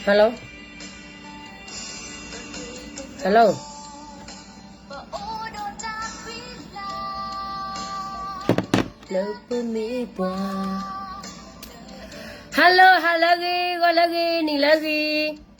Hello, hello, လၢပမ့ၢ်ပှၤ, hello, ဟါလၢအဂ့ၤ, ဂီၤလၢအဂ့ၤ, နံၤလၢအဂ့ၤ.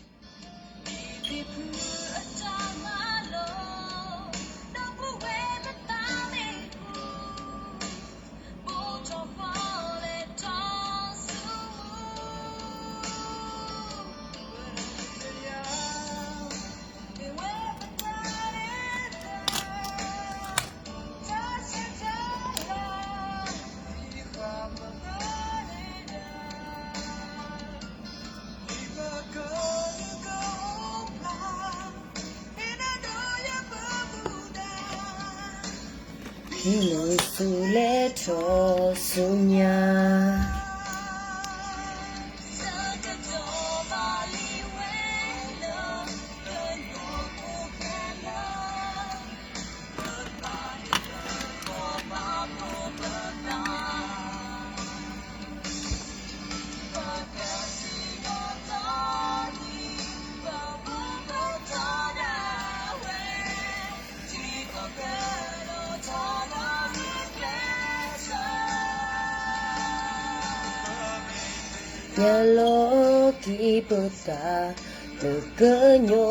Hilo sule to sunya. ယလီၤက့ၤပသးလၢကညီ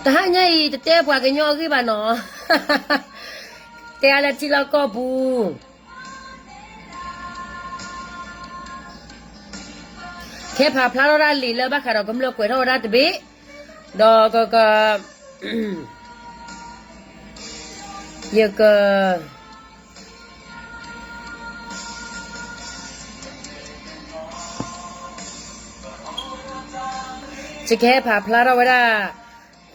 တဟါညါအံၤ တတဲပှၤကညီအဂ့ၢ်ဘၣ်နီၤ, တဲအါလၢထံလီၢ်ကီၢ်ပူၤ ကဟဲဖးဖျါထီၣ်ဒၣ်လံာ်လၢဘၣ်ဃးဒီးကမျၢၢ်ကွဲးထီၣ်ဝဲဒၣ်တဘ့ၣ်, ဒီးက, ယက, ယကဟဲဖးဖျါထီၣ်ဝဲဒၣ်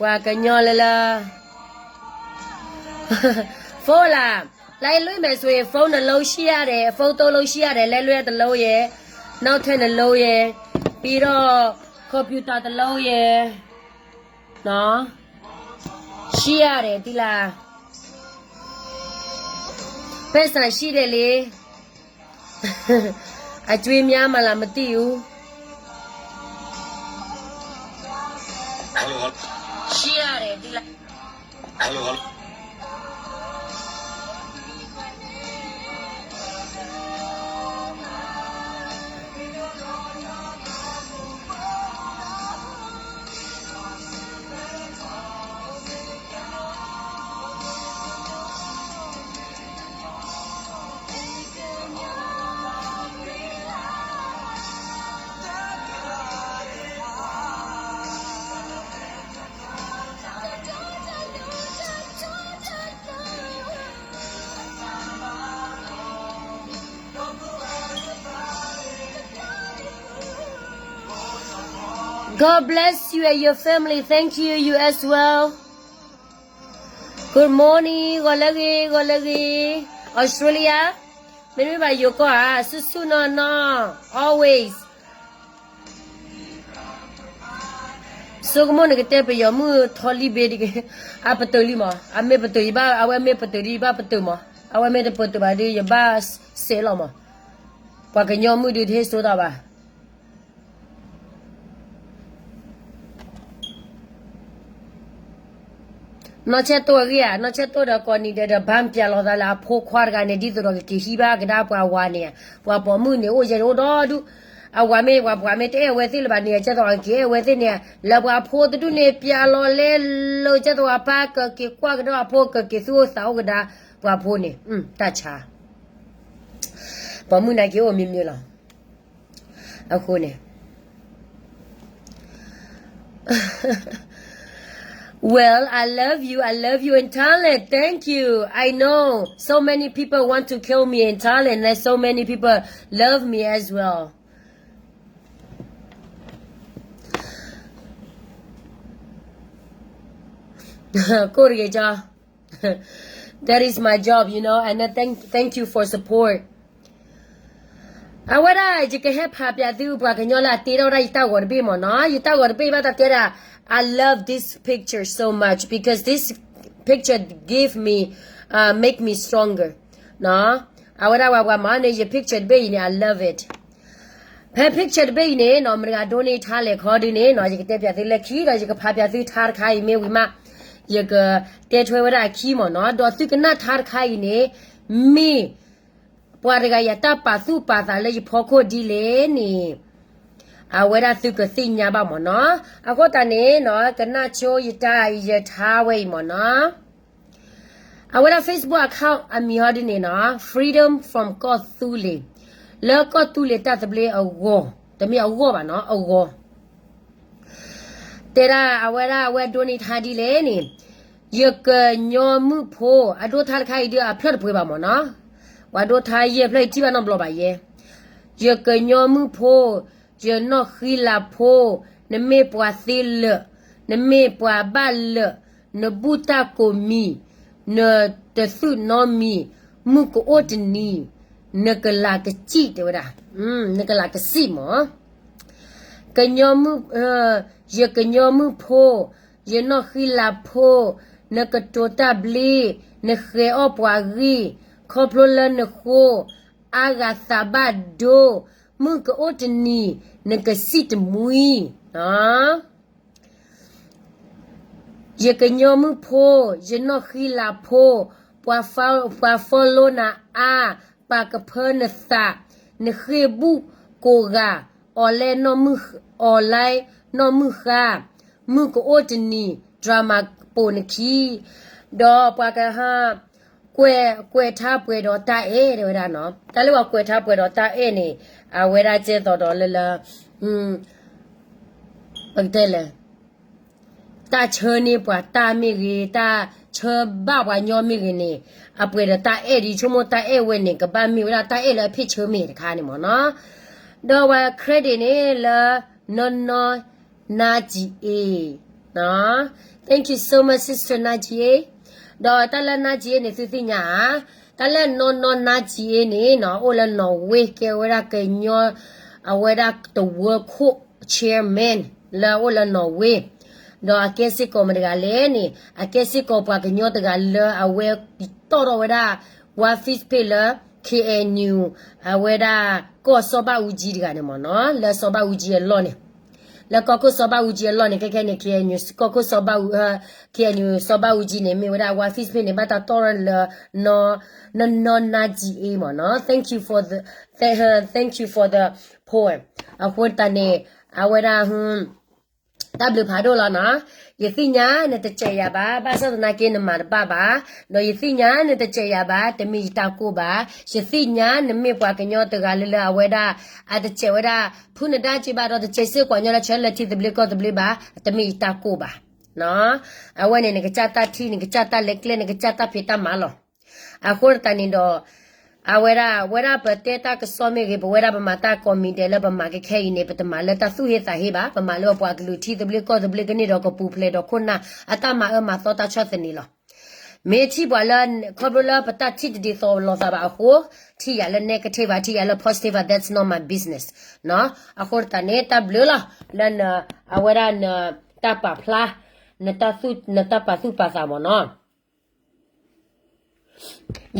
ပှၤကညီလၢလၢ phone လၢ လိုက်လွှင့်မယ်ဆိုရင် ဖုန်းနှစ်လုံးရှိရတယ်, ဖုန်းသုံးလုံးရှိရတယ်, လိုက်လွှင့်တစ်လုံးရယ်, နောက်ထပ်နှစ်လုံးရယ်, ပြီးတော့ ကွန်ပျူတာတစ်လုံးရယ်, နော်, ရှိရတယ်, သိလား, ပိုက်ဆံရှိတယ်လေ. အကြွေးများမှာလား မသိဘူး. ရှိရတယ်, သိလား. God bless you and your family. Thank you, you as well. Good morning, ဂီၤလၢအဂ့ၤ, ဂီၤလၢအဂ့ၤ. Australia, မ့မ့ၢ်ဘၣ်ယိၤကီၢ်ဧါ, ဆူၣ်ဆူၣ်နီၢ်နီၢ်, always. ဆိကမိၣ်နကတဲပယီၤမုၣ်ထီလံဘ့, အပတုာ်လံမး, အမ့ၢ်ပတုာ်ယဘၣ်, အဝဲမ့ၢ်ပတုာ်ဒီးယဘၣ်ပတုာ်မး, အဝဲမ့ၢ်တပတုာ်ဘၣ်ဒီးယဘၣ်စဲးလီၤမး, ပှၤကညီမုၣ်ဒုးတဟ့ၣ်စိတၢ်ဘၣ်. နီၢ်ဆဲးတိၢ်အဂ့ၢ်ဧါ, နီၢ်ဆဲးတိၢ်ဒီးကိးနံၤဒဲးဒီး ဘၣ်ပျၢ်လီၤသးလၢအဖိခွါတဂၤန့ၣ် ဒ်သိးဒီးကက့ၤဟံးဘၣ်ကဒါပှၤဝၤန့ၣ်, ပှၤပိာ်မုၣ်န့ၣ် အိၣ်ယဲၢ်အိၣ်ဒီဒူၣ်, အဝၤမ့ၢ်ပှၤပှၤမ့ၢ်တအဲၣ်ဝဲသ့ၣ်လၢၤဘၣ်န့ၣ် ကဲသိးကက့ၤအဲၣ်ဝဲသ့ၣ်န့ၣ်, လၢပှၤဖိတဒူၣ်န့ၣ် ပျၢ်လီၤလဲလိာ်ကဲသိးပၢ် ကက့ၤကွၢ်ကဒါအဖိ ကက့ၤသူၣ်အိၣ်သးအိၣ်ကဒါပှၤဖိန့ၣ်, တၢ်ဆါ ပိာ်မုၣ်နာ်က့ၤအိၣ်မ့ၢ်မ့ၢ်လီၤ. အဃိန့ၣ် Well, I love you. I love you in Thailand. Thank you. I know so many people want to kill me in Thailand. There's so many people love me as well. ကိၣ်တဂ့ၤကၠီ That is my job, you know, and I thank, thank you for support. အဝဲဒၣ် ယကဟဲဖးပၠးသု ပှၤကညီလၢအတ့ထီၣ်ဝဲဒၣ်ယတၢ်ဂီၤတဘ့ၣ်မ့ၢ်နီၤ, ယတၢ်ဂီၤတဘ့ၣ်ဘၣ်တၢ်တဲဒၣ်, I love this picture so much because this picture give me, uh, make me stronger. အဝဲဒၣ်ပှၤပှၤမၤန့ၣ် ယ picture တဘ့ၣ်အံၤန့ၣ် I love it. ဖဲ picture တဘ့ၣ်အံၤန့ၣ်နီၤ မတၤဂၤဒိန့ၢ်ထါလဲၣ်ခီဒုန့ၣ်နီၤ ယကတဲပၠးသုလၢခံဒီး ယကဖးပၠးသုထါတခါအံၤမ့ၢ်ဝံၤမး ယကတဲထွဲဝဲဒၣ်အခံမ့ၢ်နီၤ, ဒီးသုကနၣ်ထါတခါအံၤန့ၣ် မ့ၢ်ပှၤတဂၤအံၤအတၢ်ပာ်သူၣ်ပာ်သးလၢယဖီခိၣ်ဒ်လဲၣ်န့ၣ် အဝဲဒၣ်သုကသ့ၣ်ညါဘၣ်မ့ၢ်နီၤ. အဃိသတးန့ၣ်နီၤ ကနၣ်ဆိယတၢ်ယထါဝဲအံၤမ့ၢ်နီၤ. အဝဲဒၣ် Facebook account အမံၤဟီဒ်န့ၣ်နီၤ Freedom from ကီၢ်သူလ့ၤ, လၢကီၢ်သူလ့ၤတၢ်သဘျ့အဂီၢ်, တမ့ၢ်အဂီၢ်ဘၣ်နီၤ အဂီၢ် တဲဒၣ်အဝဲဒၣ်အဝဲဒိန့ၢ်ထါဒ်လဲၣ်န့ၣ်, ယကညီမုၣ်ဖိ, အဒိထါတခါအံၤဒုးအဖျၢၣ်တပှဲၤဘၣ်မ့ၢ်နီၤ, ပှၤဒိထါယဲၢ်ဖျၢၣ်အံၤထံၣ်ဘၣ်နီတဘျီဘၣ်ယဲ, ယကညီမုၣ်ဖိ, ယနီၢ်ဃံလၤဖိ, နမ့ၢ်ပှၤသ့လၢာ်, နမ့ၢ်ပှၤဘၣ်လၢာ်, နဘူၣ်တၢ်ကိးမံၤ, နတသုးနီတမံၤ, မုၢ်ကအိၣ်တနံၤ, နကလၤကစံၣ်တဲဝဲဒၣ်, နကလၤကစံၣ်မ့ၢ် ကညီမုၣ်, ယကညီမုၣ်ဖိ, ယနီၢ်ဃံလၤဖိ, နကတိၤတၢ်ဘျ့, နဃဲၤအီၣ်ပှၤဂံၢ်, ခီဖျိလၢနဃိ, အါဂၤသးဘၣ်ဒိ, မုၢ်ကအိၣ်တနံၤ, နကစံၣ်တမှံ, ယကညီမုၣ်ဖိ, ယနီၢ်ဃံလၤဖိ, ပှၤ follow နၤအါ, ပာ်ကဖၢနသး, နဃ့ၢ်ဘူၣ်ကိးဂၤ, အီၤလဲ, အီၤလဲနီၢ်မုၢ်ဃါ, မုၢ်ကအိၣ်တနံၤ, drama ပိာ်နခံ, ဒီးပှၤကဟါ, ကွဲး, ကွဲးထါပှဲၤဒီးတၢ်အဲၣ်တဲဝဲဒၣ်နီၤ, တၢ်လၢပှၤကွဲးထါပှဲၤဒီးတၢ်အဲၣ်န့ၣ်, အဝဲဒၣ်ကဲသိးဒီးလၢလၢ ပကတဲလဲၣ်, တၢ်ဆၢန့ၢ်ပှၤတၢ်မ့ၢ်ဂ့ၤ, တၢ်ဆၢဘၣ်ပှၤညီမ့ၢ်ဂ့ၤန့ၣ်, အပှဲၤဒီးတၢ်အဲၣ်ဒ်ဆိကမိၣ်တၢ်အဲၣ်ဝဲန့ၣ် ကဘၣ်မ့ၢ်ဝဲဒၣ်တၢ်အဲၣ်လၢအဖ့ၣ်ဆၢမ့ၢ်တခါန့ၣ်မ့ၢ်နီၤ, ဒီးပှၤ credit န့ၣ်လၢ နီၢ်နီၢ် နါကံၤအ့, Thank you so much, sister နါကံၤအ့, ဒီးတၢ်လၢနါကံၤအ့န့ၣ် သုသ့ၣ်ညါဧါ, တၢ်လၢနီၢ်နီၢ် နါကံၤအ့န့ၣ်နီၤ အိၣ်လၢနီၣ်ဝ့ ကဲဝဲဒၣ်ကညီ, အဝဲဒၣ်တဝၢခိၣ် chairman လၢအအိၣ်လၢနီၣ်ဝ့, ဒီးအကဲစ့ၢ်ကီးမတၤတဂၤလဲၣ်န့ၣ် အကဲစ့ၢ်ကီးပှၤကညီတဂၤလၢအဝဲတီၣ်ထီၣ်ဝဲဒၣ် War Fest ဖဲလၢ K N U အဝဲဒၣ်ကီၢ်စီၤဘၣ်အူကၠံတဂၤန့ၣ်မ့ၢ်နီၤ လၢစီၤဘၣ်အူကၠံအလီၢ်န့ၣ်, လၢကီၢ်ခိၣ်စီၤဘၣ်အူကၠံအလီၢ်န့ၣ် ခဲခဲန့ၣ် K N U ကီၢ်ခိၣ်စီၤဘၣ်အူ, K N U စီၤဘၣ်အူကၠံန့ၣ် မ့ၢ်ဝဲဒၣ် War Fest ဖဲန့ၣ် ဘၣ်တၢ်တီၣ်ထီၣ်လၢ နီၢ်နီၢ် နါကံၤအ့မ့ၢ်နီၤ Thank you for the, thank, thank you for the poem. အဃိတၢ်န့ၣ် အဝဲဒၣ် တၢ်ဘျုးဖးဒိၣ်လီၤနီၤ. ယသ့ၣ်ညါနတစဲးယၤဘၣ်, ဘၣ်ဆၣ်သနာ်က့နမၤတဘၣ်ဘၣ်, ဒီးယသ့ၣ်ညါနတစဲးယၤဘၣ်, တမ့ၢ်ယတၢ်ကိၢ်ဘၣ်. ယသ့ၣ်ညါနမ့ၢ်ပှၤကညီတဂၤလၢလၢအဝဲဒၣ် အတစဲးဝဲဒၣ် ဖုနဒါက့ဘၣ်ဒီး တစဲးစ့ၢ်ကီးညီလၢဆၢလၢထံသဘျ့ကီၢ်သဘျ့ဘၣ်, တမ့ၢ်ယတၢ်ကိၢ်ဘၣ်. အဝဲန့ၣ် နကစၢ်တၢ်ထံၣ်, နကစၢ်တၢ်လဲၤကျဲ, နကစၢ်တၢ်ဖံးတၢ်မၤလီၤ. အဃိတၢ်န့ၣ်ဒီး အဝဲဒၣ် ဝဲဒၣ်ပတဲတၢ်ကစီၣ်မ့ၢ်ဂ့ၤ ပဝဲဒၣ်ပမၤတၢ်ကိးမံၤဒဲးလၢပမၤကခဲအံၤန့ၣ် ပတမၤလၢတၢ်သူၣ်ဟ့သးဟ့ဘၣ်, ပမၤလၢပပှၤကလုာ်ထံသဘျ့ကီၢ်သဘျ့ကန့ၢ်ဒီးကပူၤဖျဲးဒီးခိၣ်နၢ် အတၢ်မၤအၢမၤသီတၢ်ဆီၣ်သနံးလီၤ. မ့ၢ်ထံၣ်ပှၤလၢ ခီဖျိလၢပတၢ်ထံၣ်တဒ်သိးလိာ်သးဘၣ်အဃိ, ထံၣ်ယၤလၢ negative ဘၣ်, ထံၣ်ယၤလၢ positive ဘၣ်, that's not my business. အဃိသတးန့ၣ် တၢ်ဘျုးလီၤ လၢန အဝဲဒၣ်န တၢ်ပာ်ဖျါ နတၢ်သူၣ် နတၢ်ပာ်သူၣ်ပာ်သးမ့ၢ်နီၤ.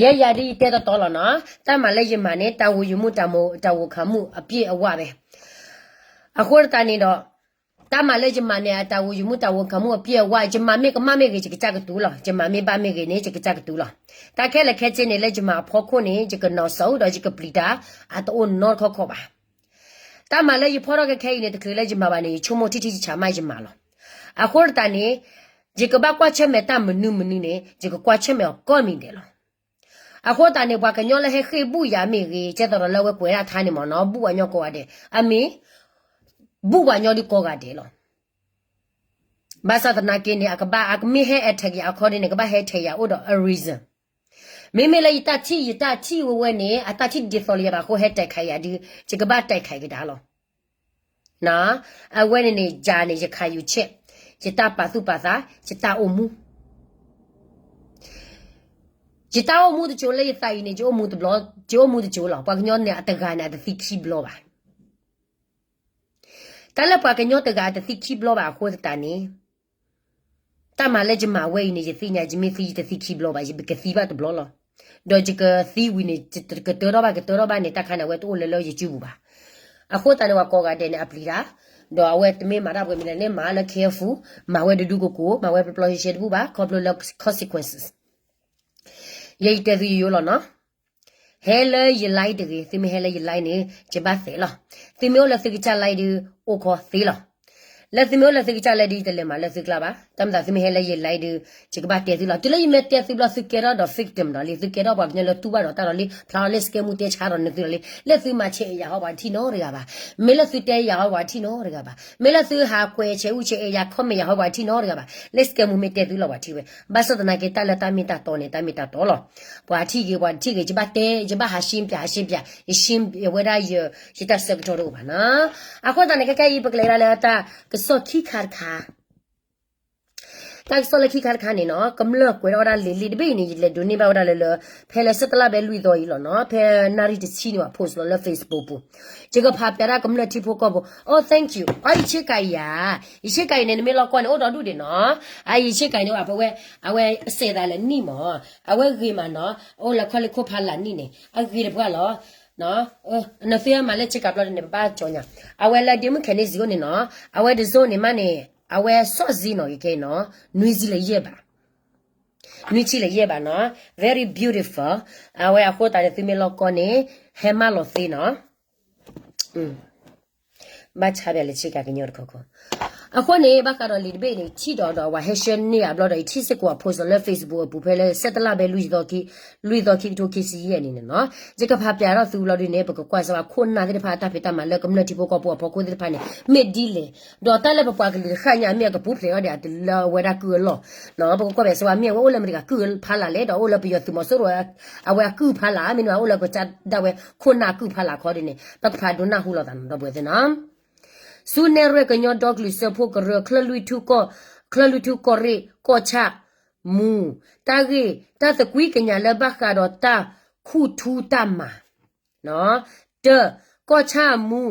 ယဲယၤဒ်ယတဲတီတီလီၤနီၤ, တၢ်မၤလၢယမၤန့ၣ် တၢ်ဝူၤယမူ တၢ်မူ တၢ်ဝူၤခးမူအပြည့်အဝပဲ. အဃိသတးန့ၣ်ဒီး တၢ်မၤလၢယမၤန့ၣ် အတၢ်ဝူၤယမူ တၢ်ဝူၤခးမူအပြည့်အဝ, ယမၤမ့ၢ်ကမၣ်မ့ၢ်ဂ့ၤ ယကစၢ်ကတူၤလီၤ, ယမၤမ့ၢ်ဘၣ်မ့ၢ်ဂ့ၤန့ၣ် ယကစၢ်ကတူၤလီၤ. တၢ်ခဲလၢာ်ခဲဆ့န့ၣ် လၢယမၤအဖီခိၣ်န့ၣ် ယကနီၤစၢၤဒီးယကပျံၤတၢ် အတအိၣ်နီတခီခီဘၣ်. တၢ်မၤလၢယဖီထီၣ်ခဲခဲအံၤန့ၣ် တချုးလၢယမၤဘၣ်န့ၣ် ယဆိကမိၣ်ထံထံဆးဆးမးယမၤလီၤ. အဃိသတးန့ၣ် ယကဘၣ်ကွၢ်ဆၢၣ်မဲာ်တၢ်မနုၤမနုၤန့ၣ် ယကကွၢ်ဆၢၣ်မဲာ်အီၤကိးမံၤဒဲးလီၤ. အဃိသတးန့ၣ် ပှၤကညီလၢဟဲဃ့ၢ်ဘူၣ်ယၤမ့ၢ်ဂ့ၤ, ကဲသိးဒီးလၢအဝဲကွဲးဒၣ်ထါန့ၣ်မ့ၢ်နီၤ, ဘူၣ်ပှၤညီကိးဂၤဒဲး, အမ့ၢ် ဘူၣ်ပှၤညီဒုးကိးဂၤဒဲးလီၤ. ဘၣ်ဆၣ်သနာ်က့န့ၣ် အကဘၣ် အကမ့ၢ်ဟဲ attack ယၤအခီဒ်န့ၣ် ကဘၣ်ဟဲ attack ယၤအိၣ်ဒီးအ reason. မ့မ့ၢ်လၢယတၢ်ထံၣ် ယတၢ်ထံၣ်ဝဲဝဲန့ၣ် အတၢ်ထံၣ်တဒ်သိးလၢယၤဘၣ်အဃိ ဟဲ attack ယၤဒုး ယကဘၣ် attack ကဒါလီၤ. အဝဲန့ၣ်န့ၣ် ယၤန့ၣ် ယခးယိၤဆဲး, ယတၢ်ပာ်သူၣ်ပာ်သး, ယတၢ်အိၣ်မူ ယတၢ်အိၣ်မူတစိၤလၢယသးအံၤန့ၣ် ယအိၣ်မူတဘျီ, ယအိၣ်မူတစိၤလီၤ. ပှၤကညီန့ၣ် အတဂၤန့ၣ် အတသံခံဘျီဘၣ်. တၢ်လၢပှၤကညီတဂၤအတသံခံဘျီဘၣ်အဃိသတးန့ၣ်, တၢ်မၤလၢယမၤဝဲအံၤန့ၣ် ယသ့ၣ်ညါ ယမ့ၢ်သံ ယတသံခံဘျီဘၣ်, ယကသံဘၣ်တဘျီလီၤ. ဒီးယကသံဝံၤန့ၣ် ကတၢၢ်ထီၣ်ဘၣ် ကတၢၢ်ထီၣ်ဘၣ်န့ၣ် တၢ်ခါန့ၣ် အဝဲတအိၣ်လၢလၢယစုပူၤဘၣ်. အဃိသတးန့ၣ် ပှၤကိးဂၤဒဲးန့ၣ် အပျံၤတၢ်, ဒီးအဝဲတမ့ၢ်မၤတၢ်ပှဲၤမံၤလဲၣ်န့ၣ် မၤလၢ careful, မၤဝဲတဒူကကိး, မၤဝဲပျီပျီရှဲရှဲတဘူၣ်ဘၣ် ခီဖျိလၢ consequences. ယအံၤတဲသုယိယိလီၤနီၤ. ဟဲလၢယ live တဂ့ၤ, သုမ့ၢ်ဟဲလၢယ live န့ၣ် ယဘၣ်သဲးလီၤ. သုမ့ၢ်အိၣ်လၢသုကစၢ် live ဒုး အိၣ်ခီသ့လီၤ. လၢသုမ့ၢ်အိၣ်လၢသုကစၢ် live ဒုး ယတလဲၤမၤလၢသုကျါဘၣ်. တၢ်မၤသးသုမ့ၢ်ဟဲလၢယ live ဒုး ယကဘၣ်တဲသုလီၤ. တုၤလၢယမ့ၢ်တဲသုဘျီ သုကဲထီၣ်ဒီး victim ဒီးလံ, သုကဲထီၣ်ပှၤကညီလၢတူၢ်ဘၣ်ဒီးတၢ်ဒီးလံ, ဖျါအီၤလၢ scam မူတဲဆါဒီးနသုဒီးလံ, လၢသုမၤဆဲးအဲၣ်ယၤဟီပှၤတထံၣ်နီတဂၤဘၣ်. မ့ၢ်လၢသုတဲယၤဟီပှၤတထံၣ်နီတဂၤဘၣ်. မ့ၢ်လၢသုဟးကွဲးဆဲးအူဆဲးအဲၣ်ယၤ comment ယၤဟီပှၤတထံၣ်နီတဂၤဘၣ်. လၢ scam မူမ့ၢ်တဲသုလီၤပှၤထံၣ်ဝဲ. ဘၣ်ဆၣ်သနာ်က့ တၢ်လၢတၢ်မ့ၢ်တၢ်တီန့ၣ် တၢ်မ့ၢ်တၢ်တီလီၤ. ပှၤထံၣ်ဂ့ၤ ပှၤတထံၣ်ဂ့ၤ ယဘၣ်တဲ ယဘၣ်ဟးရှင်းပြ ဟးရှင်းပြ ယရှင်းဝဲဒၣ်ယ ယတၢ်ဆၢကတီၢ်တအိၣ်ဘၣ်နီၤ. အဃိသတးန့ၣ် ခဲခဲအံၤ ပကလဲၤဒၣ်လၢတၢ်ကစီၣ်ခံခါတခါ တၢ်ကစီၣ်လၢခံခါတခါန့ၣ်နီၤ ကမျၢၢ်ကွဲးထီၣ်ဝဲဒၣ်လံာ်လံာ်တဘ့ၣ်အံၤန့ၣ် ယလဲၤဒိးန့ၢ်ဘၣ်ဝဲဒၣ်လၢလၢ ဖဲလၢဆဲးတလါဘဲလွံၢ်သီအံၤလီၤနီၤ, ဖဲနၣ်ရံၣ်တဆံန့ၣ် ပှၤ post လီၤလၢ Facebook ပူၤ, ယကဖးပျးတၢ်ကမျၢၢ်ထံဖိကီၢ်ဖိ, oh thank you, အယဆ့ကၤအံၤဧါ, ယဆ့ကၤအံၤန့ၣ် နမ့ၢ်လီၤကီၢ်န့ၣ် အိၣ်ဒီဒူၣ်ဒံးနီၤ, အယဆ့ကၤအံၤန့ၣ် ပဝဲ အဝဲစဲးသးလၢနံၣ်မး, အဝဲဂ့ၤမးနီၤ, အိၣ်လၢခီၣ်လ့ၢ်ခိၣ်ဖးလၢ်နံၣ်န့ၣ် အဂ့ၤတပှၢ်လီၤ. နသုမၤလၢဆ့ကၤဘျီန့ၣ် ပဘၣ်ကၠီညါ, အဝဲလၢဒ့မုၣ်ခဲန့ၣ်စံးအိၣ်န့ၣ်နီၤ, အဝဲတစိၢ်န့ၣ်မးန့ၣ် အဝဲစီၣ်စ့နီၤ ကဲနီၤ, နွံဆံလၢယဲၢ်ဘး, နွံဆံလၢယဲၢ်ဘးနီၤ, very beautiful, အဝဲအဃိသတးန့ၣ် သုမ့ၢ်လီၤကီၢ်န့ၣ် ဟဲမၢလီၤသ့နီၤ. ဘၣ်ဆါဘၣ်လၢဆ့ကၤကညီတခီခီ, အဃိန့ၣ် ဘၣ်ဃးဒီးလံာ်တဘ့ၣ်န့ၣ် ထံၣ်ဒီးဒီး ပှၤဟဲ share န့ၢ်အဘျီဒီး ယထံၣ်စ့ၢ်ကီးအ post လၢ Facebook အပူၤ ဖဲလၢဆဲးတလါဘဲလွံၢ်သီခံ လွံၢ်သီခံကထိခံဆံယဲၢ်န့ၣ်န့ၣ်နီၤ, ယကဖးပျးထီၣ်သုဘျီဒုန့ၣ် ပကကွၢ်စၢၤဝဲခိၣ်နၢ်သ့ၣ်တဖၣ် တၢ်ဖံးတၢ်မၤလၢကမျၢၢ်ထံဖိကီၢ်ဖိအဖီခိၣ်သ့ၣ်တဖၣ်န့ၣ် မ့ၢ်ဒ်လဲၣ်, ဒီးတၢ်လၢပပှၤကလုာ်တဃၣ်ညါ မ့ၢ်အကပူၤဖျဲးအီၤဒံးလၢအဝဲဒၣ်ကုၢ်အလီၢ်, ပကကွၢ်ပျးစၢၤဝဲ မ့ၢ်အဝဲအိၣ်လၢမတၤတဂၤကုၢ်ဖးလၢ်လဲၣ်, ဒီးအိၣ်လၢပယီၤသုးမီၤစိရိၤ အဝဲအကုၢ်ဖးလၢ် မ့တမ့ၢ်အိၣ်လၢကစၢ်ဒၣ်ဝဲခိၣ်နၢ်အကုၢ်ဖးလၢ်ခီဒ်န့ၣ် ပကဖးဒိကနၣ်ဟူလိာ်သးနီၤ ဒီပုၢ်ဝဲၢ်သ့ၣ်နီၤ. ဆူနဲၣ်ရွဲၣ်ကညီဒီကလုာ်စၢဖှိၣ်ကရၢ ချၢၣ်လွံၢ်ထူၣ်ကီၢ်, ချၢၣ်လွံၢ်ထူၣ်ကီၢ်ရ့ၣ် ကီၢ်ဆၣ်မူ, တၢ်ဂ့ၢ် တၢ်သကွံၢ်ကညးလၢဘၣ်ဃးဒီးတၢ်ခူၣ်ထူတၢ်မၤ တၢ, ကီၢ်ဆၣ်မူ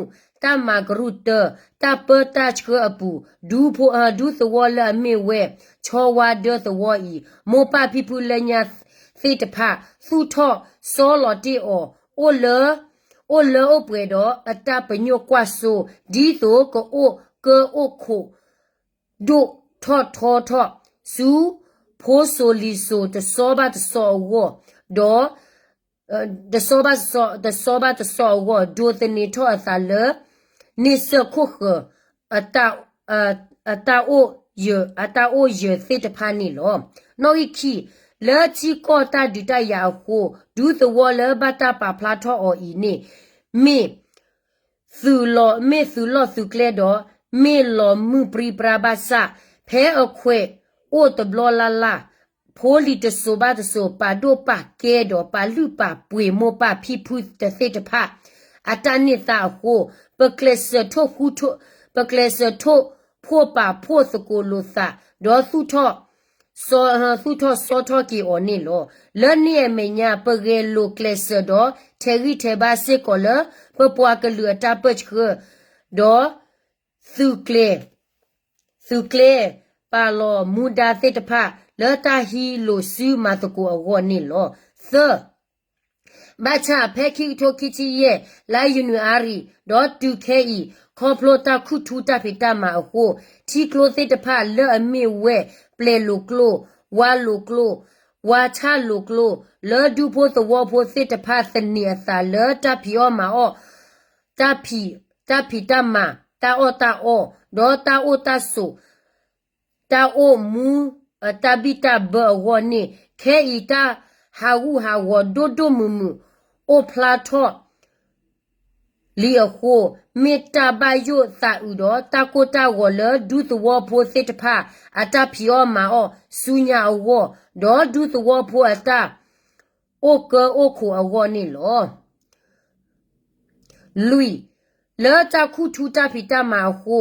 တၢ်မၤကရူၢ်တၢ, တၢ်ပၢတၢ်ဆှၢအပူၤ ဒူဖိ, ဒူသဝီလၢအမ့ၢ်ဝဲ ဆီဝါဒၢသဝီအံၤ မိၢ်ပၢ်ဖံဖုလၢညါသ့ၣ်တဖၣ် သူၣ်ထီၣ်စီလီၤတ့ၢ်အီၤ အိၣ်လၢ အိၣ်လၢအိၣ်ပှဲၤဒီးအတၢ်ပညိၣ်ကွၢ်စိ ဒ်သိးကအိၣ်ကၢအိၣ်ခိး ဒိၣ်ထီၣ်ထီထီၣ် ဆူဖိစိၤလံၤစိၤတစီဘၣ်တစီအဂီၢ်, ဒီး တစီဘၣ်တစီ တစီဘၣ်တစီအဂီၢ် ဒိးသန့ၤထီၣ်အသးလၢ န့ဆၢၣ်ခိၣ်ဃၢၤ အတၢ် အတၢ်အိၣ်ယၢၤ အတၢ်အိၣ်ယၢၤသ့ၣ်တဖၣ်န့ၣ်လီၤ. နီၣ်ဂံၢ်ခံ, လၢထံကီၢ်တၢ်ဒုးတၢ်ယၤအဃိ ဒူသဝီလၢဘၣ်တၢ်ပာ်ဖျါထီၣ်အီၤအံၤန့ၣ် မ့ၢ် သုးလီၢ် မ့ၢ်သုးလီၢ်သုးကျဲဒီး မ့ၢ်လီၤမုၢ်ပြံပြါဘၣ်ဆၣ် ဖဲအခွဲးအိၣ်တဘျီလၢ်လၢ် ဖိလံၤတစိၤဘၣ်တစိၤ ပာ်ဒိၣ်ပာ်ကဲဒီးပာ်လုၢ်ပာ်ပှ့ၤမိၢ်ပၢ်ဖံဖုသ့ၣ်တဖၣ် အတၢ်န့ၢ်သါအဃိ, ပကျဲးစၢးထိၣ်ဃူ, ပကျဲးစၢးထိၣ်ဖှိၣ်ပာ်ဖှိၣ်သကိးလိာ်သး, ဒီး သူၣ်ထီၣ်စီထီၣ်က့ၤအီၤန့ၣ်လီၤ. လၢန့ၣ်အမဲာ်ညါ ပဂဲၤလိာ်ကျဲးစၢးဒီး ထဲးဂံၢ်ထဲးဘါစ့ၢ်ကီးလၢ ပပှၤကလုာ်အတၢ်ပၢၢ်ဆှၢ, ဒီး သုးကျဲၤ သုးကျဲၤပာ်လီၤမူဒါသ့ၣ်တဖၣ် လၢတၢ်ဟံးလိာ်စုမၤသကိးအဂီၢ်န့ၣ်လီၤ. သၢ ဘၣ်ဆၣ်ဖဲခံကထိခံဆံယဲၢ် လါယနူၤအါရံၤ ဒီးတုၤခဲအံၤ ခီဖျိတၢ်ခူၣ်ထူတၢ်ဖံးတၢ်မၤအဃိ, ထံကျိသ့ၣ်တဖၣ်လၢအမ့ၢ်ဝဲ ပျဲၢ်လိာ်ကျိ, ဝါလိာ်ကျိ, ဝါဆၣ်လိာ်ကျိ, လၢဒူဖိသဝီဖိသ့ၣ်တဖၣ်သန့ၤအသးလၢတၢ်ဖံးအီၣ်မၤအီၣ် တၢ်ဖံး, တၢ်ဖံးတၢ်မၤ, တၢ်အီၣ်တၢ်အီ, ဒီးတၢ်အိၣ်တၢ်ဆိး, တၢ်အိၣ်မူ, တၢ်ဘံၣ်တၢ်ဘၢအဂီၢ်န့ၣ် ခဲအံၤတၢ်ဟးဂူာ်ဟးဂီၤဒိၣ်ဒိၣ်မုၢ်မုၢ် အိၣ်ဖျါထီၣ်လံအဃိ, မ့ၢ်တၢ်ဘၣ်ယိၣ်သးအုးဒီး တၢ်ကိၢ်တၢ်ဂီၤလၢဒူသဝီဖိသ့ၣ်တဖၣ် အတၢ်ဖံးအီၣ်မၤအီၣ်ဆူညါအဂီၢ်, ဒီးဒူသဝီဖိအတၢ် အိၣ်ကၢအိၣ်ခိးအဂီၢ်န့ၣ်လီၤ. လွံၢ်, လၢတၢ်ခူၣ်ထူတၢ်ဖံးတၢ်မၤအဃိ,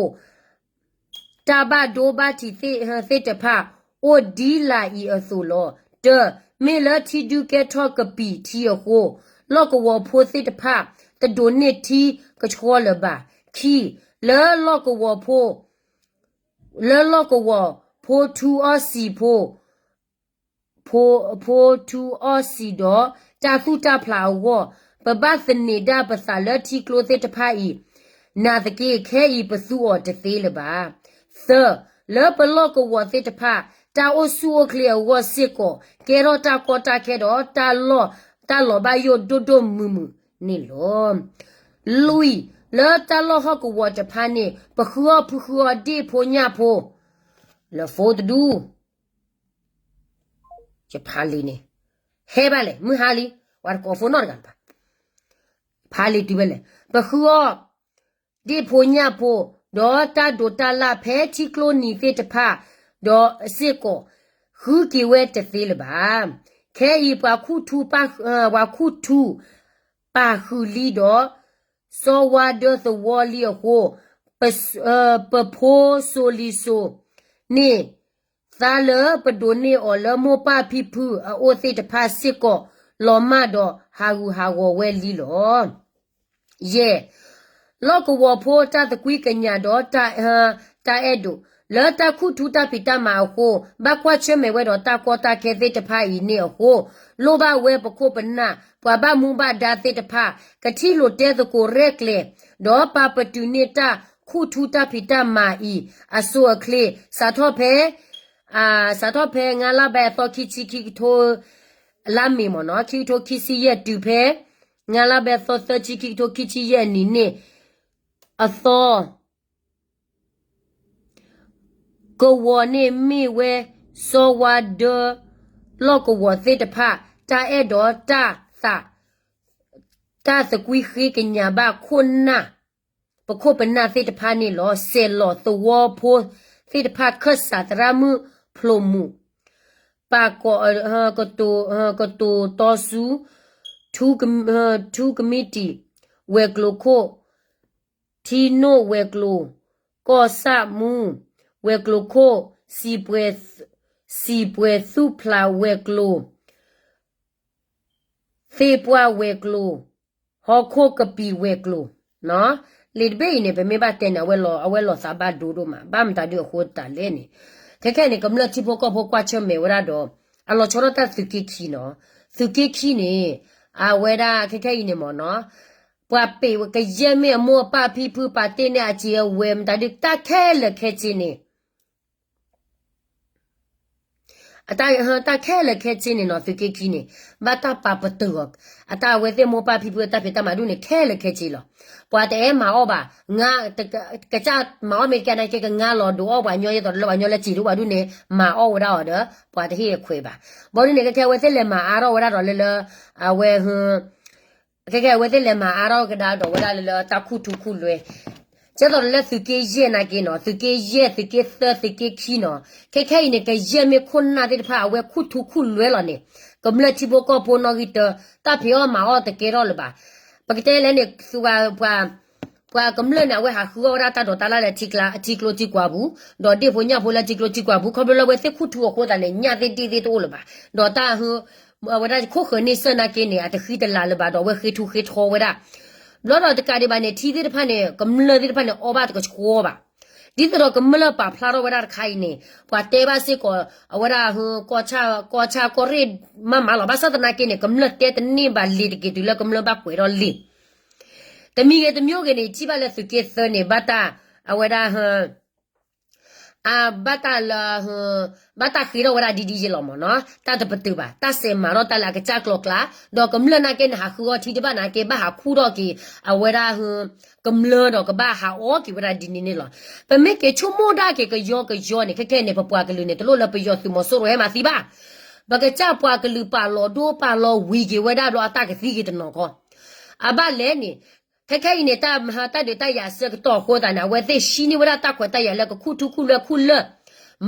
တၢ်ဘၣ်ဒိဘၣ်ထံးသ့ၣ်တဖၣ် အိၣ်ဒ်လာ်အံၤအသိးလီၤ. တၢ, မ့ၢ်လၢထံဒုကဲထီၣ်ကပံာ်ထံအဃိ, လီၢ်ကဝီၤဖိသ့ၣ်တဖၣ် တဒိးန့ၢ်ထံကဆှီလၢၤဘၣ်. ခံ, လၢလီၢ်ကဝီၤဖိ လၢလီၢ်ကဝီၤဖိထူအီၣ်စံာ်ဖိ ဖိ, ဖိထူအီၣ်စံာ်ဒီး တၢ်သူၣ်တၢ်ဖျးအဂီၢ်, ပဘၣ်သန့ၤဒၣ်ပသးလၢထံကျိသ့ၣ်တဖၣ်အံၤ, နာ်သက့ ခဲအံၤပသူအီၤတသ့လၢၤဘၣ်. သၢ, လၢပလီၢ်ကဝီၤသ့ၣ်တဖၣ် တၢ်အိၣ်ဆူၣ်အိၣ်ချ့အဂီၢ်စ့ၢ်ကီး ကဲထီၣ်တၢ်ကီတၢ်ခဲဒီး တၢ်လီၢ်, တၢ်လီၤဘၣ်ယိၣ်ဒိၣ်ဒိၣ်မုၢ်မုၢ်န့ၣ်လီၤ. လွံၢ်, လၢတၢ်လီၢ်ဟီၣ်ကဝီၤတဖၣ်န့ၣ် ပဃုအီၣ်ဖုဃုအီၣ်ဒ့ၣ်ဖိညၣ်ဖိ လၢဖိတဒူ ယဖးလံာ်န့ၣ် ဟဲဘၣ်လဲၣ် မုၢ်ဟါလံ, ဝဲတကိးဖိနီတဂၤဘၣ်, ဖးလံာ်တုၤဝဲလဲၣ်, ပဃုအီၣ်ဒ့ၣ်ဖိညၣ်ဖိ, ဒီးတၢ်ဒိးတၢ်လၢ်ဖဲထံကျိနံၤသ့ၣ်တဖၣ်, ဒီးစ့ၢ်ကီး ဃုက့ၤဝဲတသ့လၢၤဘၣ်. ခဲအံၤပှၤခူၣ်ထူ, ပှၤခူၣ်ထူ ပာ်ဃုာ်လံဒီး စီၤဝါဒၢသဝီလံအဃိ, ပဖိစိၤလံၤစိၤန့ၣ် သါလၢပဒိးန့ၢ်အီၤလၢမိၢ်ပၢ်ဖံဖုအအိၣ်သ့ၣ်တဖၣ်စ့ၢ်ကီး လီၤမၢ်ဒီးဟးဂူာ်ဟးဂီၤဝဲလံလီၤ. ယဲၢ်, လီၢ်ကဝီၤဖိတၢ်သကွံၢ်ကညးဒီး တၢ်အဲၣ်ဒိး လၢတၢ်ခူၣ်ထူတၢ်ဖံးတၢ်မၤအဃိ, ဘၣ်ကွၢ်ဆၢၣ်မဲာ်ဝဲဒီးတၢ်ကီတၢ်ခဲသ့ၣ်တဖၣ်အံၤန့ၣ်အဃိ, လိၣ်ဘၣ်ဝဲပခိၣ်ပနၢ် ပှၤဘၣ်မူဘၣ်ဒါသ့ၣ်တဖၣ် ကထံၣ်လိာ်တဲသကိးရဲၣ်ကျဲၤ, ဒီးပာ်ပတုာ်န့ၢ်တၢ်ခူၣ်ထူတၢ်ဖံးတၢ်မၤအံၤ အစိၤအချ့ စးထီၣ်ဖဲ စးထီၣ်ဖဲ ငါးလါဘဲအသီခံဆံခံကထိ လါမ့ၤမ့ၢ်နီၤ ခံကထိခံဆံယဲၢ်တုၤဖဲ ငါးလါဘဲအသီသၢဆံခံကထိခံဆံယဲၢ်နံၣ်န့ၣ် အသီ ကဝီၤန့ၣ်မ့ၢ်ဝဲ စီၤဝါဒၢ လီၢ်ကဝီၤသ့ၣ်တဖၣ် တၢ်အဲၣ်ဒိးတၢ်သး တၢ်သကွံၢ်ဃ့ကညးဘၣ်ခိၣ်နၢ် ပခိၣ်ပနၢ်သ့ၣ်တဖၣ်န့ၣ်လီၤ. စဲးလီၤသဝီဖိသ့ၣ်တဖၣ် ခၢၣ်စးသရၣ်မုၣ်ဖျိးမူး ပာ်ကီၤ ကတိၤတီဆူ ထူ ထူကမံးတံာ် ဝဲၤကျိၤခိၣ် ထံနိၣ်ဝဲၤကျိၤ ကီၢ်ဆၣ်မူ ဝဲၤကျိၤခိၣ် စံၣ်ပှဲၤ စံၣ်ပှဲၤသူၣ်ဖျးဝဲၤကျိၤ သ့ၣ်ပှၢ်ဝဲၤကျိၤ ဟီၣ်ခိၣ်ကပံာ်ဝဲၤကျိၤ လံာ်တဘ့ၣ်အံၤန့ၣ် ပမ့ၢ်ဘၣ်တဲန့ၣ် အဝဲလီၤသးဘၣ်ဒိဒိၣ်မး ဘၣ်မတၤဒုအဃိတၢ်လဲၣ်န့ၣ် ခဲခဲအံၤန့ၣ် ကမျၢၢ်ထံဖိကီၢ်ဖိကွၢ်ဆၢၣ်မဲာ်ဝဲဒၣ်ဒီး အလီၤဆီဒၣ်တၢ်သုးက့ခံနီၤ သုးက့ခံန့ၣ် အဝဲဒၣ်ခဲခဲအံၤန့ၣ်မ့ၢ်နီၤ ပှၤပ့ၤကယဲၢ်မ့ၢ်အမိၢ်အပၢ်ဖံဖုပာ်တ့ၢ်န့ၢ်အစ့အဝဲမတၤဒု တၢ်ခဲလၢာ်ခဲဆ့န့ၣ် တၢ်ခဲလၢာ်ခဲဆ့န့ၣ်နီၤ သုးက့ခံန့ၣ် ဘၣ်တၢ်ပာ်ပတုာ်အီၤ အတၢ်အဝဲသ့ၣ်မိၢ်ပၢ်ဖံဖုတၢ်ဖံးတၢ်မၤဒုးန့ၣ် ခဲလၢာ်ခဲဆ့လီၤ. ပှၤတအဲၣ်မၤအီၣ်ဘၣ် ကစၢ်မၤအီၣ်မ့ၢ်တကဲန့ၣ် ကကငါလီၤဒိးအီၣ်ပှၤညီ ယသိးလၢပှၤညီလၢစံးဒိၣ်ပှၤဒုးန့ၣ် မၤအီၣ်ဝဲဒၣ်အီၤဒီး ပှၤတဟ့ၣ်အခွဲးဘၣ်. ဘၣ်ဒုးန့ၣ် ခဲခဲအဝဲသ့ၣ်လဲၤမၤအါထီၣ်ဝဲဒၣ်ဒီးလၢလၢ အဝဲ ခဲခဲအဝဲသ့ၣ်လဲၤမၤအါထီၣ်ကဒါဒီးဝဲဒၣ်လၢလၢတၢ်ခူၣ်ထူခူၣ်လွဲ ကဲသိးလၢသုးက့ယဲၢ်နာ်က့နီၤ, သုးက့ယဲၢ်, သုးက့သၢ, သုးက့ခံနီၤ, ခဲခဲအံၤန့ၣ် ကယဲၢ်မ့ၢ်ခိၣ်နၢ်သ့ၣ်တဖၣ် အဝဲခူၣ်ထူခူၣ်လွဲလီၤန့ၣ်, ကမျၢၢ်ထံဖိကီၢ်ဖိနီၣ်ဂံၢ်တၢ, တၢ်ဖံးအီၣ်မၤအီၣ်တကဲထီၣ်လၢၤဘၣ်. ပကတဲလဲၣ်န့ၣ် ပှၤကမျၢၢ်န့ၣ် အဝဲဟးဃုအီၣ်ဝဲဒၣ်တၢ်ဒိးတၢ်လၣ်လၢထံကျါ, ထံကျိထံကွာ်ပူၤ, ဒီးဒ့ၣ်ဖိညၣ်ဖိလၢထံကျိထံကွာ်ပူၤ, ခီဖျိလၢအဝဲသ့ၣ်ခူၣ်ထူအဃိသတးန့ၣ် ညၣ်သ့ၣ်ဒ့ၣ်သ့ၣ်တအိၣ်လၢၤဘၣ်, ဒီးတၢ် အဝဲဒၣ်ခိၣ်ဃၢၤန့ၢ်စၢၢ်နာ်က့န့ၣ် အတဃံတလၤလၢၤဘၣ်, ဒီးအဝဲဃ့ထူဃ့ထီဝဲဒၣ်. ဘျီဒီးတကးဒံးဘၣ်န့ၣ် ထံသ့ၣ်တဖၣ်န့ၣ် ကမျၢၢ်သ့ၣ်တဖၣ်န့ၣ် အီၣ်ဘၣ်တကဆှီဘၣ်. ဒ်သိးဒီးကမျၢၢ်ပာ်ဖျါထီၣ်ဝဲဒၣ်တခါအံၤန့ၣ် ပှၤတဲဘၣ်စ့ၢ်ကီး အဝဲဒၣ် ကီၢ်ဆၣ်, ကီၢ်ဆၣ်ကီၢ်ရ့ၣ်မးမးလီၤ. ဘၣ်ဆၣ်သနာ်က့န့ၣ် ကမျၢၢ်တဲတန့ၢ်ဘၣ်လံာ်တက့ၢ် တုၤလၢကမျၢၢ်ဘၣ်ကွဲးထီၣ်လံာ် တမံၤဂ့ၤတမံၤဂ့ၤန့ၣ် ယထံၣ်ဘၣ်လၢသုးက့သၢန့ၣ် ဘၣ်တၢ် အဝဲဒၣ် အဘၣ်တၢ်လၢ ဘၣ်တၢ်ဃ့ထီၣ်ဝဲဒၣ်ဒ်ဒ်ယဲလီၤမးနီၤ, တၢ်တပတုာ်ဘၣ်, တၢ်စဲးမၤထီၣ်တၢ်လၢအကစၢ်ကျိၤကျါ, ဒီးကမျၢၢ်နာ်က့န့ၣ် ဟးဃုအီထံတဘၣ်နာ်က့ ဘၣ်ဟးခူၣ်ထီၣ်က့ၤ အဝဲဒၣ် ကမျၢၢ်ဒီးကဘၣ်ဟးအီက့ၤဝဲဒၣ်ဒ်န့ၣ်န့ၣ်လီၤ. ပမ့ၢ်က့ၤဆိကမိၣ်ဒၣ်က့ၤကယီကယီန့ၣ် ခဲခဲန့ၣ် ပပှၤကလုာ်န့ၣ် တလိၣ်လၢပယီၤသုးမီၤစိရိၤဟဲမၤသံဘၣ်. ပကစၢ်ပှၤကလုာ်ပာ်လီၤဒိပာ်လီၤဝံၤက့ၤဝဲဒၣ်ဘျီအတၢ်ကသံက့ၤတနီၤခီ အဘၣ်လဲၣ်န့ၣ်, ခဲခဲအံၤန့ၣ် တၢ်မၤတၢ်ဒုးတၢ်ယၤအဆၢကတီၢ်အဃိသတးန့ၣ် အဝဲသ့ၣ်ဟံးန့ၢ်ဝဲဒၣ်တၢ်ခွဲးတၢ်ယာ်လၢကခူၣ်ထူခူၣ်လွဲခူၣ်လၢၢ်,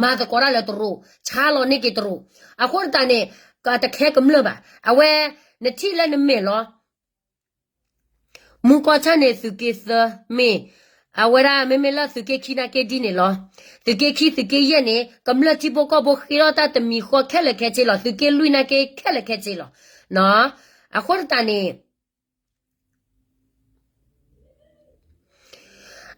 မၤသကိးတၢ်လၢတရူး, ဆါလီၤန့ၢ်က့ၤတရူး, အဃိသတးန့ၣ် တခဲကမျၢၢ်ဘၣ်. အဝဲ နထံၣ်လၢနမဲာ်လီၤ မူကီၢ်ဆၣ်န့ၣ် သုးက့သၢမ့ၢ်, အဝဲဒၣ်မ့မ့ၢ်လၢသုးက့ခံနာ်က့ဒ်န့ၣ်လီၤ. သုးက့ခံ သုးက့ယဲၢ်န့ၣ် ကမျၢၢ်ထံဖိကီၢ်ဖိဃ့ထီၣ်တၢ်တမံၤဃီခဲလၢာ်ခဲဆ့လီၤ. သုးက့လွံၢ်နာ်က့ခဲလၢာ်ခဲဆ့လီၤ. အဃိသတးန့ၣ်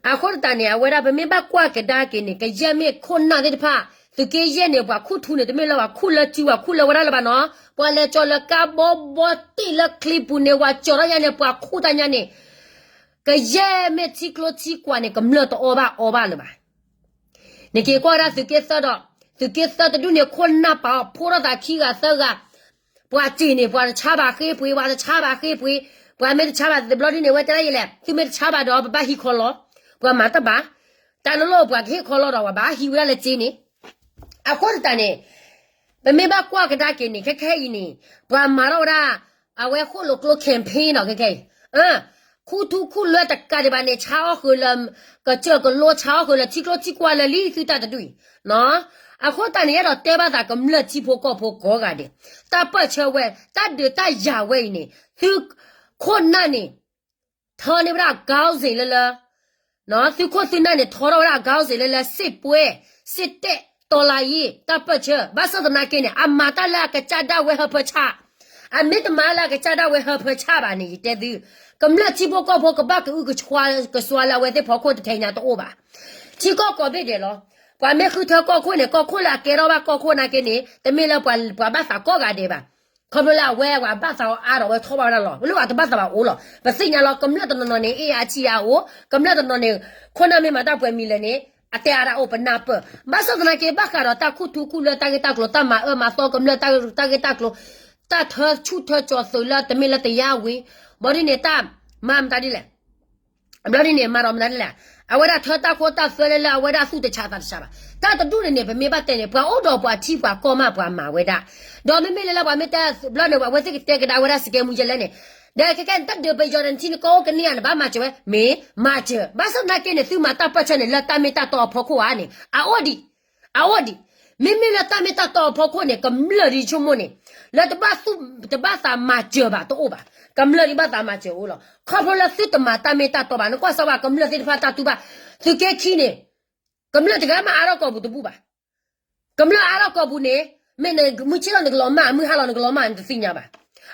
အဃိသတးန့ၣ် အဝဲဒၣ်ပမ့ၢ်ဘၣ်ကွၢ်ကဒါက့ၤန့ၣ် ကယဲၢ်မ့ၢ်ခိၣ်နၢ်သ့ၣ်တဖၣ် သုးက့ယဲၢ်န့ၣ် ပှၤခူၣ်ထူန့ၣ် တမ့ၢ်လၢပှၤခူၣ်လၢစု ပှၤခူၣ်လၢဝဲဒၣ်လၢၤဘၣ်နီၤ. ပှၤလဲၤကၠီၤလၢကါဘီဘီတ့ၢ်လၢချံပူၤန့ၣ် ပှၤကၠီၤထီၣ်ညါန့ၣ် ပှၤခူၣ်တၢ်ညါန့ၣ် ကယဲၢ်မ့ၢ်ထံကျိထံကွာ်န့ၣ် ကမျၢၢ်တအီၣ်ဘၣ်အီဘၣ်လၢၤဘၣ်. နက့ၤကွၢ်ဝဲဒၣ်သုးက့သၢဒီး သုးက့သၢတဒူၣ်န့ၣ် ခိၣ်နၢ်ပာ်အီၤဖိထီၣ်သးခံဂၤသၢဂၤ, ပှၤစ့ၢ်န့ၣ် ပှၤတဆါဘၣ်ဃ့ပှ့ၤ, ပှၤတဆါဘၣ်ဃ့ပှ့ၤ, ပှၤမ့ၢ်တဆါဘၣ်တဘျီဒ်န့ၣ် အဝဲတဲဒၣ်ယဲလဲၣ် သုမ့ၢ်တဆါဘၣ်ဒီး ပဘၣ်ဟံးခီလီၤ, ပှၤမၤတဘၣ်, တၢ်လၢလီၢ်ပှၤကဟ့ၣ်ခီလီၤဒီး ပှၤဘၣ်ဟံးဝဲဒၣ်လၢစ့န့ၣ်, အဃိသတးန့ၣ် ပမ့ၢ်ဘၣ်ကွၢ်ကဒါက့ၤန့ၣ် ခဲခဲအံၤန့ၣ် ပှၤမၤထီၣ်ဝဲဒၣ် အဝဲဃိၣ်လိာ်ကျိ campaign နီၤ ခဲခဲအံၤ, ခူၣ်ထူခူၣ်လွဲတကးဒံးဘၣ်န့ၣ် ဆါအီၣ်ဃုာ်လၢ ကစၢၢ်ကလိ ဆါအီၣ်ဃုာ်လၢထံကျိထံကွာ်လၢာ်လံ သုတၢ်တဒူၣ်အံၤ, အဃိသတးန့ၣ် ယအဲၣ်ဒိးတဲဘၣ်သးကမျၢၢ်ထံဖိကီၢ်ဖိကိးဂၤဒဲး, တၢ်ပၢၢ်ဆၢဝဲ တၢ်ဒုးတၢ်ယၤဝဲအံၤန့ၣ် သု ခိၣ်နၢ်န့ၣ် ထီန့ၢ်ဝဲဒၣ်အ ခေါင်းစဉ် လၢလၢ သုခိၣ်သုနၢ်န့ၣ် ထီထီၣ်ဝဲဒၣ်အ ခေါင်းစဉ် လၢလၢ စစ်ပွဲ, စစ်တပ်, တော်လှန်ရေး, တၢ်ပၢၢ်ဆၢ, ဘၣ်ဆၣ်သနာ်က့န့ၣ် အမၤတၢ်လၢအကစၢ်ဒၣ်ဝဲဟၢဖၢဆၣ်, အမ့ၢ်တမၤလၢအကစၢ်ဒၣ်ဝဲဟၢဖၢဆၣ်ဘၣ်န့ၣ် ယတဲသု, ကမျၢၢ်ထံဖိကီၢ်ဖိကဘၣ်ကအုကဆှါကဆှါလၢအဝဲသ့ၣ်ဖီခိၣ်တထဲညါတအိၣ်ဘၣ်. ထံကီၢ်ကိးဘ့ၣ်ဒဲးလီၤ. ပှၤမ့ၢ်ဃုထၢကီၢ်ခိၣ်န့ၣ် ကီၢ်ခိၣ်လၢအကဲထီၣ်ဘၣ်ကီၢ်ခိၣ်နာ်က့န့ၣ် တမ့ၢ်လၢပှၤဘၣ်သးကိးဂၤဒဲးဘၣ်. ခီဖျိလၢအဝဲပှၤဘၣ်သးအီၤအါဒီးအဝဲထီၣ်ဘၣ်ဝဲဒၣ်လီၤ. လၢအတဘၣ်သးဘၣ်အိၣ်လီၤ. ပသ့ၣ်ညါလီၤ ကမျၢၢ်တနီၤနီၤန့ၣ် အ့ၣ်အါဆံးအါအိၣ်, ကမျၢၢ်တနီၤန့ၣ် ခိၣ်နၢ်မ့ၢ်မၤတၢ်ပှဲၤမံၤလဲၣ်န့ၣ် အတဲအါဒၣ်အိၣ်ပနၢ်ပၢၢ်. ဘၣ်ဆၣ်သနာ်က့ ဘၣ်ဃးဒီးတၢ်ခူၣ်ထူခူၣ်လွဲတၢ်ဂ့ၢ်တၢ်ကျိၤ တၢ်မၤအၢမၤသီကမျၢၢ်တၢ်ဂ့ၢ်တၢ်ကျိၤ, တၢ်ထၢဆူၣ်ထၢကၠီၤသုးလၢတမ့ၢ်လၢတယါဝံၤ, ဘီဒ်န့ၣ်တၢ်မၤမတၤဒ်လဲၣ် ဘျီဒ်န့ၣ် မၤဒီးမနုၤလဲၣ်, အဝဲဒၣ်ထၢတၢ်ခိတၢ်သွဲလၢလၢအဝဲဒၣ်သူၣ်တဆးသးတဆးဘၣ်. တၢ်တဒူၣ်န့ၣ်န့ၣ် ပမ့ၢ်ဘၣ်တဲန့ၣ် ပှၤအိၣ်ဒီးပှၤထံပှၤကီၢ်မးပှၤမၤဝဲဒၣ်. ဒီးမ့မ့ၢ်လၢလၢပှၤမ့ၢ်တဲဘျီန့ၣ် အဝဲသ့ၣ်ကတဲကဒါဝဲဒၣ်စကဲမူယဲလဲၣ်န့ၣ်, ဒီးခဲကဲန့ၣ် တၢ်ဒုးပယီၤဒီးနထံနကီၢ်အိၣ်ကန့ၢ်ဧါန့ၣ် ဘၣ်မၤစၢၤဝဲ, မ့ၢ်မၤစၢၤ. ဘၣ်ဆၣ်သနာ်က့န့ၣ် သုမၤတၢ်ပၢၢ်ဆၢန့ၣ် လၢတၢ်မ့ၢ်တၢ်တီအဖီခိၣ်ဧါန့ၣ် အအိၣ်ဒံး အအိၣ်ဒံး. မ့မ့ၢ်လၢတၢ်မ့ၢ်တၢ်တီအဖီခိၣ်န့ၣ် ကမျၢၢ်ဒ်ဆိကမိၣ်န့ၣ် လၢတဘၣ်သူၣ်တဘၣ်သးမၤစၢၤဘၣ်တအိၣ်ဘၣ်. ကမျၢၢ်ဒ်ဘၣ်သးမၤစၢၤအိၣ်လီၤ. ခီဖျိလၢသုတမၤတၢ်မ့ၢ်တၢ်တီဘၣ်. နကွၢ်စၢ်ဝဲကမျၢၢ်သ့ၣ်တဖၣ်တၢ်တူၢ်ဘၣ်, သုးက့ခံန့ၣ် ကမျၢၢ်တဂၤမ့ၢ်အါထီၣ်ကိာ်ပူၤတဘူၣ်ဘၣ်. ကမျၢၢ်အါထီၣ်ကိာ်ပူၤန့ၣ် မ့ၢ်နမုၢ်ဆ့ၣ်လီၤနကလီၤမၢ် မုၢ်ဟါလီၤနကလီၤမၢ် နတသ့ၣ်ညါဘၣ်.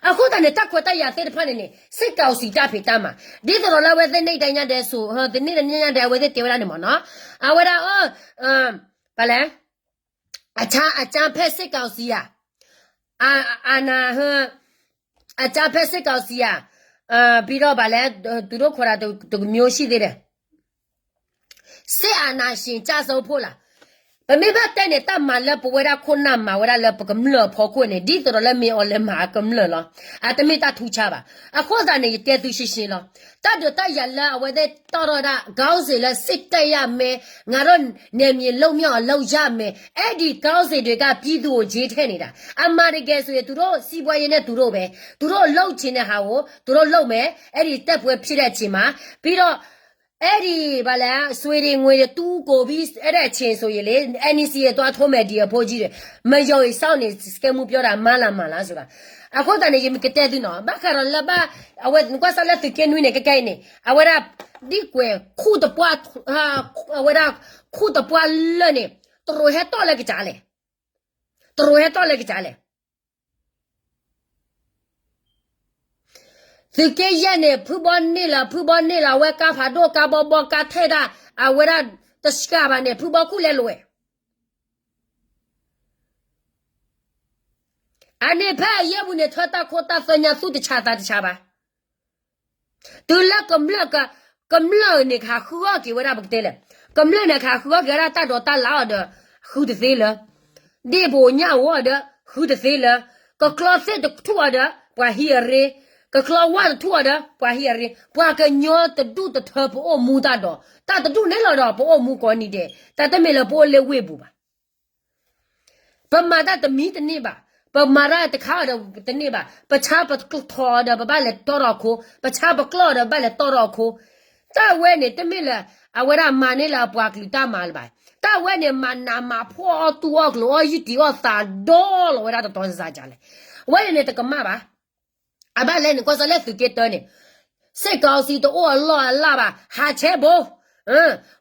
အဃိသတးန့ၣ် တၢ်ခွဲးတၢ်ယာ်သ့ၣ်တဖၣ်န့ၣ်န့ၣ် စစ်ကောင်စီ တၢ်ဖံးတၢ်မၤ ဒ်သိးဒီးလၢအဝဲသ့ၣ်န့ၣ်တၢ်ညါဒဲးစိၤ သန့ၢ်တၢ်ညါဒဲး အဝဲသ့ၣ်တဲဝဲဒၣ်န့ၣ်မ့ၢ်နီၤ, အဝဲဒၣ် ပှၤလဲၣ် အကြမ်းဖက်စစ်ကောင်စီ ဧါ, အာဏာ အကြမ်းဖက်စစ်ကောင်စီ ဧါ, ပြီးတော့ ဘာလဲ သူတို့ခေါ်တာ တစ်မျိုးရှိသေးတယ်. စစ်အာဏာရှင်ကျဆုံးဖို့လား. ပမ့ၢ်ဘၣ်တဲန့ၣ် တၢ်မၤလၢပဝဲဒၣ်ခိၣ်နၢ်မၤဝဲဒၣ်လၢပကမျၢၢ်အဖီခိၣ်န့ၣ် ဒ်သိးဒီးလၢမ့ၢ်အီၤလဲၤမၤအကမျၢၢ်လီၤ. အတမ့ၢ်တၢ်ထူးခြားဘၣ်. အဃိသတးန့ၣ် ယတဲသုရှင်းရှင်းလီၤ. တၢ်ဒုးတၢ်ယၤလၢအဝဲသ့ၣ်တီၢ်ထီၣ်ဝဲဒၣ် ခေါင်းစဉ်လၢ စစ်တပ်ရမယ်, ငါတို့ နယ်မြေလွတ်မြောက်အောင်လုပ်ရမယ်, အဲဒီခေါင်းစဉ်တွေက ပြည်သူကို ရေးထဲနေတာ. အမှန်တကယ်ဆိုရင် သူတို့စီးပွားရေးနဲ့ သူတို့ပဲ, သူတို့လုပ်ချင်တဲ့ဟာကို သူတို့လုပ်မယ်, အဲဒီတိုက်ပွဲဖြစ်တဲ့အချိန်မှာ, ပြီးတော့ အဲဒံးဘၣ်လဲၣ် ဆွေတွေငွေတွေတူးကုန်ပြီ အဲ့ဒါအချိန်ဆိုရင်လေ NEC သွားထိုးမယ် ဒီအဖိုးကြီးတွေ မယုံရင်စောင့်နေ စကဲမူပြောတာ မှန်လားမှန်လားဆိုတာ အဃိသတးန့ၣ် ယမ့ၢ်ကတဲသုနီၤ ဘၣ်ဃးဒီးလၢဘၣ် အဝဲကွၢ်စၢ်လၢသုးက့နွံန့ၣ် ကဲကဲအံၤန့ၣ် အဝဲဒၣ် ဒ်ကွဲး ခူၣ်တပှၢ် အဝဲဒၣ် ခူၣ်တပှၢ်လၢာ်န့ၣ် တရိးဟဲတီၢ်လၢကစၢ်လဲၣ် တရိးဟဲတီၢ်လၢကစၢ်လဲၣ် သုးက့ယဲၢ်န့ၣ် ဖုဘီန့ၢ်လီၤ ဖုဘီန့ၢ်လီၤ အဝဲကါဖးဒိၣ် ကါဘီဘီ ကါထဲၣ်တၢ် အဝဲဒၣ်တစှၤဘၣ်န့ၣ် ဖုဘီခူၣ်လဲၤလိာ်ဝဲ အန့ၣ်ဖဲအယဲၢ်ပူၤန့ၣ် ထၢတၢ်ခိတၢ်သၢညါသူၣ်တဆးသးတဆးဘၣ် တုၤလၢကမျၢၢ် ကမျၢၢ်န့ၣ် ကဟးဃုအီၣ်က့ၤဝဲဒၣ်ပကတဲလဲၣ် ကမျၢၢ်န့ၣ် ကဟးဃုအီၣ်က့ၤဝဲဒၣ်တၢ်ဒိးတၢ်လၣ်အီၤဒီး ဃုတသ့လၢ ဒ့ၣ်ပအိၣ်ညၣ်အိၣ်ဒီး ဃုတသ့လၢ ကကျီသ့ၣ်တထူၣ်အီၤဒီး ပှၤဟံးအရ့ ကကျီဝၣ်တထူၣ်အီၤဒီး ပှၤဟံးအရ့ ပှၤကညီတဒူၣ်တထၢပအိၣ်မူတၢ်ဒီး တၢ်တဒူၣ်န့ၣ်လီၤဒီး ပအိၣ်မူကိးနံၤဒဲး တၢ်တမ့ၢ်လၢပအိၣ်လၢဝ့ၢ်ပူၤဘၣ် ပမၤတၢ်တမံၤတန့ၢ်ဘၣ် ပမၤတၢ်တခါအီၤဒီးတန့ၢ်ဘၣ် ပဆါပထီၣ်အီၤဒီး ပဘၣ်လဲၤတီထီၣ်အခိ ပဆါပကျီၢ်အီၤဒီး ပဘၣ်လဲၤတီထီၣ်အခိ တၢ်ဝဲန့ၣ် တမ့ၢ်လၢ အဝဲဒၣ်မၤန့ၢ်လၢအပှၤကလုာ်တၢ်မၤလၢၤဘၣ် တၢ်ဝဲန့ၣ် မၤနးမၤဖှီၣ်အီၣ်တူၢ်အီၣ်ကျိၤအီၣ်ယုၢ်တံၢ်အီၣ်သးဒီလီၤဝဲဒၣ်တတီၤစၤစၤလဲၣ် အဝဲန့ၣ်န့ၣ်တကမၣ်ဘၣ် အဘၣ်လဲၣ်န့ၣ် ကွၢ်စၢ်လၢသုးက့တၢန့ၣ် စစ်ကောင်စီတအိၣ်အလီၢ်အလၢ်ဘၣ် ဟးဆဲဘိ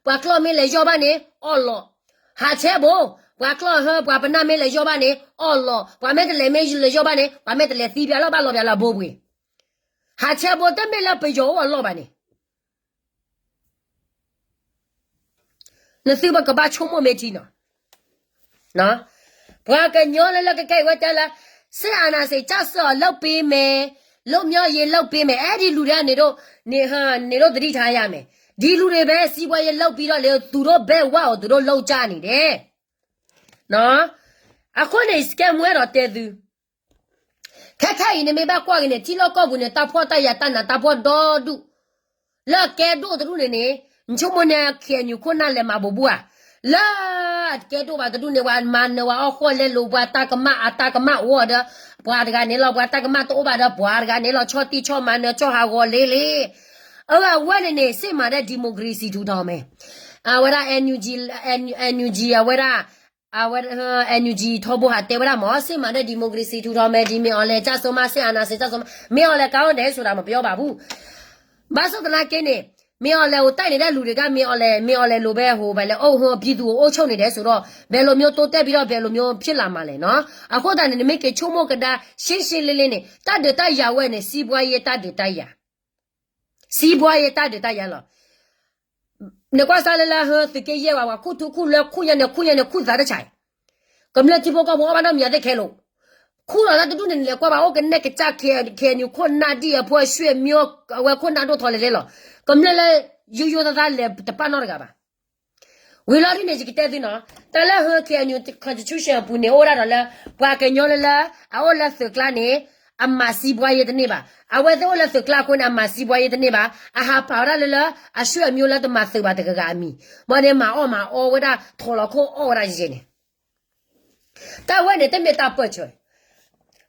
ပှၤကျီၢ်မ့ၢ်လဲၤယီၢ်ဘၣ်န့ၣ် အီၣ်လီၤ ဟးဆဲဘိ ပှၤကျီၢ်ဟၢ ပှၤပနၢ်မ့ၢ်လဲၤယီၢ်ဘၣ်န့ၣ် အီၣ်လီၤ ပှၤမ့ၢ်တလဲၤမ့ၢ်လဲၤယီၢ်ဘၣ်န့ၣ် ပှၤမ့ၢ်တလဲၤသံပှၤလီၤဘၣ်လီၤပှၤလၢအဘိပှ့ၤ ဟးဆဲဘိ တမ့ၢ်လၢပယီၤအိၣ်အလီၢ်ဘၣ်န့ၣ် နသုပကဘၣ်ဆိကမိၣ်မ့ၢ်ထံနီၤ ပှၤကညီလၢလၢကကဲအံၤဝဲတဲလၢ စစ်အာဏာရှင်ကျဆုံးအောင်လုပ်ပေးမယ် လွတ်မြောက်ရေးလုပ်ပေးမယ် အဲဒ်လူၤဒဲးန့ၣ်ဒိၣ် န့ၣ်ဒိၣ်သတိထားရမယ် ဒီလူတွေပဲ စီးပွားရေးလုပ်ပြီးတော့လေ သူတို့ဘက်ဝါကို သူတို့လုပ်ကြနေတယ် အဃိန့ၣ် စကဲမူအဲၣ်ဒိးတဲသု ခဲခဲအံၤန့ၣ်မ့ၢ်ဘၣ်ကွၢ်က့ၤန့ၣ် ထံလီၢ်ကီၢ်ပူၤန့ၣ် တၢ်ဖှီၣ်တၢ်ယာ်တၢ်နးတၢ်ဖှီၣ်ဒီဒူၣ် လၢအကဲဒိၣ်တဒူၣ်န့ၣ်န့ၣ် နဆိကမိၣ်န့ၣ် KNU ခိၣ်နၢ်လဲၤမၤဘိးဘုဧါ လၢအကဲဒိၣ်ဘၣ်တဒူၣ်န့ၣ် ပှၤမၤနၢၤဝဲအီၣ်ဃီလဲလိာ် ပှၤတၢ်ကမၣ်အတၢ်ကမၣ်အိၣ်ဒီး ပှၤတဂၤန့ၣ်လီၤ ပှၤတၢ်ကမၣ်တအိၣ်ဘၣ်ဒီး ပှၤတဂၤန့ၣ်လီၤ ဆီၣ်တံၢ်ဆီၣ်မၤနၢၤ ဆီၣ်ဟးဂီၤလ့လ့ အဝဲန့ၣ်န့ၣ် စစ်မှန်တဲ့ ဒီမိုကရေစီထူထောင်မယ် အဝဲဒၣ် NUG NUG အဝဲဒၣ် အဝဲ NUG ထီဘိဟးတဲဝဲဒၣ်မ့ၢ် စစ်မှန်တဲ့ ဒီမိုကရေစီထူထောင်မယ် ဒီမ့ၢ်အီၤလဲၤ ကျဆုံးမှ စစ်အာဏာရှင် ကျဆုံးမှ မ့ၢ်အီၤလဲၤ ကောင်းတယ်ဆိုတာ မပြောပါဘူး ဘၣ်ဆၣ်သနာ်က့န့ၣ် မ့ၢ်အီၤလဲၤအိၣ်တဲာ်န့ၣ်ဒၣ်လူၤတဂၤ မ့ၢ်အီၤလဲၤ မ့ၢ်အီၤလဲၤလိၤဘဲဟိဘဲလဲၤအိၣ်ဟိ ပြည်သူကို အုပ်ချုပ်နေတယ်ဆိုတော့ ဘယ်လိုမျိုးတိုးတက်ပြီးတော့ ဘယ်လိုမျိုးဖြစ်လာမှာလဲနော် အဃိသတးန့ၣ် နမ့ၢ်က့ၤဆိကမိၣ်ကဒါ ရှင်းရှင်းလင်းလင်းန့ၣ် တၢ်ဒုးတၢ်ယၤဝဲန့ၣ် စီးပွားရေးတၢ်ဒုးတၢ်ယၤ စီးပွားရေးတၢ်ဒုးတၢ်ယၤလီၤ နကွၢ်စၢ်လၢလၢဟၢသုးက့ယဲၢ်ဝဲ ပှၤခူၣ်ထူခူၣ်လၢခူၣ်ညါန့ၣ် ခူၣ်ညါန့ၣ် ခူၣ်သးတဆၣ်အံၤ ကမျၢၢ်ထံဖိကီၢ်ဖိအီၣ်ဘၣ်နီတမံၤအသ့ၣ်ခဲလိာ် ခူၣ်လီၤတၢ်တဒူၣ်န့ၣ် နလဲၤကွၢ်ဘၣ်အိၣ်ကနဲၣ်ကစၢ် KNU ခိၣ်နၢ်ဒ်အဖိအရွှေ့မျိုး အဝဲခိၣ်နၢ်ဒိၣ်ထီၣ်လဲၤလဲၤလီၤ ကမျၢၢ်လၢယိယိသးသးလဲၤတပာ်နီတဂၤဘၣ် ဝံၤလီၤဒ်န့ၣ် ယကတဲသုနီၤ တၢ်လၢဟၢ KNU constitution အပူၤန့ၣ် အိၣ်ဒၣ်ဒီးလၢ ပှၤကညီလၢလၢ အအိၣ်လၢသုးကျါန့ၣ် အမၤစံးပှၤယဲတန့ၢ်ဘၣ်. အဝဲသ့ၣ်အိၣ်လၢသုးကျါအဃိန့ၣ် အမၤစံးပှၤယဲတန့ၢ်ဘၣ်. အဟးပာ်ဝဲဒၣ်လၢလၢ အဆွေမျိုးလၢတမၤသုးဘၣ်တဂၤဂၤအမံၤ, ဘၣ်န့ၣ်မၤအီၣ်မၤအီဝဲဒၣ် ထိးလီၤခိၣ်အီၣ်ဝဲဒၣ်ယဲန့ၣ် တၢ်ဝဲန့ၣ် တမ့ၢ်တၢ်ပၢၢ်ဆၢ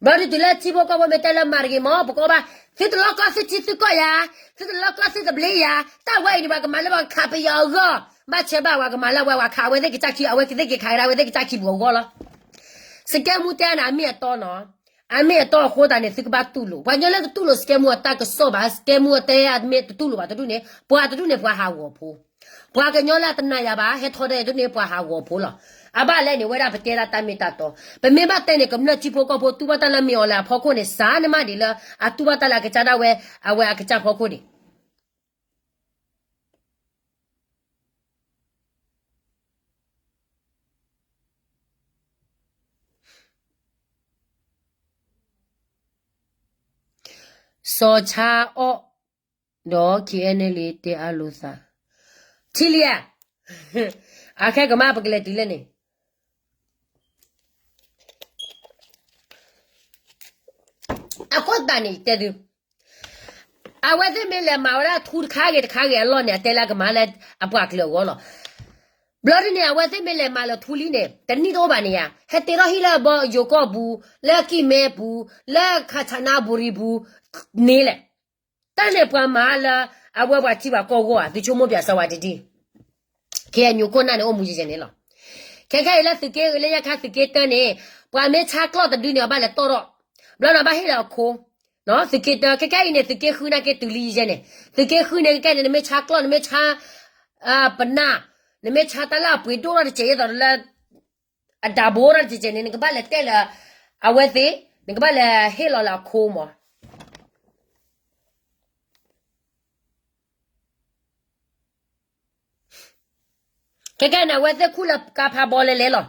ဘျီဒုးတုၤလၢထံဖိကီၢ်ဖိမ့ၢ်တဲလၢမၤတဂ့ၤမ့ၢ် ပကိးဘၣ် သုတလီၢ်ကီၢ်သုထံသုကီၢ်ယၤ, သုတလီၢ်ကီၢ်သုသဘျ့ယၤ, တၢ်ဝဲအံၤန့ၣ် ပှၤကမၤလၢပှၤခးပယီၤအဂီၢ်, ဘၣ်ဆဲးဘၣ်ပှၤကမၤလၢဝဲပှၤခးအဝဲသ့ၣ်ကစၢ်ခံ အဝဲသ့ၣ်ကစၢ်ခံပူၤအဂီၢ်လီၤ. စကဲမူတဲန့ၣ် အမ့ၢ်အတီနီၤ, အမ့ၢ်အတီအဃိသတးန့ၣ် သုကဘၣ်တူၢ်လိာ်, ပှၤကညီလၢတတူၢ်လိာ်စကဲမူအတၢ်ကစီၣ်ဘၣ်, စကဲမူအတဲအမ့ၢ်တတူၢ်လိာ်ဘၣ်တဒူၣ်န့ၣ် ပှၤတဒူၣ်န့ၣ် ပှၤဟးဂီၤဖိ ပှၤကညီလၢအတနာ်ယၤဘၣ် ဟဲထီၣ်ဒီးတဒူၣ်န့ၣ် ပှၤဟးဂီၤဖိလီၤ. အဘၣ်လဲၣ်န့ၣ် ဝဲဒၣ်ပတဲဒၣ်တၢ်မ့ၢ်တၢ်တီ, ပမ့ၢ်ဘၣ်တဲန့ၣ် ကမျၢၢ်ထံဖိကီၢ်ဖိတူၢ်ဘၣ်တၢ်လၢမ့ၢ်အီၤလဲၣ်အဖီခိၣ်န့ၣ် စးနမးဒံးလၢ အတူၢ်ဘၣ်တၢ်လၢအကစၢ်ဒၣ်ဝဲ အဝဲအကစၢ်ဖီခိၣ်န့ၣ် စီၤဆါအီၣ်ဒီး KNLA တဲအါလိာ်သး, ထံလံဧါ, အခဲကမၣ်ပကလဲၤတုၤလၢန့ၣ် အဃိသတးန့ၣ် တဲသု, အဝဲသ့ၣ်မ့ၢ်လဲၤမၤဝဲဒၣ်ထူတခါဂ့ၤတခါဂ့ၤအလီၢ်န့ၣ် အတဲလၢကမၤလၢအပှၤကလုာ်အဂီၢ်လီၤ. ဘျီဒ်န့ၣ် အဝဲသ့ၣ်မ့ၢ်လဲၤမၤလၢထူလံန့ၣ် တနံၣ်တအိၣ်ဘၣ်န့ၣ်ဧါ, ဟဲတ့ထီၣ်ဟံၣ်လၢအဘီယိၤကီၢ်ပူၤ, လၢကံၢ်မဲပူၤ, လၢခးဆးနါဘူရံပူၤန့ၣ်လဲၣ်. တၢ်န့ၣ်ပှၤမၤလၢ အဝဲပှၤထံပှၤကီၢ်ဂီၢ်ဧါ, သုဆိကမိၣ်ပၠးစီဝါတဒံၣ်, ခဲအံၤညိခိၣ်နၢ်န့ၣ်အိၣ်မူယဲယဲန့ၣ်လီၤ. ခဲခဲအံၤလၢသုးက့လၢညါခါသုးက့တၢန့ၣ်, ပှၤမ့ၢ်ဆါကျီၢ်တဒုန့ၣ် အဘၣ်လဲၤတီၢ်ထီၣ်, ဘျီန့ၣ်ဘၣ်ဟ့ၣ်လီၤအခိ, သုးက့တၢ ခဲခဲအံၤန့ၣ် သုးက့ဃုနာ်က့တုၤလံယဲန့ၣ်, သုးက့ဃုန့ၣ် ခဲခဲန့ၣ် နမ့ၢ်ဆါကျီၢ် နမ့ၢ်ဆါ ပနၢ်, နမ့ၢ်ဆါတၢ်လၢအပှ့ၤဒိၣ်ထီၣ်တစဲးအသိးလၢ အဒၣ်ဘိထီၣ်တစဲးန့ၣ် နကဘၣ်လဲၤတဲလၢ အဝဲသ့ၣ်, နကဘၣ်လဲၤဟ့ၣ်လီၤလၢအခိမး. ခဲခဲန့ၣ် အဝဲသ့ၣ်ခူၣ်လၢကါဖးဘီလဲၤလဲၤလီၤ.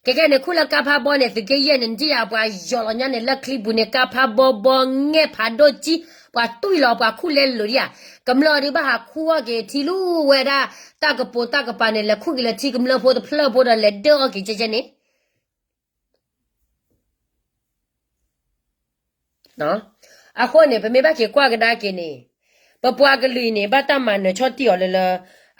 ခဲခဲန့ၣ် ခူၣ်လၢကါဖးဘီန့ၣ် သုးက့ယဲၢ်န့ၣ် နထံၣ်ယၤပှၤယီၤလီၤညါန့ၣ် လၢချံပူၤန့ၣ် ကါဖးဘီဘီ ငဲၢ်ဖးဒိၣ်ကံ, ပှၤတွံၢ်လီၤ ပှၤခူၣ်လဲလိာ်ဒံးဧါ. ကမျၢၢ်ဒုးဘၣ်ဟးခူၣ်အီၣ်က့ၤထံလူဝဲဒၣ် တၢ်ကပိာ်တၢ်ကပၤန့ၣ် လဲၤခူၣ်က့ၤလၢထံကမျၢၢ်ဖိတဖျၢၣ်ဖိဒီး လဲၤဒၢအီၣ်က့ၤကဲကဲန့ၣ် အဃိန့ၣ် ပမ့ၢ်ဘၣ်က့ၤကွၢ်ကဒါက့ၤန့ၣ်, ပပှၤကလုာ်အံၤန့ၣ် ဘၣ်တၢ်မၤနၢၤဆီၣ်တံၢ်အီၤလၢလၢ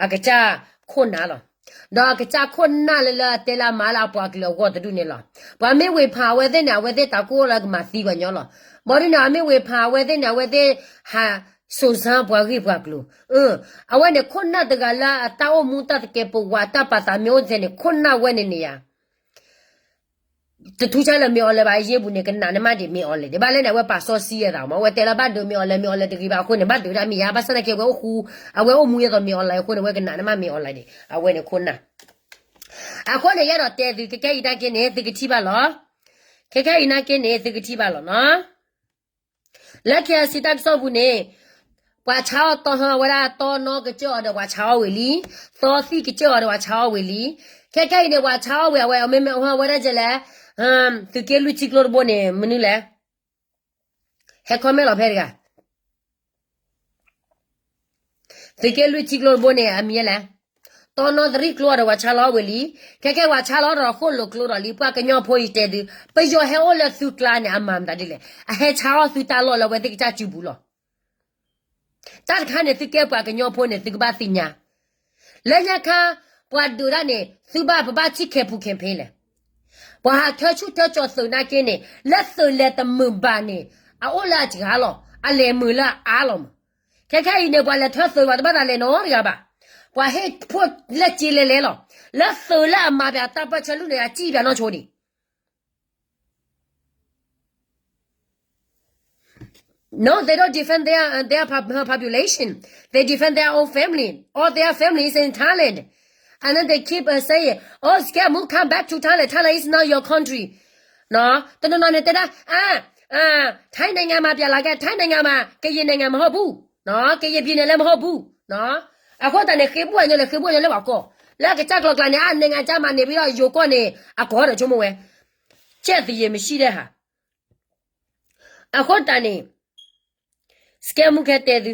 အကစၢ်ခိၣ်နၢ်လီၤ. ဒီးအကစၢ်ခိၣ်နၢ်လၢလၢအတဲလၢအမၤလၢအပှၤကလုာ်အဂီၢ်တဒူၣ်န့ၣ်လီၤ. ပှၤမ့ၢ်ဝ့ၤဖးအဝဲသ့ၣ်န့ၣ် အဝဲသ့ၣ်တၢ်ကိၢ်လၢကမၤသံပှၤညီလီၤ. ဘၣ်ဒုးန့ၣ် အမ့ၢ်ဝ့ၤဖးအဝဲသ့ၣ်န့ၣ် အဝဲသ့ၣ်ဟးစိာ်စၢပှၤဂ့ၢ်ပှၤကျိၤ အဝဲန့ၣ်ခိၣ်နၢ်တဂၤလၢအတၢ်အိၣ်မူတၢ်သကဲးပဝးတၢ်ပာ်သးမ့ၢ်အိၣ်ထဲန့ၣ် ခိၣ်နၢ်ဝဲန့ၣ်န့ၣ်ယါ တထူၣ်ဆါလၢမ့ၢ်အီၤလၢၤဘၣ် အယ့ၢ်ပူၤန့ၣ် ကနးန့ၣ်မးဒံးမ့ၢ်အီၤလဲၣ် ဒ်ဘၣ်လဲၣ်န့ၣ် အဝဲပာ်စီဆှံအသးမး အဝဲတဲလၢဘၣ်ဒုးမ့ၢ်အီၤလၢၤ မ့ၢ်အီၤလၢၤတဂ့ၤဘၣ်အဃိန့ၣ် ဘၣ်ဒုးဒၣ်မ့ၢ်ယါ ဘၣ်ဆၣ်သနာ်က့ အဝဲအိၣ်ဃူ အဝဲအိၣ်မူအသိးမ့ၢ်အီၤလၢၤအဃိန့ၣ် အဝဲကနးန့ၣ်မးမ့ၢ်အီၤလၢၤန့ၣ် အဝဲန့ၣ်ခိၣ်နၢ် အဃိန့ၣ် ယအဲၣ်ဒိးတဲသု ခဲခဲအံၤနာ်က့န့ၣ် သုကထံၣ်ဘၣ်လီၤ. ခဲခဲအံၤနာ်က့န့ၣ် သုကထံၣ်ဘၣ်လီၤနီၤ လၢ KIC တၢ်ကစီၣ်ပူၤန့ၣ် ပှၤဆါအီၣ်တီဟါဝဲဒၣ်တီနီကစၢၢ်အီၤဒီးပှၤဆါအီၣ်ဝံၤလံ, သီသံၣ်ကစၢၢ်အီၤဒီးပှၤဆါအီၣ်ဝံၤလံ. ခဲခဲအံၤန့ၣ် ပှၤဆါအီၣ်ဝံၤအဝဲ အမ့မ့ၢ်အီၣ်ဝဲဒၣ်ကဲလဲၣ်, သုးက့လွံၢ်ထံကျိတဘိန့ၣ် မနုၤလဲၣ်. ဟဲ comment လီၤဖဲတဂၤ သုးက့လွံၢ်ထံကျိတဘိန့ၣ် အမံၤလဲၣ်. တီနီသရံၣ်ကျိအီၤဒီးပှၤဆါလီၤအီၣ်ဝံၤလံ. ခဲခဲပှၤဆါလီၤဒီးဃိၣ်လိာ်ကျိဒီးလံ ပှၤကညီဖိအံၤတဲသု, ပယီၤဟဲအိၣ်လၢသုကျါန့ၣ် အမၤမတၤဒ်လဲၣ်. အဟဲဆါအီၣ်သုတၢ်လီၢ်လၢအဝဲသ့ၣ်ကစၢ်စုပူၤလီၤ. တၢ်တခါန့ၣ် သုကဲပှၤကညီဖိန့ၣ် သုကဘၣ်သ့ၣ်ညါ လၢညါခါ ပှၤဒုးတၢ်န့ၣ် သုဘၣ်ပဘၣ်ထံၣ်ခဲပူၤခဲဖဲလဲၣ်. ပှၤဟးထၢဆူၣ်ထၢကၠီၤသုးနာ်က့န့ၣ် လၢသုးလဲၤတမုာ်ဘၣ်န့ၣ် အအိၣ်လၢအစှၤလီၤ အလဲၤမုာ်လၢအအါလီၤမး. ခဲခဲအံၤန့ၣ် ပှၤလဲၤထၢသုးပှၤတဘၣ်သးလဲၤနီတဂၤဘၣ်. ပှၤဟ့ၣ်ဖိလၢက့လဲၤလဲၤလီၤ. လၢသုးလၢအမၤပှၤတၢ်ပၢၢ်ဆၢလုၢ်န့ၣ် အစံၣ်ပှၤနီၢ်ဆိဒံး No, they don't defend their, uh, their pop- her population. They defend their own family. All their family is in Thailand. And then they keep uh, saying, oh, scam, move, come back to Thailand. Thailand is not your country. နော်တနီၤနီၤန့ၣ်တဲဒၣ် อ่า อ่า ထိုင်းနိုင်ငံမှာပြန်လာခဲ့ ထိုင်းနိုင်ငံမှာ ကရင်နိုင်ငံမဟုတ်ဘူးနော် ကရင်ပြည်နယ်လည်းမဟုတ်ဘူးနော် အဃိသတးန့ၣ် ဃ့ဘိၣ်အညီလဲၣ် ဃ့ဘိၣ်အညီလၢပှၤကီၢ် လၢကစၢ်ကျိၤကျါန့ၣ် အ နိုင်ငံခြားမှာနေပြီးတော့ ယိၤကီၢ်န့ၣ် အကီၢ်ဒီးဆိကမိၣ်ဝဲ ကျက်သရေမရှိတဲ့ဟာ အဃိသတးန့ၣ် စကဲမူခဲတဲသု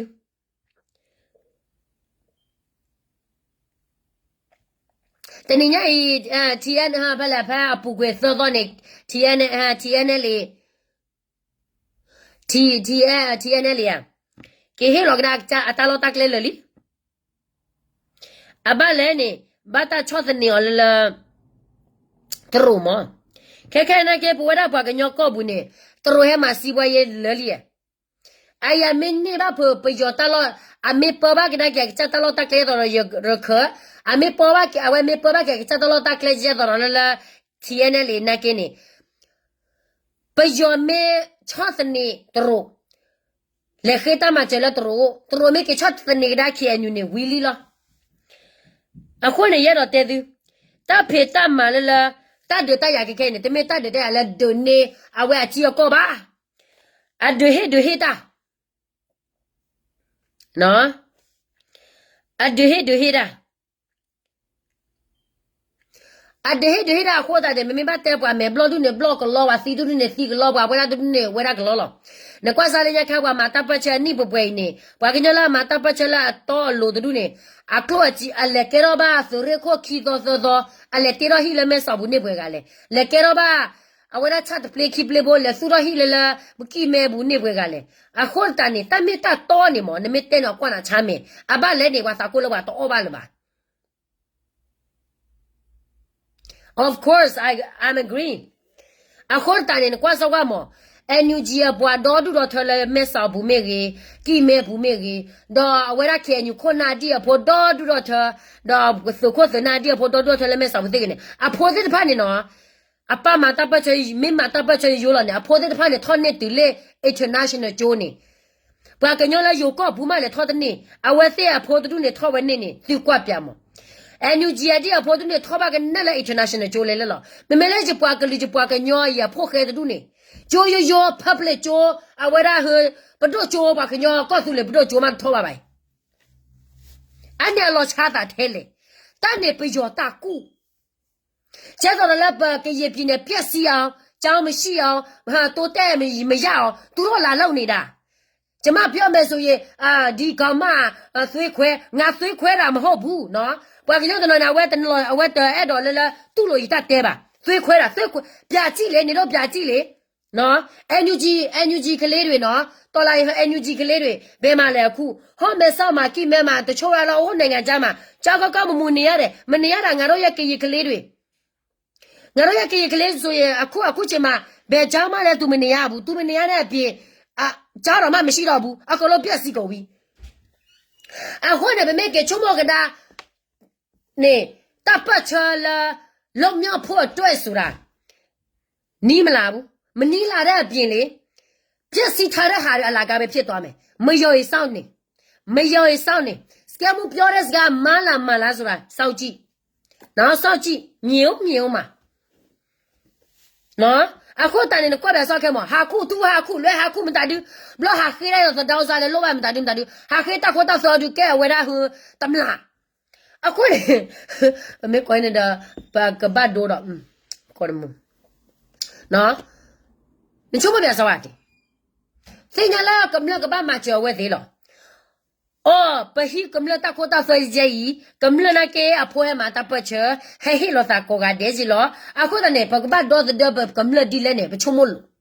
တနံၤညါအံၤ ထံအဲနဖဲလဲၣ်ဖဲအပူၤကွံာ်သၢသီန့ၣ် ထံအဲန ထံအဲနလံ ထံ ထံအဲ ထံအဲနလံ က့ၤဟ့ၣ်လီၤကဒါအတၢ်လီၢ်တၢ်ကျဲလၢာ်လံ အဘၣ်လဲၣ်န့ၣ် ဘၣ်တၢ်ဆီၣ်သနံးအီၤလၢလၢ တရူးမး ခဲခဲနာ်က့ ပဝဲဒၣ်ပှၤကညီကီၢ်ပူၤန့ၣ် တရူးဟဲမၤစံးပှၤယဲလၢာ်လံ အအံၤအမ့ၢ်န့ၢ်ဘၣ်ဖုးပယီၤတၢ်လီၢ် အမ့ၢ်ပၢဘၣ်ကဒါက့ၤအကစၢ်တၢ်လီၢ်တၢ်ကျဲသိးဒီးရခၢၣ် အမ့ၢ်ပၢဘၣ်က့ၤ အဝဲမ့ၢ်ပၢဘၣ်က့ၤအကစၢ်တၢ်လီၢ်တၢ်ကျဲကဲသိးဒီးလၢလၢ ထံအဲနလံ နာ်က့န့ၣ် ပယီၤမ့ၢ်ဆီၣ်သနံးတရူး လဲၤဃ့တၢ်မၤစၢၤလၢတရူးအိၣ် တရူးမ့ၢ်က့ၤဆီၣ်သနံးကဒါ ခ့ၣ်အဲၣ်ယူၣ်န့ၣ် ဝံၤလံလီၤ အဃိန့ၣ် ယအဲၣ်ဒိးတဲသု တၢ်ဖံးတၢ်မၤလၢလၢ တၢ်ဒုးတၢ်ယၤခဲခဲအံၤန့ၣ် တမ့ၢ်တၢ်ဒုးတၢ်ယၤလၢဒုးန့ၢ် အဝဲအထံအကီၢ်ဘၣ် အဒုးဟ့ၣ်ဒုးဟ့ၣ်တၢ် အဒုးဟ့ၣ်ဒုးဟ့ၣ်တၢ် အဒုးဟ့ၣ်ဒုးဟ့ၣ်တၢ်အဃိသတးန့ၣ် မ့မ့ၢ်ဘၣ်တဲပှၤမဲာ်ဘျီၣ်ဒုးန့ၣ် ဘျီၣ်ကလီ ပှၤသံဒုးန့ၣ် သံကလီ ပှၤဝဲဒၣ်ဒုးန့ၣ် ဝဲဒၣ်ကလီလီၤ နကွၢ်စၢ်လၢညါခါ ပှၤမၤတၢ်ပၢၢ်ဆၢအနံၣ်ပှဲၤပှဲၤအံၤန့ၣ် ပှၤကညီလၢအမၤတၢ်ပၢၢ်ဆၢလၢအတီအလိၤတဒုန့ၣ် အကျိၣ်အစ့ အလဲၤကဲထီၣ်ဘၣ်သုးရ့ၣ်ခိၣ်ခံသီသၢသီ အလဲၤတ့ထီၣ်ဟံၣ်လၢမဲၢ်စီၤပူၤန့ၢ်ပှဲၤဂၤလဲၣ် လဲၤကဲထီၣ်ဘၣ် အဝဲဒၣ်ဆၣ်တပျ့ခံပျ့ဖိ လဲၤသူၣ်ထီၣ်ဟံၣ်လၢလၢ ပကံၢ်မဲပူၤန့ၢ်ပှဲၤဂၤလဲၣ် အဃိသတးန့ၣ် တၢ်မ့ၢ်တၢ်တီန့ၣ်မး နမ့ၢ်တဲန့ၣ် အကွၢ်နၤဆါမဲာ် အဘၣ်လဲၣ်န့ၣ် ပှၤသးကိၢ်လၢပှၤတအီၣ်ဘၣ်လၢၤဘၣ် Of course, I, I'm agree. အဃိသတးန့ၣ် နကွၢ်စၢ်ကွၢ်မး, NUG အပှၤဒီဒူၣ်ဒီထၢလၢမဲၢ်ဆီးပူၤမ့ၢ်ဂ့ၤ, ကံၢ်မဲပူၤမ့ၢ်ဂ့ၤ, ဒီးအဝဲဒၣ် KNU ခိၣ်နၢ်ဒ်အဖိဒီဒူၣ်ဒီထၢ, ဒီးသုးခိၣ်သုးနၢ်ဒ်အဖိဒီဒူၣ်ဒီထၢလၢမဲၢ်ဆီးပူၤသ့ၣ်ဂ့ၤန့ၣ် အဖိသ့ၣ်တဖၣ်န့ၣ်နီၤ, အပၢ်မၤတၢ်ပၢၢ်ဆၢ မ့ၢ်မၤတၢ်ပၢၢ်ဆၢယိယိလီၤန့ၣ် အဖိသ့ၣ်တဖၣ်န့ၣ် ထီၣ်န့ၢ်တုၤလၢ international ကၠိန့ၣ် ပှၤကညီလၢယိၤကီၢ်ပူၤမးလဲၤထီၣ်တန့ၢ်, အဝဲသ့ၣ်အဖိတဒူၣ်န့ၣ်ထီၣ်ဝဲန့ၢ်န့ၣ် သုကွၢ်ပၠးမး. NUG ဒ်အဖိတဒူၣ်န့ၣ်ထီၣ်ဘၣ်ကနၣ်လၢ international ကၠိလဲၤလၢလီၤ. မ့မ့ၢ်လၢယပှၤကလုာ်ယပှၤကညီအံၤအဖိၣ်ဃဲတဒူၣ်န့ၣ် ကၠိယိယိ public ကၠိ, အဝဲဒၣ်ဟၢ ပဒိၣ်ကၠိ ပှၤကညီကီၢ်သူလ့ၤပဒိၣ်ကၠိမးတထီၣ်ဘၣ်ဘၣ်အံၤ အန့ၣ်အလီၤဆါသးထဲလဲၣ်. တၢ်န့ၣ်ပယီၤတၢ်ကူၣ်, ကဲသိးဒီးလၢပကယဲၢ်ပံၤန့ၣ် ပျက်စီးအောင်, ကျောင်းမရှိအောင်, တိုးတက်မရအောင်, သူတို့လာလုပ်နေတာ. ကျမပြောမယ်ဆိုရင်, ဒီကောင်မ သွေးခွဲ, ငါသွေးခွဲတာမဟုတ်ဘူးနော်. ပှၤကညီတနီၤန့ၣ် အဝဲတနီၤ အဝဲတအဲၣ်ဒိးလၢလၢ သူ့လိုရတၢ်တဲဘၣ်. သွေးခွဲတာ, သွေးခွဲ, ပြာကြည့်လေ, နင်တို့ပြာကြည့်လေ. နော်, NUG, NUG ကလေးတွေနော်, တော်လှန်ရေး NUG ကလေးတွေ, ဘယ်မှာလဲအခု, ဟော့မဲဆောက်မှာ, ကံမဲမှာ, တချို့ကတော့ ဟိုနိုင်ငံခြားမှာ, ကြောက်ခီခီမမူနေရတယ်, မနေရတာ ငါတို့ရဲ့ကရင်ကလေးတွေ, ငါတို့ရဲ့ကရင်ကလေးဆိုရင် အခု, အခုချိန်မှာ ဘယ်ကျောင်းမှလည်း သူမနေရဘူး, သူမနေရတဲ့အပြင်, အ, ကျောင်းတော်မှမရှိတော့ဘူး, အကုန်လုံးပျက်စီးကုန်ပြီ. အဃိန့ၣ် ပမ့ၢ်က့ၤဆိကမိၣ်ကဒါန့ၣ်, တၢ်ပၢၢ်ဆၢလၢ လွတ်မြောက်ဖို့အတွက်ဆိုတာ နီးမလာဘူး, မနီးလာတဲ့အပြင်လေ, ပျက်စီးထားတဲ့ဟာတွေ အလကားပဲဖြစ်သွားမယ်. မယုံရင်စောင့်နေ, မယုံရင်စောင့်နေ, စကဲမူပြောတဲ့စကား မှားလား မှန်လားဆိုတာ စောင့်ကြည့်, နော်, စောင့်ကြည့်, မြင်ဦး, မြင်ဦးမှာ. နော်, အဃိသတးန့ၣ် နကွၢ်ပြးစီခဲမး, ဟးခူၣ်ထူဟးခူၣ်လွဲဟးခူၣ်မတၤဒု, ဘျီဟးဃ့တၢ်ယီၤသဒါစါလၢလိၣ်ဘၣ်မတၤဒုမတၤဒု, ဟးဃ့တၢ်ခိတၢ်သွဲဒု ကဲအဝဲဒၣ်ဟူ, တမျၢ် အဃိန့ၣ်, ပမ့ၢ်ကွၢ်န့ၣ်ဒီး, ပကဘၣ်ဒိဒီး, ကီးတမူ, နဆိကမိၣ်ပြးစီဝဲတ့ၢ်, သ့ၣ်ညါလၢကမျၢၢ်ကဘၣ်မၤစၢၤအဝဲသ့ၣ်လီၤ. အိ, ပဟံးကမျၢၢ်တၢ်ခိတၢ်သွဲယဲအံၤ, ကမျၢၢ်နာ်က့အဖိဟဲမၤတၢ်ပၢၢ်ဆၢ, ဟဲဟ့ၣ်လီၤသးကိးဂၤဒဲးက့ၤလီၤ. အဃိသတးန့ၣ် ပကဘၣ်ဒီသဒၢပကမျၢၢ်ဒ်လဲၣ်န့ၣ် ပဆိကမိၣ်လိာ်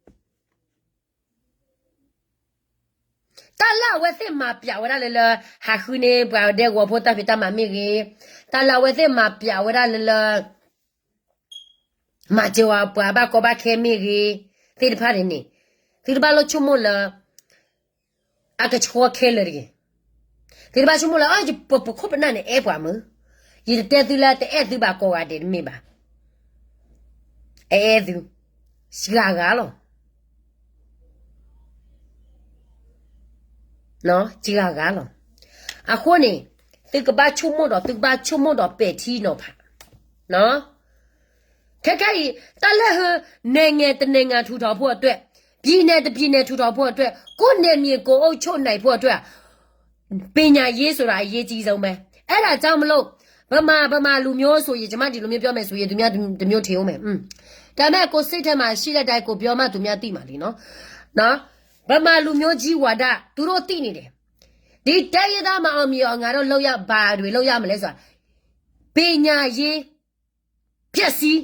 တၢ်လၢအဝဲသ့ၣ်မၤပြးဝဲဒၣ်လၢလၢ ဟးဃုန့ၢ်ပှၤဒဲကဝီၤဖိတၢ်ဖံးတၢ်မၤမ့ၢ်ဂ့ၤ, တၢ်လၢအဝဲသ့ၣ်မၤပြးဝဲဒၣ်လၢလၢ မၤစၢၤဝဲပှၤဘၣ်ကီဘၣ်ခဲမ့ၢ်ဂ့ၤ, သ့ၣ်တဖၣ်န့ၣ်န့ၣ်, သုတဘၣ်လိၣ်ဆိကမိၣ်လၢ အကဆှီခဲလၢာ်တဂ့ၤ. သုတဘၣ်ဆိကမိၣ်လၢ ပခိၣ်ပနၢ်န့ၣ်အဲၣ်ပှၤမုၢ်, ယတတဲသုလၢတအဲၣ်သုဘၣ်ကိးဂၤဒဲးတမ့ၢ်ဘၣ်. အအဲၣ်သု, စှၤဂၤလီၤ. စှၤဂၤလီၤ. အဃိန့ၣ်, သုကဘၣ်ဆိကမိၣ်ဒီး သုကဘၣ်ဆိကမိၣ်ဒီးပဲာ်ထံနီၤဖး. ခဲခဲအံၤ တၢ်လၢဟၢ နိုင်ငံတစ်နိုင်ငံထူထောင်ဖို့အတွက်, ပြည်နယ်တစ်ပြည်နယ်ထူထောင်ဖို့အတွက်, ကိုယ့်နယ်မြေကိုယ်အုပ်ချုပ်နိုင်ဖို့အတွက် ပညာရေးဆိုတာအရေးကြီးဆုံးပဲ. အဲဒါကြောင့်မလို့ ဗမာ, ဗမာလူမျိုးဆိုရင်, ကျွန်မဒီလိုမျိုးပြောမယ်ဆိုရင် သူများတစ်မျိုးထင်ဦးမယ်. ဒါပေမဲ့ ကိုယ်စိတ်ထဲမှာရှိတဲ့အတိုင်း ကိုယ်ပြောမှ သူများသိမှာလीနော်. ဗမာလူမျိုးကြီးဝါဒ သူတို့သိနေတယ်. ဒီတိုင်းရင်းသားမအောင်မြင်အောင် ငါတို့လုပ်ရ, ဘာတွေလုပ်ရမလဲဆိုတာ, ပညာရေး ပျက်စီး,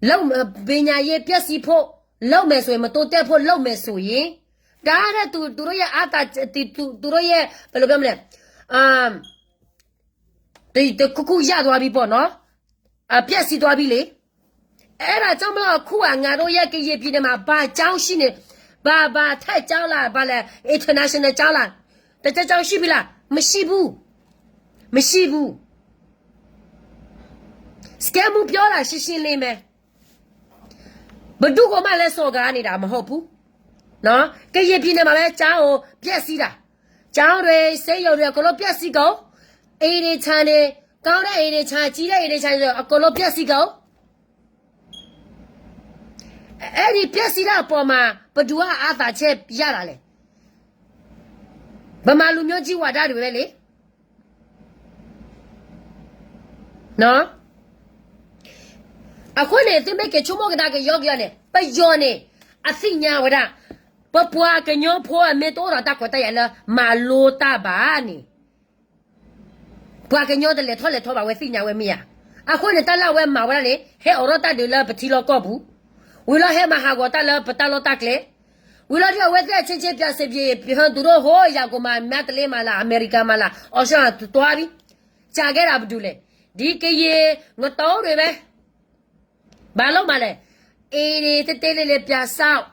လုပ်, ပညာရေးပျက်စီးဖို့လုပ်မယ်ဆိုရင်, မတိုးတက်ဖို့လုပ်မယ်ဆိုရင်, ဒါကသူ, သူတို့ရဲ့အားသာချက်, သူ, သူတို့ရဲ့, ဘယ်လိုပြောမလဲ, အာ, တ, တစ်ခုခုရသွားပြီပေါ့နော်. အပျက်စီးသွားပြီလေ. အဲ့ဒါကြောင့်မလို့ အခုက ငါတို့ရဲ့ကရင်ပြည်နယ်မှာ ဘာကျောင်းရှိနေ, ဘာ, ဘာထက်ကျောင်းလား, ဘာလဲ, internationalကျောင်းလား, တစ်ကျောင်းကျောင်းရှိပြီလား, မရှိဘူး, မရှိဘူး. စကဲမူပြောတာရှင်းရှင်းလေးပဲ. ဘယ်သူ့ကိုမှလည်းစော်ကားနေတာမဟုတ်ဘူးနော်. ကရင်ပြည်နယ်မှာပဲကျောင်းကိုပျက်စီးတာ, ကျောင်းတွေ, ဆေးရုံတွေ အကုန်လုံးပျက်စီးကုန်, အိမ်တွေခြံတွေ, ကောင်းတဲ့အိမ်တွေခြံ, ကြီးတဲ့အိမ်တွေခြံတွေ အကုန်လုံးပျက်စီးကုန်. အဲ့ဒီပျက်စီးတဲ့အပေါ်မှာ ဘယ်သူကအာသာချက်ရတာလဲ? ဗမာလူမျိုးကြီးဝါဒတွေပဲလေ. နော်. အဃိန့ၣ် သုမ့ၢ်က့ၤဆိကမိၣ်ကဒါကယီကယီန့ၣ်, ပယီၤန့ၣ် အသ့ၣ်ညါဝဲဒၣ်, ပပှၤကညီဖိအမ့ၢ်တအိၣ်ဒီးတၢ်ခွဲးတၢ်ယာ်လၢမၤလိတၢ်ဘၣ်န့ၣ်, ပှၤကညီတလဲၤထီၣ်လဲၤထီဘၣ် ဝဲသ့ၣ်ညါဝဲမ့ၢ်ဧါ. အဃိန့ၣ် တၢ်လၢအဝဲမၤဝဲဒၣ်န့ၣ် ဟဲအိးထီၣ်တၢ်ဒုးလၢပထံလီၢ်ကီၢ်ပူၤ, ဝံၤလီၤဟဲမၤဟးဂီၤတၢ်လၢပတၢ်လီၢ်တၢ်ကျဲ, ဝံၤလီၤဒုးအဝဲသ့ၣ်အချင်းချင်း ပြန်စစ်ပြေ, ဟဲသူတို့ဟိုရန်ကုန်မှာ, မန္တလေးမှာလား, အမေရိကန်မှာလား, အီစထြေးလျသွားပြီ, ကျန်ခဲ့တာဘယ်သူလဲ? ဒီကရင်ငတီတွေပဲ. ဘာလုပ်မှာလဲ? အေး တတဲလၢလၢ ပြာစောင့်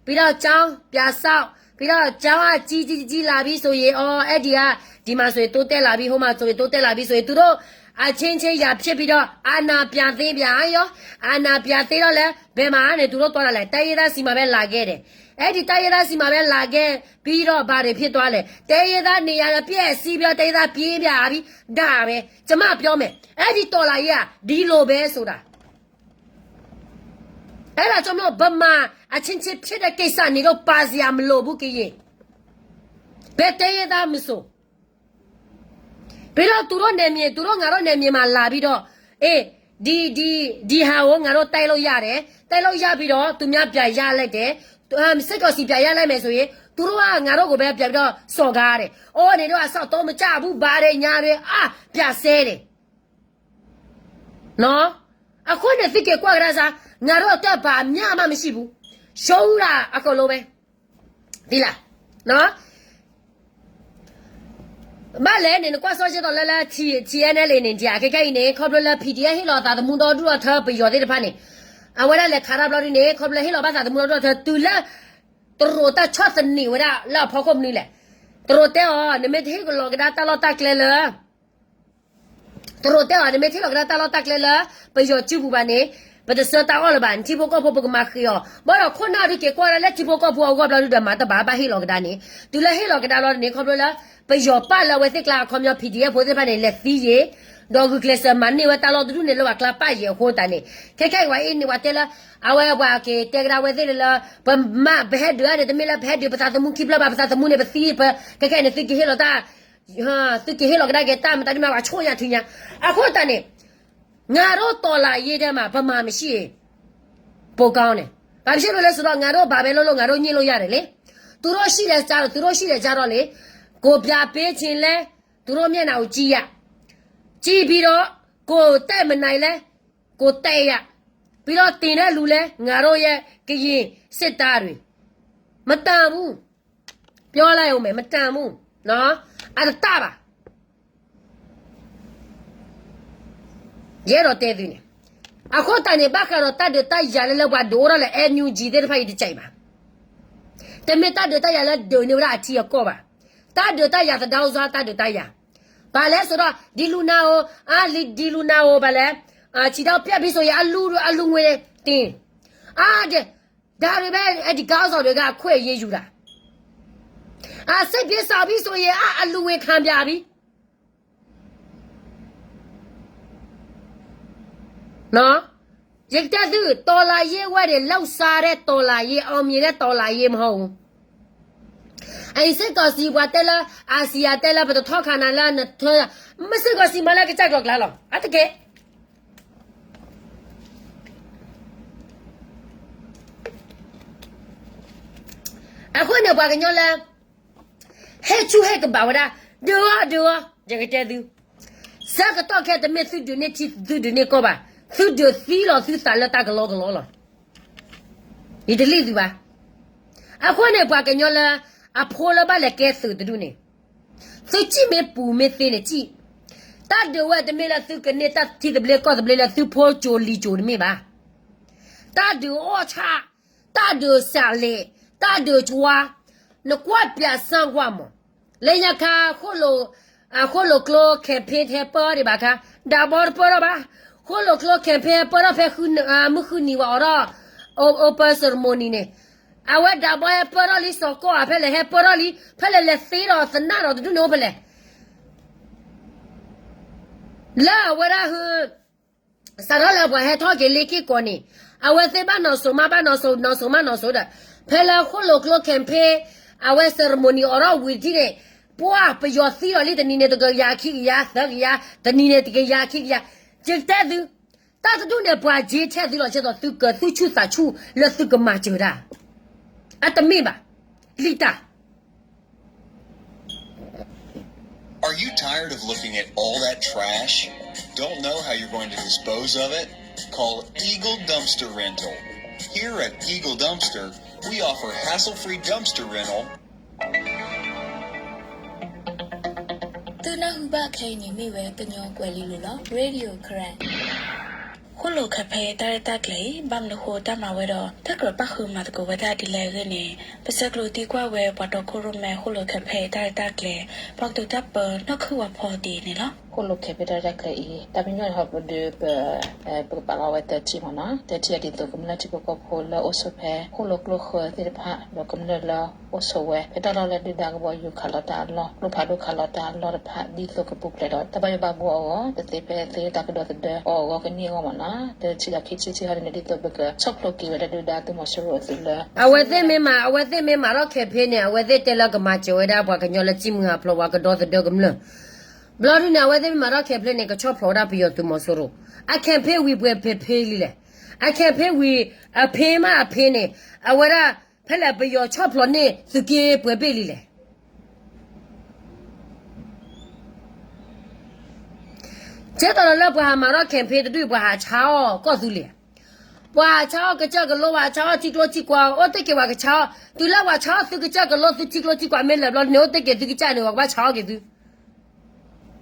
ပြီးတော့ ကျောင်း ပြာစောင့် ပြီးတော့ ကျောင်းက ကြီးကြီးကြီးကြီးလာပြီဆိုရင် အော် အဲ့ဒီက ဒီမှာဆိုရင် တိုးတက်လာပြီ ဟိုမှာဆိုရင် တိုးတက်လာပြီဆိုရင် သူတို့ အချင်းချင်း ရန်ဖြစ်ပြီးတော့ အာဏာပြန်သိမ်းပြန်ရော အာဏာပြန်သိမ်းတော့လဲ ဘယ်မှာနေ သူတို့သွားတာလဲ တိုင်းရင်းသားဆီမှာပဲ လာခဲ့တယ် အဲ့ဒီတိုင်းရင်းသားဆီမှာပဲ လာခဲ့ပြီးတော့ ဘာတွေဖြစ်သွားလဲ တိုင်းရင်းသားနေရာတွေ ပျက်စီးပြီးတော့ တိုင်းရင်းသား ပြေးပြန်ပြီ ဒါပဲ ကျွန်မပြောမယ် အဲ့ဒီတော်လှန်ရေးက ဒီလိုပဲဆိုတာ အဲ့ဒါကြောင့်မလို့ ဗမာအချင်းချင်းဖြစ်တဲ့ကိစ္စနေတော့ ပါစရာမလိုဘူး ကရင် ဘယ်တိုင်းရင်းသားမဆို ပြီးတော့ သူတို့နယ်မြေ သူတို့ငါတို့နယ်မြေမှာလာပြီးတော့ အေး ဒီ ဒီ ဒီဟာကို ငါတို့တိုက်လို့ရတယ်။ တိုက်လို့ရပြီးတော့ သူများပြန်ရလိုက်တယ်။ အမ် စစ်ကောင်စီပြန်ရလိုက်မယ်ဆိုရင် သူတို့က ငါတို့ကိုပဲ ပြန်ပြီးတော့ စော်ကားတယ်။ အော် နေတော့ အစောင့်တော့ မကျဘူး ဘာတွေ ညာတွေ အာ ပြန်ဆဲတယ်။ နော် အခုနဲ့ သုက့ၤကွၢ်ကဒါစ့ၢ် ငါတို့အတွက် ဘာမျှမှ မရှိဘူး ရှုံးတာ အကုန်လုံးပဲ သိလား နော် ဘၣ်လဲၣ်န့ၣ် နကွၢ်စီဆှံဒီးလၢလၢ T- TNLA န့ၣ် ဒီး ခဲခဲအံၤန့ၣ် ခီဖျိလၢ PDF ဟ့ၣ်လီၤသးသမူဒီဒူၣ်ဒီထၢ ပယီၤသ့ၣ်တဖၣ်န့ၣ် အဝဲဒၣ်လဲၤခးတၢ်ဘျီဒ်န့ၣ် ခီဖျိလၢဟ့ၣ်လီၤဘၣ်သးသမူဒီဒူၣ်ဒီထၢ တုၤလၢ တရူးတၢ်ဆီၣ်သနံးဝဲဒၣ်လၢအဖီခိၣ်မနုၤလဲၣ် တရူးတဲအီၤ နမ့ၢ်တဟ့ၣ်လီၤကဒါတၢ်လီၢ်တၢ်ကျဲလၢ တရူးတဲအီၤ နမ့ၢ်ထံၣ်လီၤကဒါတၢ်လီၢ်တၢ်ကျဲလၢ ပယီၤစုပူၤဘၣ်န့ၣ် ပတဆၢတၢ်အီၣ်လၢၤဘၣ် နထံဖိကီၢ်ဖိပကမၤဃ့အီၤ ဘၣ်ဒီးခိၣ်နၢ်ဒုးက့ၤကွၢ်ဒၣ်လၢထံဖိကီၢ်ဖိအဂီၢ်ဘျီဒုးဒီးမၤတဘၣ် ဘၣ်ဟ့ၣ်လီၤကဒါန့ၣ် တုၤလၢဟ့ၣ်လီၤကဒါလီၤန့ၣ် ခီဖျိလၢ ပယီၤပာ်လၢအဝဲသ့ၣ်ကျါအခီပညီ PDF ဖိသ့ၣ်တဖၣ်န့ၣ် လဲၤသံယံၤ ဒီးဂုာ်ကျဲးစၢးမၤန့ၢ်ဝဲတၢ်လီၢ်တဒူၣ်န့ၣ်လၢပှၤကျါပာ်ယံၤအဃိသတးန့ၣ် ခဲခဲအံၤဝဲအံၤန့ၣ် ပှၤတဲလၢ အဝဲပှၤက့ၤတဲကဒါဝဲသ့ၣ်လၢ ပမၤပဟဲဒုးအါန့ၣ် တမ့ၢ်လၢပဟဲဒုးပသးသမူခံဖျၢၣ်ဘၣ် ပသးသမူန့ၣ် ပသံပ ခဲခဲအံၤန့ၣ် သုက့ၤဟ့ၣ်လီၤတၢ် သုက့ၤဟ့ၣ်လီၤကဒါက့ၤတၢ်မတၤဒ်မး ပှၤဆိၣ်ညါထုညါ အဃိသတးန့ၣ် ငါတို့တော်လှန်ရေးထဲမှာ ဗမာမရှိရင် ပိုကောင်းတယ် ဘာဖြစ်လို့လဲဆိုတော့ ငါတို့ဘာပဲလုပ်လို့ ငါတို့ညစ်လို့ရတယ်လေ သူတို့ရှိတယ်ကြားတော့ သူတို့ရှိတယ်ကြားတော့လေ ကိုပြပေးခြင်းလဲ သူတို့မျက်နှာကိုကြည့်ရ ကြည့်ပြီးတော့ ကိုတက်မနိုင်လဲ ကိုတက်ရ ပြီးတော့တင်တဲ့လူလဲ ငါတို့ရဲ့ကရင်စစ်သားတွေ မတန်ဘူး ပြောလိုက်အောင်မယ် မတန်ဘူး နော် အတတဘၣ် ယအဲၣ်ဒိးတဲသုန့ၣ် အဃိသတးန့ၣ် ဘၣ်ဃးဒီးတၢ်ဒုးတၢ်ယၤလၢလၢပှၤဒုးအိၣ်ထီၣ်လၢ NUG သ့ၣ်တဖၣ်အံၤတကဲဘၣ် တမ့ၢ်တၢ်ဒုးတၢ်ယၤလၢဒုးန့ၢ်ဝဲဒၣ်အထံအကီၢ်ဘၣ် တၢ်ဒုးတၢ်ယၤသဒါစါ တၢ်ဒုးတၢ်ယၤ ဘၣ်လဲၣ်ဆိုတော့ ဒ်လူနၤဧိၤ အါ လံ ဒ်လူနၤဧိၤ ဘၣ်လဲၣ် อ่า ခြေထောက်ပြတ်ပြီဆိုရင် အလူ အလူငွေတင် อ่า ဒါတွေပဲ အဲ့ဒီခေါင်းဆောင်တွေက အခွင့်အရေးယူတာ အာ စစ်ပြေးရှောင်ပြီဆိုရင် အာ အလူငွေခံပြပြီ နော် ယကတဲသု တော်လှန်ရေးဝဲတွေ လှုပ်ရှားတဲ့ တော်လှန်ရေး အောင်မြင်တဲ့ တော်လှန်ရေးမဟုတ်ဘူး အံၤ စစ်ကောင်စီ ပှၤတဲလၢ အာဆီယံတဲလၢ ပတထီၣ်ခါနၤလၢနထၢ မ့ၢ် စစ်ကောင်စီ မၤလၢကစၢ်ကျိၤကျါလီၤ အတက့ၢ် အဃိန့ၣ် ပှၤကညီလၢ ဟဲဆူၣ်ဟဲကဘၣ်ဝဲဒၣ် ဒုးအီၤ ဒုးအီၤ ယကတဲသု ဆၢကတီၢ်ခဲ တမ့ၢ်သုဒုးန့ၢ်ထံ သုဒုးန့ၢ်ကီၢ်ဘၣ် သုဒုးသံလီၤသုသးလၢတၢ်ကလီကလီလီၤ ယတလံၣ်သုဘၣ် အဃိန့ၣ် ပှၤကညီလၢ အဖိလၢဘၣ်လဲၤကဲသုးတဒူၣ်န့ၣ် သုစံၣ်မ့ၢ်ပူၤမ့ၢ်သ့န့ၣ်စံၣ် တၢ်ဒုးဝဲတမ့ၢ်လၢသုကန့ၢ်တၢ်ထံသဘျ့ကီၢ်သဘျ့လၢသုဖိကၠိလံၤကၠိတမ့ၢ်ဘၣ် တၢ်ဒုးအီၣ်ဆၣ် တၢ်ဒုးစးလဲၣ် တၢ်ဒုးကၠွါ နကွၢ်ပြးစၢ်ကွၢ်မး လၢညါခါ ဃိၣ်လိာ်ကျိ campaign ဟဲပၢၢ်ဒံးဘၣ်ခါ ဒးဘီတပၢၢ်ထီၣ်ဘၣ် ဃိၣ်လိာ်ကျိ campaign ဟဲပၢၢ်ထီၣ်ဖဲ မုၢ်ဃုနံၤဝဲအိးထီၣ် open ceremony န့ၣ် အဝဲဒးဘီဟဲပၢၢ်ထီၣ်လံ စီၤကီၢ်ဧါ ဖဲလဲၣ်ဟဲပၢၢ်ထီၣ်လံ ဖဲလဲၣ်လဲၤသ့ဒီးသနၣ်ဒီးတဒူၣ်န့ၣ်အိၣ်ဖဲလဲၣ် လၢအဝဲဒၣ်ဟ စးထီၣ်လၢပှၤဟဲထီၣ်က့ၤလ့က့ၢ်ကီးန့ၣ် အဝဲသ့ၣ်ဘၣ်နီၢ်စိၤမး ဘၣ်နီၢ်စိၤ နီၢ်စိၤမးနီၢ်စိၤဒီး ဖဲလၢဃိၣ်လိာ်ကျိ campaign အဝဲ ceremony အိးထီၣ်ဝံၤတထံၣ်န့ၣ် ပှၤပယီၤသံလီၤလံ တနံၤန့ၣ်တကယၤခံကယၤသၢကယၤ တနံၤန့ၣ်တကယၤခံကယၤ ယကတဲသု တၢ်တဒူၣ်န့ၣ် ပှၤက့ၤထဲသုလီၤဆဲးသိး သုကသုဆူၣ်သးဆူၣ်လၢသုကမၤစၢၤတၢ် အတမ့ၢ်ဘၣ် လံတၢ် Are you tired of looking at all that trash? Don't know how you're going to dispose of it? Call Eagle Dumpster Rental. Here at Eagle Dumpster, we offer hassle-free dumpster rental. သုနၢ်ဟူဘၣ်ခဲအံၤန့ၣ်မ့ၢ်ဝဲကညီကွဲၤလံလိၤလီၤ Radio Karen. ဃိၣ်လိာ်ခဲဖဲတၢ်ရဲၣ်တၢ်ကျဲၤအံၤ ဘၣ်မနုၤဃိတၢ်မၤဝဲဒီး တၢ်ကြၢးပၣ်ဃုာ်မၤသကိးဝဲဒၣ်ဒ်လဲၣ်အဂ့ၢ်န့ၣ် ပဆဲးကျိးသံကွၢ်ဝဲပှၤတီခိၣ်ရိၣ်မဲ ဃိၣ်လိာ်ခဲဖဲတၢ်ရဲၣ်တၢ်ကျဲၤ ပှၤကတိၤတၢ်ပၢ နီၢ်ခုၣ်ဝါဖီဒ့န့ၣ်လီၤ. ဃိၣ်လိာ်ခဲဖဲတၢ်ရဲၣ်တၢ်ကျဲၤအံၤ တၢ်ပညိၣ်န့ၣ်ဟီပဒုး ပ ပကပာ်လီၤဝဲသၢထံၣ်မ့ၢ်နီၤ, သၢထံၣ်အဒ်သိးကမျၢၢ်ထံဖိကီၢ်ဖိလၢအိၣ်ဆိးဖဲ ဃိၣ်လိာ်ကျိၣ်ဃၢသ့ၣ်တဖၣ် ဒီးကမျၢၢ်လၢအိၣ်ဆိးဝဲ ဖဲတၢ်လီၢ်လၢဒုၣ်ဒါကဘီယူၤခးလီၤတၢ်အလီၢ် ကျိဖးဒိၣ်ခးလီၤတၢ်အလီၢ်တဖၣ် ဒ်သိးကပူၤဖျဲးဒီးတၢ်ဘၣ်ယိၣ်ဘၣ်ဘှီအဂီၢ် တသ့ဖဲသ့တၢ်ကဒီသဒၢအီၤအဂီၢ်ကန့ၢ်အဂီၢ်မ့ၢ်နီၤ, တထံၣ်ဒီးခံထံၣ်ထံၣ်ဟီဒ်န့ၣ် ဒ်သိးပကဆီၣ်ဖျိးက့ၤဝဲဒၣ်ဒုၣ်ဒါသုးမီၤစိရိၤအသုးလၢ အဝဲသ့ၣ်မ့ၢ်မၤ အဝဲသ့ၣ်မ့ၢ်မၤထီၣ်ခဲဖဲန့ၣ် အဝဲသ့ၣ်တဲလၢကမၤစၢၤဝဲဒၣ်ပှၤကညီလၢ စံၣ်မုၢ်ဟးဖျိး ပှၤကဒီသဒၢကမျၢၢ် ဘျီဒုန့ၣ် အဝဲသ့ၣ်မ့ၢ်မၤထီၣ်ခဲဖဲန့ၣ် ကဆီၣ်ဖျိးဝဲဒၣ်ပယီၤသုးမီၤစိရိၤ, အခဲဖဲဝံၤပှဲၤဖဲဖဲလံလဲၣ်, အခဲဖဲဝံၤ အဖဲမးအဖဲန့ၣ် အဝဲဒၣ် ဖဲလဲၣ်ပယီၤဆီၣ်ဖျိးန့ၢ်သုးက့ပှဲၤဘ့ၣ်လံလဲၣ်. ကဲသိးဒီးလၢပှၤဟးမၤထီၣ်ခဲဖဲတဒူၣ် ပှၤဟးဆါအီၣ်ကီၢ်သူလ့ၤ, ပှၤဟးဆါအီၣ်ကစၢၢ်ကလိ ပှၤဟးဆါအီၣ်ထံကျိထံကွာ် အိၣ်တ့ၢ်က့ၤပှၤကဆါအီၣ်, တုၤလၢပှၤဆါအီၣ်သုကစၢၢ်ကလိ သုထံကျိထံကွာ်မ့ၢ်လၢာ်ဘျီန့ၣ် အိၣ်တ့ၢ်က့ၤသုကစၢ်န့ၣ် ပှၤကဘၣ်ဆါအီၣ်က့ၤသု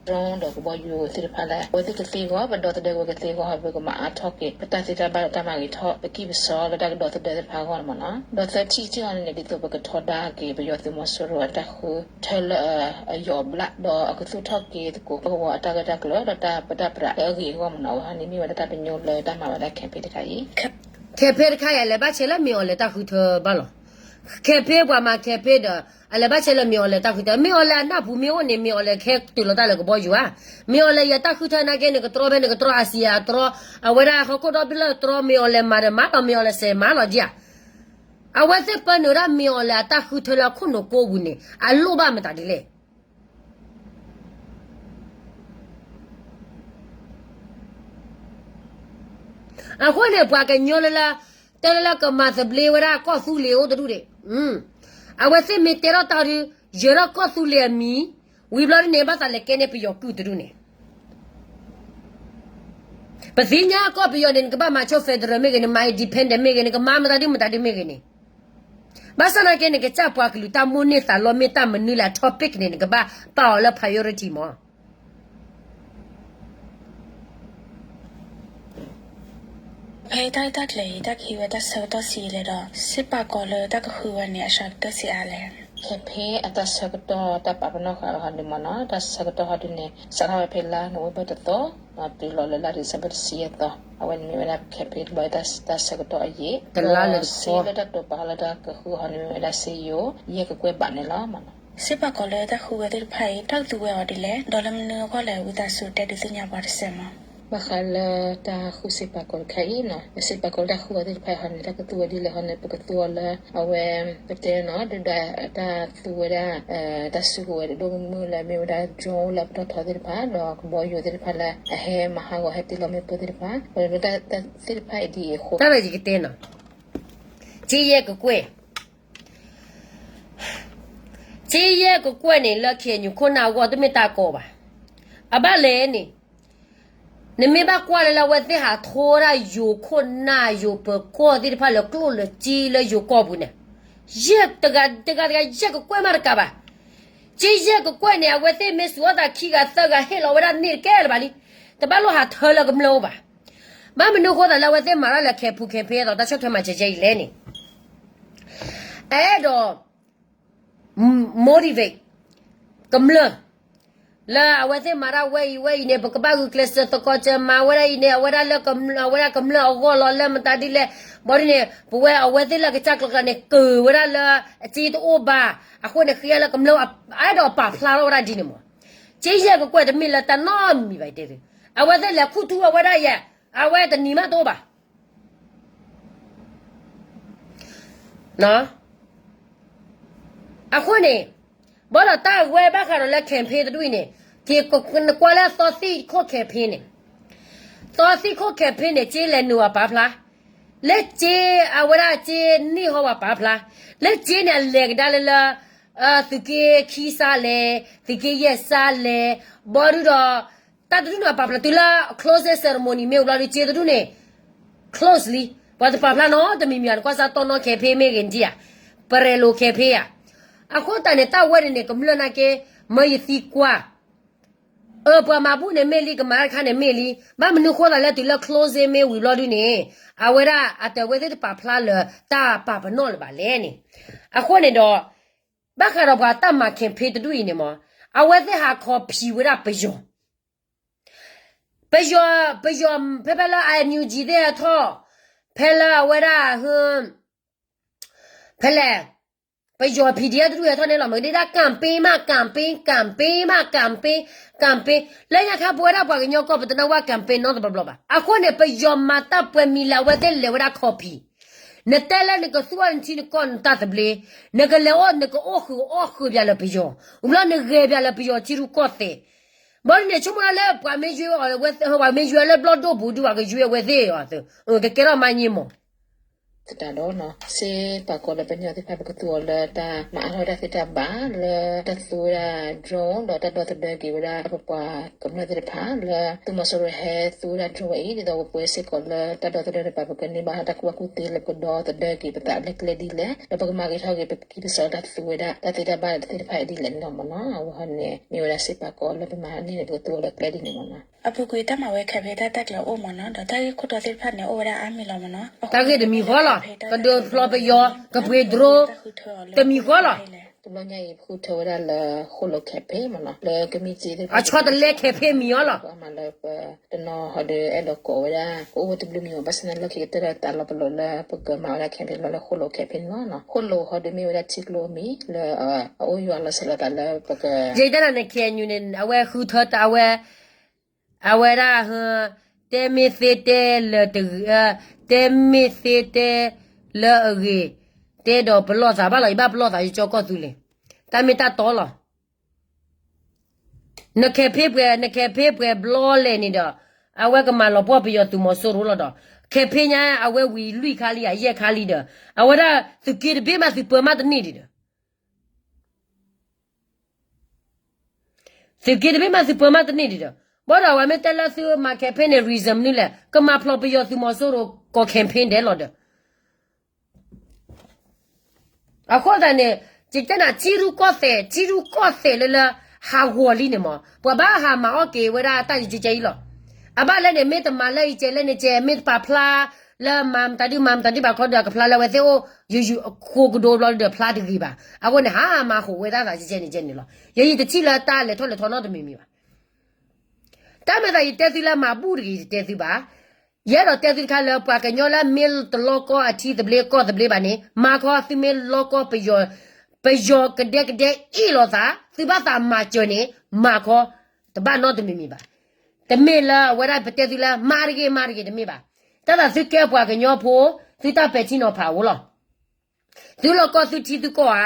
drone ဒီးကဘီယူၤသ့ၣ်တဖၣ်လၢ အဝဲသ့ၣ်ကသ့အဂီၢ် ပဒီသဒၢကဝဲကသ့အဂီၢ် ပကမၤအါထီၣ်က့ၤ ပတၢ်သ့တၢ်ဘၣ်ဒီးတၢ်မၤဂ့ၤထီၣ် ပကံၢ်ပစီလၢတၢ်ကဒီသဒၢသ့ၣ်တဖၣ်အဂီၢ်န့ၣ်မ့ၢ်နီၤ, ဒီးသၢထံၣ်တထံၣ်အံၤန့ၣ် ဒ်သိးပကထီဒါက့ၤ ပယီၤသုးမီၤစိရိၤအတၢ်ဃုထၢလၢအယိာ်အဘျး ဒီးအကသူၣ်ထီၣ်က့ၤသကိးကဝီၤအတၢ်ဂၢၢ်တၢ်ကျၢၤ ဒီးတၢ်ပၢတၢ်ပြးလၢအဂ့ၤအဂီၢ်မ့ၢ်နီၤ, အဝဲန့ၣ်မ့ၢ်ဝဲဒၣ်တၢ်ပညိၣ်လၢတၢ်မၤဝဲဒၣ်ခဲဖဲတခါအံၤ ခဲဖဲတခါအံၤ အလဲၤဘၣ်ဆဲးလၢမ့ၢ်အီၤလဲၤတၢ်ဃုထၢဘၣ်လီၤ. ခဲဖဲပှၤမၤခဲဖဲဒီး အလဲၤဘၣ်ဆဲးလၢမ့ၢ်အီၤလဲၤတၢ်ဃုထၢ မ့ၢ်အီၤလဲၤအနၢ်ပူၤမ့ၢ်အိၣ်န့ၣ် မ့ၢ်အီၤလဲၤခဲတုၤလီၤတၢ်လၢကဘီယူၤဧါ, မ့ၢ်အီၤလဲၤယတၢ်ဃုထၢနာ်က့န့ၣ် ကတြီဖဲန့ၣ် ကတြီအစံးအတြီ, အဝဲဒၣ်ဟီၣ်ခိၣ်ဒီဘ့ၣ်လၢတြီ မ့ၢ်အီၤလဲၤမၤဒီးမၤလီၤ မ့ၢ်အီၤလဲၤစဲးမၤလီၤဒံးဧါ. အဝဲသ့ၣ်ပၢနုာ်ဒၣ်မ့ၢ်အီၤလဲၤအတၢ်ဃုထၢလၢအခိၣ်နူာ်ကိးပူၤန့ၣ် အလိၣ်ဘၣ်မတၤဒ်လဲၣ် အဃိန့ၣ် ပှၤကညီလၢလၢ တဲလၢလၢကမၤသဘျ့ဝဲဒၣ်ကီၢ်သူလ့ၤအိၣ်တဒူၣ်န့ၣ်, အဝဲသ့ၣ်မ့ၢ်တဲထီၣ်တၢ်ဒီး ယၢၤထီၣ်ကီၢ်သူလ့ၤအမံၤ, ဝံၤဘျီဒ်န့ၣ် ဘၣ်သးလဲၤကဲန့ၢ်ပယီၤကုၢ်တဒူၣ်န့ၣ်, ပသ့ၣ်ညါကီၢ်ပယီၤန့ၣ် နကဘၣ်မၤဆိ federal မ့ၢ်ဂ့ၤ, နမၤ independent မ့ၢ်ဂ့ၤ, နကမၤမတၤဒုမတၤဒုမ့ၢ်ဂ့ၤန့ၣ်, ဘၣ်ဆၣ်နာ်က့ နကစၢ်ပှၤကလုာ်တၢ်မိၣ်န့ၢ်သးလီမ့ၢ်တၢ်မနုၤလဲၣ် အ topic န့ၣ် နကဘၣ်ပာ်အီၤလၢ priority မး ဖဲတၢ်ရဲၣ်တၢ်ကျဲၤအံၤ တၢ်ကဟံးဝဲတၢ်ဆၢကတီၢ်ဆံးယံာ်လဲၣ်ဒီး စ့ပာ်ကီၤလၢတၢ်ကဃုဝဲန့ၣ် အစှၤကတၢၢ်ဆံးအါလဲၣ်. ခဲဖဲအတၢ်ဆၢကတီၢ်တၢ်ပာ်ပနီၣ်ဃာ်ဟီန့ၣ်မ့ၢ်နီၤ, တၢ်ဆၢကတီၢ်ဟီဒုန့ၣ် စးထီၣ်ဝဲဖဲလါနိၣ်ဝ့ဘၢၣ်တသီ တုၤလီၤလၢလါဒံၣ်စ့ဘၢၣ်တဆံယဲၢ်သီ, အဝဲန့ၣ်မ့ၢ်ဝဲဒၣ်ခဲဖဲတဘျီတၢ်ဆၢကတီၢ်အယံာ်, ဒီးစ့လၢတၢ်တိာ်ပာ်လၢတၢ်ကဃုအီၤန့ၣ်မ့ၢ်ဝဲဒၣ်စ့ယိၤ ယဲၢ်ကကွဲၢ်ဘးန့ၣ်လီၤ. စ့ပာ်ကီၤလၢတၢ်ဃုဝဲသ့ၣ်တဖၣ်အံၤ တၢ်ကသူဝဲအီၤဒ်လဲၣ် ဒီးလၢမနုၤအဂီၢ်လဲၣ် ဝံသးစူၤတဲဒုးသ့ၣ်ညါပှၤတစဲးမး. ဘၣ်ဃးလၢတၢ်ဃုစ့ပာ်ကီၤတခါအံၤနီၤ, စ့ပာ်ကီၤလၢတၢ်ဃုဝဲသ့ၣ်တဖၣ်အံၤဟီန့ၣ် တၢ်ကသူဝဲဒ်လဲၣ်ဟီန့ၣ် ပကသူအီၤလၢ အဝဲ ပတဲနီၤ ဒုၣ်ဒါတၢ်သူဝဲဒၣ် တၢ်စုကဝဲၤဒိၣ်မုၢ်မုၢ်လၢမ့ၢ်ဝဲဒၣ် drone လၢအပတီၢ်ထီသ့ၣ်တဖၣ် ဒီးကဘီယူၤသ့ၣ်တဖၣ်လၢအဟဲမၤဟးဂီၤဟဲတ့လီၤမ့ၣ်ပိၢ်သ့ၣ်တဖၣ် ပှၤတၢ်သ့ၣ်တဖၣ်အံၤဒ်အံၤအဃိ တၢ်ဝဲယကတဲနီၤ, စ့ယဲၢ်ကကွဲၢ် စ့ယဲၢ်ကကွဲၢ်န့ၣ် လၢ KNU ခိၣ်နၢ်အဂီၢ် တမ့ၢ်တၢ်ကီဘၣ်. အဘၣ်လဲၣ်န့ၣ် နမ့ၢ်ဘၣ်ကွၢ်လၢလၢအဝဲသ့ၣ်ဟးထိဝဲဒၣ်ယိၤခိၣ်နၢ်ယိၤပၢၤကီၢ်သ့ၣ်တဖၣ်လၢကျိၣ်လၢစ့လၢယိၤကီၢ်ပူၤန့ၣ်, ယဲၢ်တဂၤတဂၤတဂၤ ယဲၢ်ကကွဲၢ်မးတကးဘၣ်. စ့ယဲၢ်ကကွဲၢ်န့ၣ် အဝဲသ့ၣ်မ့ၢ်စူးအီၣ်သးခံဂၤသၢဂၤဟ့ၣ်လီၤဝဲဒၣ်န့ၣ်တကဲလၢၤဘၣ်လံ. တဘၣ်လိၣ်ဟးထၢလၢကမျၢၢ်အိၣ်ဘၣ်. ဘၣ်မနုၤအဃိသးလၢအဝဲသ့ၣ်မၤတၢ်လၢခဲဖူခဲဖဲအသိး တၢ်ဆီၣ်ထွဲမၤစၢၤယဲၢ်အံၤလဲၣ်န့ၣ် အအဲၣ်ဒိး motivate ကမျၢၢ် လၢအဝဲသ့ၣ်မၤတၢ်ဝဲအံၤဝဲအံၤန့ၣ် ပကဘၣ်ဂုာ်ကျဲးစၢးသကိးစၢၤမၤဝဲဒၣ်အံၤန့ၣ် အဝဲဒၣ်လၢကမျၢၢ် အဝဲဒၣ်ကမျၢၢ်အဂီၢ်လီၤ လၢမတၤဒ်လဲၣ်. ဘၣ်ဒ်န့ၣ် ပဝဲအဝဲသ့ၣ်လၢကစၢ်ကျီကျီန့ၣ် ကၢၤဝဲဒၣ်လၢအစ့တအိၣ်ဘၣ်. အဃိန့ၣ် ဃ့လၢကမျၢၢ် အအဲၣ်ဒိးပာ်ဖျါထီၣ်ဝဲဒၣ်ဒ်န့ၣ်မး. စ့ယဲၢ်ကကွဲၢ်တမ့ၢ်လၢတၢ်နီတမံၤဘၣ်တဲသု, အဝဲသ့ၣ်လဲၤခူၣ်ထူအဝဲဒၣ်ယဲၢ် အဝဲတနံၤမးတအိၣ်ဘၣ်. အဃိန့ၣ် ဘၣ်ဒီးတၢ်ဝဲဘၣ်ဃးဒီးလၢ campaign တဒူၣ်အံၤန့ၣ် က့ၤနကွၢ်လၢသီသံၣ်ခိၣ် campaign န့ၣ်, သီသံၣ်ခိၣ် campaign န့ၣ် စ့လဲၤနုာ်ဝဲပာ်ဖျါ, လၢစ့အဝဲဒၣ်စ့န့ၢ်ဟီဝဲပာ်ဖျါ, လၢစ့န့ၣ် အလဲၤကဒါလၢလၢ သုးက့ခံစါလဲၣ်, သုးက့ယဲၢ်စါလဲၣ်, ဘၣ်ဒုဒီး တၢ်တဒူၣ်န့ၣ် ပာ်ဖျါတုၤလၢ closing ceremony မ့ၢ်ဝံၤလီၤဒီး စ့တဒူၣ်န့ၣ် close လံ. ပှၤတပာ်ဖျါနီတမံၤမံၤ နကွၢ်စ့တီနီ campaign မ့ၢ်ဂ့ၤန့ၣ်ဧါ, ပရဲၣ်လိာ် campaign ဧါ. အဃိသတးန့ၣ် တၢ်ဝဲန့ၣ်န့ၣ် ကမျၢၢ်နာ်က့ မၢယသံကွၢ် အၢ ပှၤမၤဘူၣ်န့ၣ်မ့ၢ်လံ ကမၤတခါန့ၣ်မ့ၢ်လံ, ဘၣ်မနုၤဃိသးလၢတုၤလၢ closing မ့ၢ်ဝံၤဘျီဒုန့ၣ် အဝဲဒၣ်အတၢ်ဝဲသ့ၣ်တပာ်ဖျါလၢတၢ်ပာ်ပနီၣ်လၢၤဘၣ်လဲၣ်န့ၣ်, အဃိန့ၣ်ဒီး ဘၣ်ဃးဒီးပှၤတၢ်မၤ campaign တဒူၣ်အံၤန့ၣ်မး, အဝဲသ့ၣ်ဟးခီဖံးဝဲဒၣ်ပယီၤ ပယီၤ ပယီၤ ဖဲဖဲလၢ NUG သ့ၣ်အထီၣ်, ဖဲလၢအဝဲဒၣ် ဖဲလဲၣ်, ပယီၤ PDF တဒူၣ်ဟဲထီၣ်န့ၣ်လီၤ မ့ၢ်ဒၣ် campaign မး campaign campaign မး campaign campaign လၢညါခါပဝဲဒၣ်ပှၤကညီကီၢ် ပတနၢ်ဝဲ campaign နီတဘျီဘျီဘၣ်. အဃိန့ၣ် ပယီၤမၤတၢ်ပှဲၤမံၤလၢအဝဲသ့ၣ်လဲၤဝဲဒၣ်ခီဖံး, နတဲလၢနကသူၣ်အီၣ်နထံနကီၢ်နတၢ်သဘျ့, နကလဲၤအိၣ်နကအိၣ်ဃုာ်အီၣ်ဃုာ်ပၠးလၢပယီၤ, ဝံၤလီၤနဂဲၤပၠးလၢပယီၤထံရူၢ်ကီၢ်သဲး ဘၣ်န့ၣ် ဆိကမိၣ်ဒၣ်လၢပှၤမ့ၢ်ယွဲအီၤဝဲ ပှၤမ့ၢ်ယွဲလၢဘျီၣ်ဒိၣ်ပူၤဒုး ပှၤကယွဲအဝဲသ့ၣ်အီၤ, ကကဲထီၣ်မးညံမး. သတးဒီး စ့ပာ်ကီၤလၢပညီသ့ၣ်တဖၣ် ပကသူအီၤလၢတၢ်မၤအါထီၣ်တၢ်သ့တၢ်ဘၣ် လၢတၢ်သူဝဲဒၣ် drone ဒီးတၢ်ဒီသဒၢက့ၤဝဲဒၣ်ပပှၤကမျၢၢ်သ့ၣ်တဖၣ် လၢသုးမီၤစိရိၤဟဲသူဝဲဒၣ် drone ဝဲအံၤ ဒ်သိးပပှဲၤစ့ၢ်ကီးလၢတၢ်ဒီသဒၢတပၤ ပကန့ၢ်ဘၣ်တၢ်ကူၣ်ဘၣ်ကူၣ်သ့လၢပကဒီသဒၢက့ၤပသးလၢကျဲဒ်လဲၣ် ဒီးပကမၤက့ၤထီၣ်က့ၤပကံၢ်ပစီတၢ်သူဝဲဒၣ်တၢ်သ့တၢ်ဘၣ်သ့ၣ်တဖၣ်အံၤဒ်လဲၣ်န့ၣ်လီၤမ့ၢ်နီၤ. အဝဲဟီန့ၣ် မ့ၢ်ဝဲဒၣ်စ့ပာ်ကီၤလၢပမၤန့ၢ်န့ၣ် ပကသူအီၤလၢကျဲဒ်န့ၣ်မ့ၢ်နီၤ. အပူၤကွံာ်တၢ်မၤဝဲ campaign တၢ်တၢ်ကျဲၤအိၣ်မ့ၢ်နီၤ ဒီးတၢ်ဂ့ၢ်ခိၣ်တီသ့ၣ်တဖၣ်န့ၣ် အိၣ်ဝဲဒၣ်အါမံၤလီၤမ့ၢ်နီၤ. တၢ်ဂ့ၢ်တမံၤဃီလီၤ, ကဒုးဖျီပယီၤ ကပှ့ၤ drone တမံၤဃီလီၤ. တဘျီညါအံၤ ပဃုထၢဝဲဒၣ်လၢဃိၣ်လိာ် campaign မ့ၢ်နီၤ လၢကမံးစ့သ့ၣ်တဖၣ် အဆီတလဲ campaign မံၤအီၤလီၤ. မၤလၢပတနီၤဟီဒီးအဲၣ်ဒိးကိးဝဲဒၣ် ကအိၣ်ဝဲတဘျုးမံၤအီၤ ဘၣ်ဆၣ်သနာ်က့ လၢခံကတၢၢ်ဒီးသးလီၤပလိာ်လၢ ပကမၤဝဲဒၣ် campaign လီၤလၢဃိၣ်လိာ် campaign န့ၣ်လီၤ. ဃိၣ်လိာ်ဟီဒီးမ့ၢ်ဝဲဒၣ်ထံကျိအမံၤ လၢအအိၣ်ယွၤလီၤစၢၤလီၤသးလၢပက ယတဲဒၣ်န့ၣ် KNU န့ၣ် အဝဲဃုထၢတၢ်ဝဲ အဝဲဒၣ် တဲမ့ၢ်သ့တဲလၢတဂ့ၤ, တဲမ့ၢ်သ့တဲလၢအဂ့ၤ, တဲဒီးပလီၢ်သးဘၣ်လီၤ, ယဘၣ်ပလီၢ်သးယကၠီကီၢ်သူလ့ၤ, တၢ်မ့ၢ်တၢ်တီလီၤ. န campaign ပှဲၤ န campaign ပှဲၤဘျီလဲၣ်န့ၣ်ဒီး အဝဲကမၤလီၤပှီၢ်ပယီၤသုးမီၤစိရိၤလီၤဒီး campaign ညါ အဝဲဝံၤလွံၢ်ခါလံဧါ ယဲၢ်ခါလံဒီး အဝဲဒၣ်သုးက့တဘ့ၣ်မး သုးပၢမးတန့ၢ်ဒံးဒီး သုးက့တဘ့ၣ်မး သုးပၢမးတန့ၢ်ဒံးဒီး ဘၣ်ဒီးအဝဲမ့ၢ်တဲလၢသုမၤ campaign န့ၣ် reason မနုၤလဲၣ်, ကမၤဖျိးပယီၤသုးမီၤစိရိၤကီၢ် campaign ဒဲးလီၤဒီး အဃိသတးန့ၣ် ယတဲနၤ ထံရူၢ်ကီၢ်သဲး ထံရူၢ်ကီၢ်သဲးလၢလၢ ဟးဂီၤလံန့ၣ်မး ပှၤဘၣ်ဟးမၤအီၣ်က့ၤဝဲဒၣ်တၢ်ယကဲအံၤလီၤ. အဘၣ်လဲၣ်န့ၣ် မ့ၢ်တမၤလၢယကဲလဲၣ်န့ၣ်ကဲ မ့ၢ်တပာ်ဖျါလၢမၤမတၤဒုမၤမတၤဒုဘၣ်ခီဒီး ကဖျါလၢအဝဲသ့ၣ်အိၣ် ယဃိကဒိဘျီဒီးဖျါတဂ့ၤဘၣ်. အဃိန့ၣ် ဟးမၤဟးဂီၤဝဲဒၣ်သးယကဲန့ၣ်ကဲန့ၣ်လီၤ. ယဲယတထံၣ်လၢတၢ်လဲၤထီၣ်လဲၤထီနီတမံၤမံၤဘၣ်. တၢ်မၤသးယတဲသုလၢမၤဘူၣ်တဂ့ၤ ယတတဲသုဘၣ်. ယအဲၣ်ဒိးတဲသုတခါလၢ ပှၤကညီလၢမ့ၢ်တလီကီအထံသဘျ့ကီၢ်သဘျ့ဘၣ်န့ၣ် မၤခီ သုမ့ၢ်လီကီပယီၤ ပယီၤကဒဲကဒဲအ့ၣ်လိာ်သး သုဘၣ်သးမၤစၢၤန့ၣ် မၤခီ တဘၣ်နီတမံၤမံၤဘၣ်. တမ့ၢ်လၢအဝဲဒၣ်ပတဲသုလၢ မၤတဂ့ၤ မၤတဂ့ၤ တမ့ၢ်ဘၣ်. တၢ်သးသုကဲပှၤကညီဖိ သုတၢ်ပဲာ်ထံနီၤဖးအအိၣ်လီၤ. သုလီၢ်ကီၢ်သုထံသုကီၢ်ဧါ,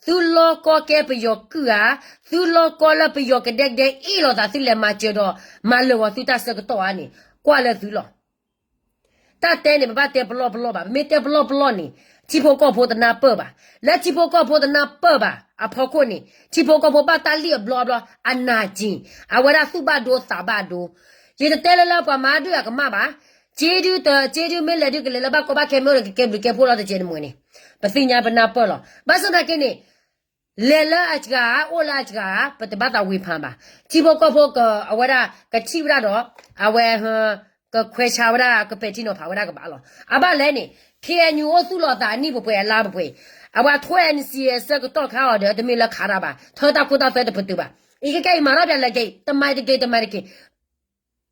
သုလီၢ်ကီၢ်ကဲပယီၤကုၢ်ဧါ, သုလီၢ်ကီၢ်လၢပယီၤကဒဲကဒဲအ့ၣ်လိာ်သး သုလဲၤမၤစၢၤဒီး မၤလၢာ်ဂီၤသုတၢ်ဆၢကတီၢ်ဧါန့ၣ် ကွၢ်လၢသုလီၤ. တၢ်တဲန့ၣ် ပဘၣ်တဲပလီၢ်ပလီၢ်ဘၣ်, ပမ့ၢ်တဲပလီၢ်ပလီၢ်န့ၣ် ထံဖိကီၢ်ဖိတနၢ်ပၢၢ်ဘၣ်. လၢထံဖိကီၢ်ဖိတနၢ်ပၢၢ်ဘၣ်အဖီခိၣ်န့ၣ် ထံဖိကီၢ်ဖိဘၣ်တၢ်လံၣ်အဘျီအဘျီ အနးက့ၤ အဝဲဒၣ်သူၣ်ဘၣ်ဒိသးဘၣ်ဒိ. ယတတဲလၢလၢပှၤမၤဒုးအကမၣ်ဘၣ်. စ့ဒုတစ့ဒု မ့ၢ်လဲၤဒုးကလဲၤလၢဘၣ်ကီဘၣ်ခဲ မ့ၢ်အိၣ်ဒီးကကဲဘျုးကဲဖှိၣ်လီၤတကဲးတမှဲၤန့ၣ် ပသ့ၣ်ညါပနၢ်ပၢၢ်လီၤ. ဘၣ်ဆၣ်သနာ်က့န့ၣ် လဲၤလၢအစှၤ အိၣ်လၢအစှၤ ပတဘၣ်သးဝံၤဖးဘၣ်. ထံဖိကီၢ်ဖိ အဝဲဒၣ်ကထံၣ်ဝဲဒၣ်ဒီး အဝဲ ကခွဲးဆါဝဲဒၣ် ကပဲာ်ထံနီၤဖးဝဲဒၣ်ကဘၣ်လီၤ. အဘၣ်လဲၣ်န့ၣ် KNU အိၣ်သူၣ်လီၤသးအနံၣ်ပှဲၤပှဲၤအလါပှဲၤပှဲၤ အဝဲထွဲ NCA အဆၢကတီၢ်ခါအီၤဒီး တမ့ၢ်လၢခးတၢ်ဘၣ် ထၢတၢ်ခိတၢ်သွဲတပတုာ်ဘၣ်. အံၤကဲကဲအံၤမၤထီၣ်ပၠးလဲၤကဲအံၤ တမၤတက့ၢ် တမၤတက့ၢ်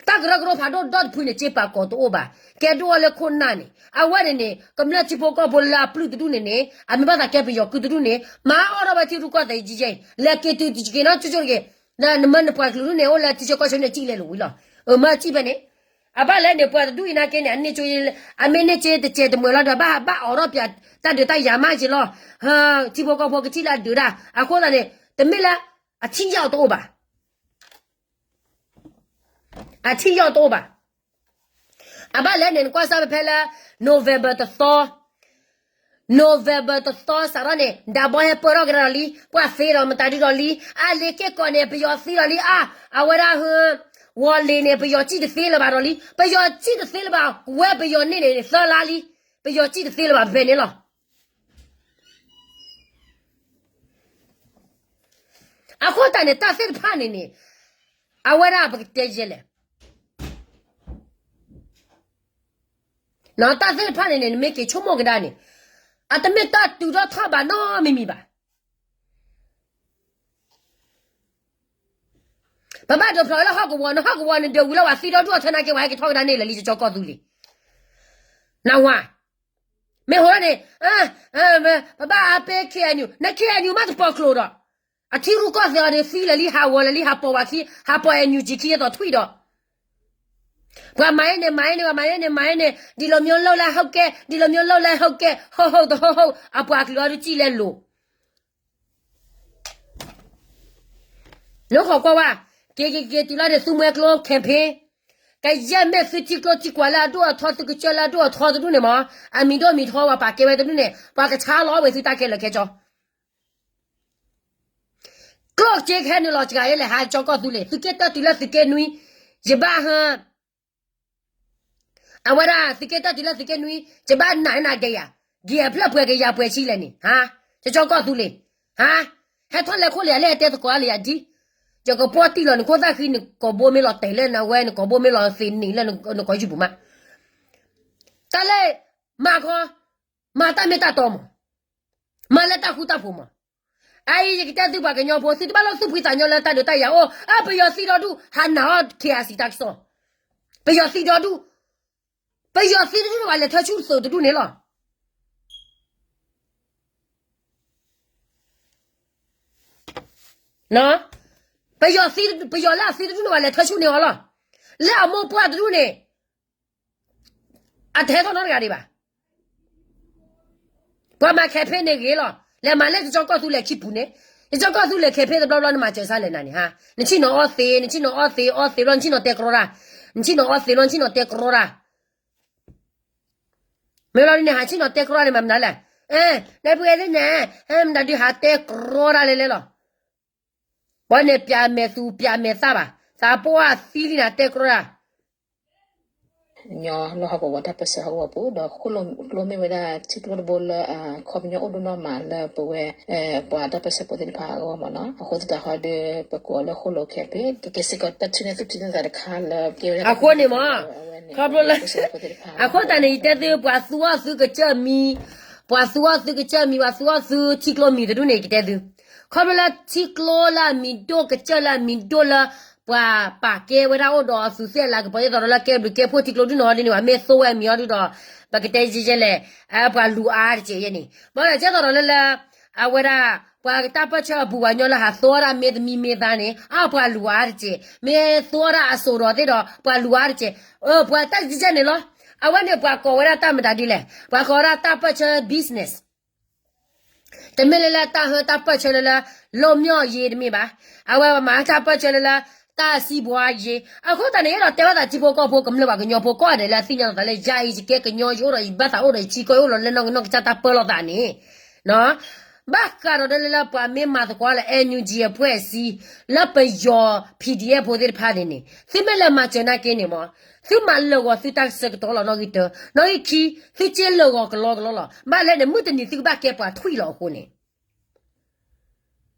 တၢ်ကရၢကရိဖးဒိၣ်ဒီတဖုန့ၣ် စ့ပာ်ကီၤတအိၣ်ဘၣ်. ကဲဒိၣ်အီၤလၢခိၣ်နၢ်န့ၣ် အဝဲန့ၣ်န့ၣ် ကမျၢၢ်ထံဖိကီၢ်ဖိလၢအပျုၢ်တဒူၣ်န့ၣ်န့ၣ် အမ့ၢ်ဘၣ်သးကဲပယီၤကုၢ်တဒူၣ်န့ၣ် မၤအီၣ်ထီၣ်ဝဲထံရူၢ်ကီၢ်သဲးယံာ်ယံာ် လဲၤက့ၤတုၤတက့ၤနီၢ်ကၠိကၠိတက့ၢ်. နမၢနပှၤကလုာ်ဒူၣ်န့ၣ် အိၣ်လၢထံဆၢကီၢ်ဆၢန့ၣ် စံၣ်လဲၤလိာ်ဝံၤလီၤ. အမၢစံၣ်ဖဲန့ၣ် အဘၣ်လဲၣ်န့ၣ် ပှၤတဒူၣ်အံၤနာ်က့န့ၣ် အန့ၢ်ကၠိ အမ့ၢ်န့ၢ်ကၠိတစဲးတမှဲၤလီၤဒီး ဘၣ်ဘၣ်အိးထီၣ်ပၠးတၢ်ဒုးတၢ်ယၤမးက့ၤလီၤ. ထံဖိကီၢ်ဖိကထံၣ်လၢအဒုးတၢ် အဃိသတးန့ၣ် တမ့ၢ်လၢ အထံၣ်ယၢ်အီၤတအိၣ်ဘၣ် အထံၣ်ယၢ်တအိၣ်ဘၣ်. အဘၣ်လဲၣ်န့ၣ် နကွၢ်စၢ်ဖဲဖဲလၢ November တသီ November တသီစးထီၣ်န့ၣ် ဒးဘီဟဲပၢၢ်ထီၣ်ကဒါဒီးလံ ပှၤသ့ဒီးမတၤဒုဒီးလံ အလ့ၤက့ၢ်ကီးန့ၣ် ပယီၤသံဒီးလံ အါ အဝဲဒၣ်ဟ ဝီၤလ့ၤန့ၣ် ပယီၤစံၣ်တသ့လၢၤဘၣ်ဒီးလံ ပယီၤစံၣ်တသ့လၢၤဘၣ် ဝဲပယီၤန့ၢ်န့ၣ် သၢလါလံ ပယီၤစံၣ်တသ့လၢၤဘၣ်ဖဲန့ၣ်လီၤ. အဃိသတးန့ၣ် တၢ်သ့ၣ်တဖၣ်န့ၣ်န့ၣ် အဝဲဒၣ်ပကတဲယဲလဲၣ်, တၢ်သ့ၣ်တဖၣ်န့ၣ်န့ၣ် နမ့ၢ်က့ၤဆိကမိၣ်ကဒါန့ၣ်, အတမ့ၢ်တၢ်တုၤထီၣ်ထီၣ်ဘးနီတမံၤမံၤဘၣ်. ပဘၣ်ဒုးဖျိးလၢဟီၣ်ကဝီၤ, နဟီၣ်ကဝီၤန့ၣ်ဒုးဝံၤလၢပှၤသံဒီဒူၣ်အီၤထဲနာ်က့ ပှၤဟဲက့ၤထီၣ်ကဒါန့ၣ်လၢာ်လံ ကၠီကီၢ်သူလ့ၤ, နဝၤ, မ့ၢ်ဟိန့ၣ်, ပဘၣ်အါပ့ ခ့ၣ်အဲၣ်ယူၣ်, နခ့ၣ်အဲၣ်ယူၣ်မးတပီၤကျိၤဒီး, အထံရူၢ်ကီၢ်သဲးအီၤန့ၣ် သံလၢာ်လံ ဟးဂီၤလၢာ်လံ ဟးပိာ်ဝဲခံ, ဟးပိာ်အဲၣ်ယူၣ်ကံခံအသိးထွံၣ်ဒီး, ပှၤမၤအ့န့ၣ် မၤအ့န့ၣ် ပှၤမၤအ့န့ၣ် မၤအ့န့ၣ် ဒ်လီၤမၠိလီၤလၢဟီၣ်ကဲ, ဒ်လီၤမၠိလီၤလၢဟီၣ်ကဲ, ဟီၣ်ဟီၣ်တဟီၣ်ဟီၣ် အပှၤကလုာ်အီၤဒုးစံၣ်လဲၤလိၤ နဃီၤကွၢ်ဝဲ, က့ၤက့ၤက့ၤတုၤလီၤန့ၣ် သုမှဲကျိ campaign, ကယဲၢ်မ့ၢ်သုထံကျိထံကွၢ်လၢအဒိၣ်အထီ သုကစၢၢ်လၢအဒိၣ်အထီတဒူၣ်န့ၣ်မး, အမံၤဒိၣ်မံၤထီ ပှၤပာ်ကဲဝဲတဒူၣ်န့ၣ် ပှၤကဆါလီၤဝဲသုတၢ်ခဲလၢာ်ခဲဆ့ ကျိၣ်စ့ခဲန့ၣ်လီၤစှၤယဲလဲၣ် ဟးကၠီကီၢ်သူလ့ၤ သုးက့တၢ်တုၤလၢသုးက့နွံ, ယဘၣ်ဟ, အဝဲဒၣ်သုးက့တၢ်တုၤလၢသုးက့နွံ ယဘၣ်နာ်နၤကဲယၤ, က့ၤအဖျၢၣ်ပှဲၤကယၤပှဲၤဆံလဲၣ်န့ၣ်, ကၠီကီၢ်သူလ့ၤ, ဟဲထီၣ်လဲၤခိၣ်လ့ၤ အလဲၤတဲသကိးအါလံယၤဒ်, ယကပီၢ်တံၢ်လီၤ နခိၣ်သၣ်ဃံ နကိာ်ဘိမ့ၢ်လီၤတဲာ်လၢနဝဲ နကိာ်ဘိမ့ၢ်လီၤသ့န့ၣ်လၢနကိာ်ယူၢ်ပူၤမး, တၢ်လၢ, မၤခီ, မၤတၢ်မ့ၢ်တၢ်တီမး, မၤလၢတၢ်ဃူတၢ်ဖိးမး, အအံၤယကတဲသုပှၤကညီဖိ သုတဘၣ်လီၤသူၣ်ဖှံသးညီလၢတၢ်ဒုးတၢ်ယၤအိၣ်, အ ပယီၤသံဒီဒူၣ် ဟးနာ်အီၣ် ခ့ၣ်အၣ်စံၣ် တၢ်ကစီၣ်, ပယီၤသံဒီဒူၣ်, ပယီၤသံတဒူၣ်န့ၣ် ပှၤလဲၤထၢဆူၣ်သုးတဒူၣ်န့ၣ်လီၤ ပယီၤသံ, ပယီၤလၢအသံတဒူၣ်န့ၣ် ပှၤလဲၤထၢဆူၣ်န့ၢ်အီၤလီၤ, လၢအမိၢ်ပှၢ်တဒူၣ်န့ၣ်, အတဟဲထီၣ်နီတဂၤဒံးဘၣ်, ပှၤမၤ campaign န့ၣ်ဂ့ၤလီၤ, လဲၤမၤလၢကၠီကီၢ်သူလ့ၤခံပူၤန့ၣ်, ကၠီကီၢ်သူလ့ၤ campaign တဘျီဘျီ နမၤစၢၤဆါလဲၣ်နၤန့ၣ်, နဆ့ၣ်နီၤအီသံး နဆ့ၣ်နီၤအီသံးအီသံးဘျီ နဆ့ၣ်နီၤတဲကြီတၢ်, နဆ့ၣ်နီၤအီသံးဘျီ နဆ့ၣ်နီၤတဲကြီတၢ် မ့ၢ်လီၤဒ်န့ၣ် ဟးဆ့ၣ်နီၤတဲကြီန့ၣ် မၤမနုၤလဲၣ်, နပှဲၤသ့ၣ်န့ၣ်, မတၤဒုးဟးတဲကြီတၢ်လဲၣ်လဲၣ်လီၤ, ပှၤန့ၣ်ပျးမဲာ်သူပျးမဲာ်သၣ်ဘၣ်, သးပှၢ်သံလံနၤတဲကြီတၢ်, ညီလၢဟီၣ်ကဝီၤတၢ်ပၢၢ်ဆၢဟီၣ်ကဝီၤပူၤ ဒီးဃိၣ်လိမ့ၢ်ဝဲဒၣ်ထံကျိတဘိလၢ အခီပညီအိၣ်ဒိၣ်နီၢ်မးလၢပဝဲ ပှၤတၢ်ပၢၢ်ဆၢဖိသ့ၣ်တဖၣ်အဂီၢ်မးနီၤ, အဃိသတးဟီဒီး ပကိးအီၤလၢဃိၣ်လိ campaign ကကဲစ့ၢ်ကီးတၢ်ထုးန့ၢ်သူၣ်ဖှံသးညီတခါလၢကဲဝဲဒၣ် အဃိန့ၣ်မး, ခီဖျိလၢ, အဃိသတးန့ၣ် ယတဲသု ပှၤသူအီၣ်သုကစၢၢ်မံၤ, ပှၤသူအီၣ်သုကစၢၢ်မံၤ ပှၤသူအီၣ်သုထံကျိမံၤတဒူၣ်န့ၣ် ယကတဲသု, ခီဖျိလၢထံကျိလၢအမံၤဒိၣ် ကစၢၢ်လၢအမံၤဒိၣ်လၢ ပှၤပာ်ကဲဝဲဒၣ်အိၣ်ဒီးအသုးသ့ၣ်အလၤကပီၤ ဒ်သိးဒီးလၢကဲဘျုးကဲဖှိၣ်ထံကျိဒုၣ်န့ၣ်အီၤဒ်န့ၣ် မ့ၢ်သိဝဲအမံၤအီၤဒုၣ်ဒီး, ပကတဲယဲလဲၣ်, ပှၤလူၤအါတစဲးယဲန့ၣ် ဘၣ်ဒီးကဲသိးဒီးလၢလၢ, အဝဲဒၣ်, ပှၤတၢ်ပၢၢ်ဆၢအပူၤပှၤကညီလၢဟးသိဝဲဒၣ်မ့ၢ်သမံမ့ၢ်သါန့ၣ် အပှၤလူၤအါတစဲး မ့ၢ်သိဝဲဒၣ်အစိၤဒီးသ့ၣ်ဒီး ပှၤလူၤအါတစဲး, ပှၤတၢ်ယဲန့ၣ်လီၤ, အဝဲန့ၣ်ပှၤကိးဝဲဒၣ်တၢ်မတၤဒ်လဲၣ် ပှၤကိးဝဲဒၣ်တၢ်ပၢၢ်ဆၢ business တမ့ၢ်လၢလၢတၢ်ဟၢတၢ်ပၢၢ်ဆၢလၢလၢ, လီၢ်မျီၣ်ယ့တမ့ၢ်ဘၣ်, အဝဲမၤတၢ်ပၢၢ်ဆၢလၢလၢ, တၢ်စံးဘှါယ့, အဃိသတးန့ၣ် အဲၣ်ဒိးတဲဘၣ်သးထံဖိကီၢ်ဖိကမျၢၢ်ပှၤကညီဖိကိးဂၤဒဲးလၢအသ့ၣ်ညါလီၤသးလၢ ယၤအံၤယကဲကညီယအိၣ်ဒီးယဘၣ်သးအိၣ်ဒီးယထံကီၢ်ယအိၣ်လီၤလၢနီၢ်ကစၢ်တၢ်ပၢလီၤသးန့ၣ် ဘၣ်ဃးဒီးလၢလၢပှၤမ့ၢ်မၤသကိးလၢ NUG အဖွဲ့အစည်း လၢပယီၤ PDF ဖိသ့ၣ်တဖၣ်န့ၣ်န့ၣ် သုမ့ၢ်လဲၤမၤစၢၤနာ်က့န့ၣ်မး, သုမၤလၢာ်ဂီၤသုတၢ်ဆၢကတီၢ်လီၤနီၣ်ဂံၢ်တၢ, နီၣ်ဂံၢ်ခံ, သုစ့လၢာ်ဂီၤကလီကလီလီၤ, ဘၣ်လဲၣ်န့ၣ် မုၢ်တနံၤသုကဘၣ်ကဲပှၤထွံၣ်လီၤအဃိန့ၣ်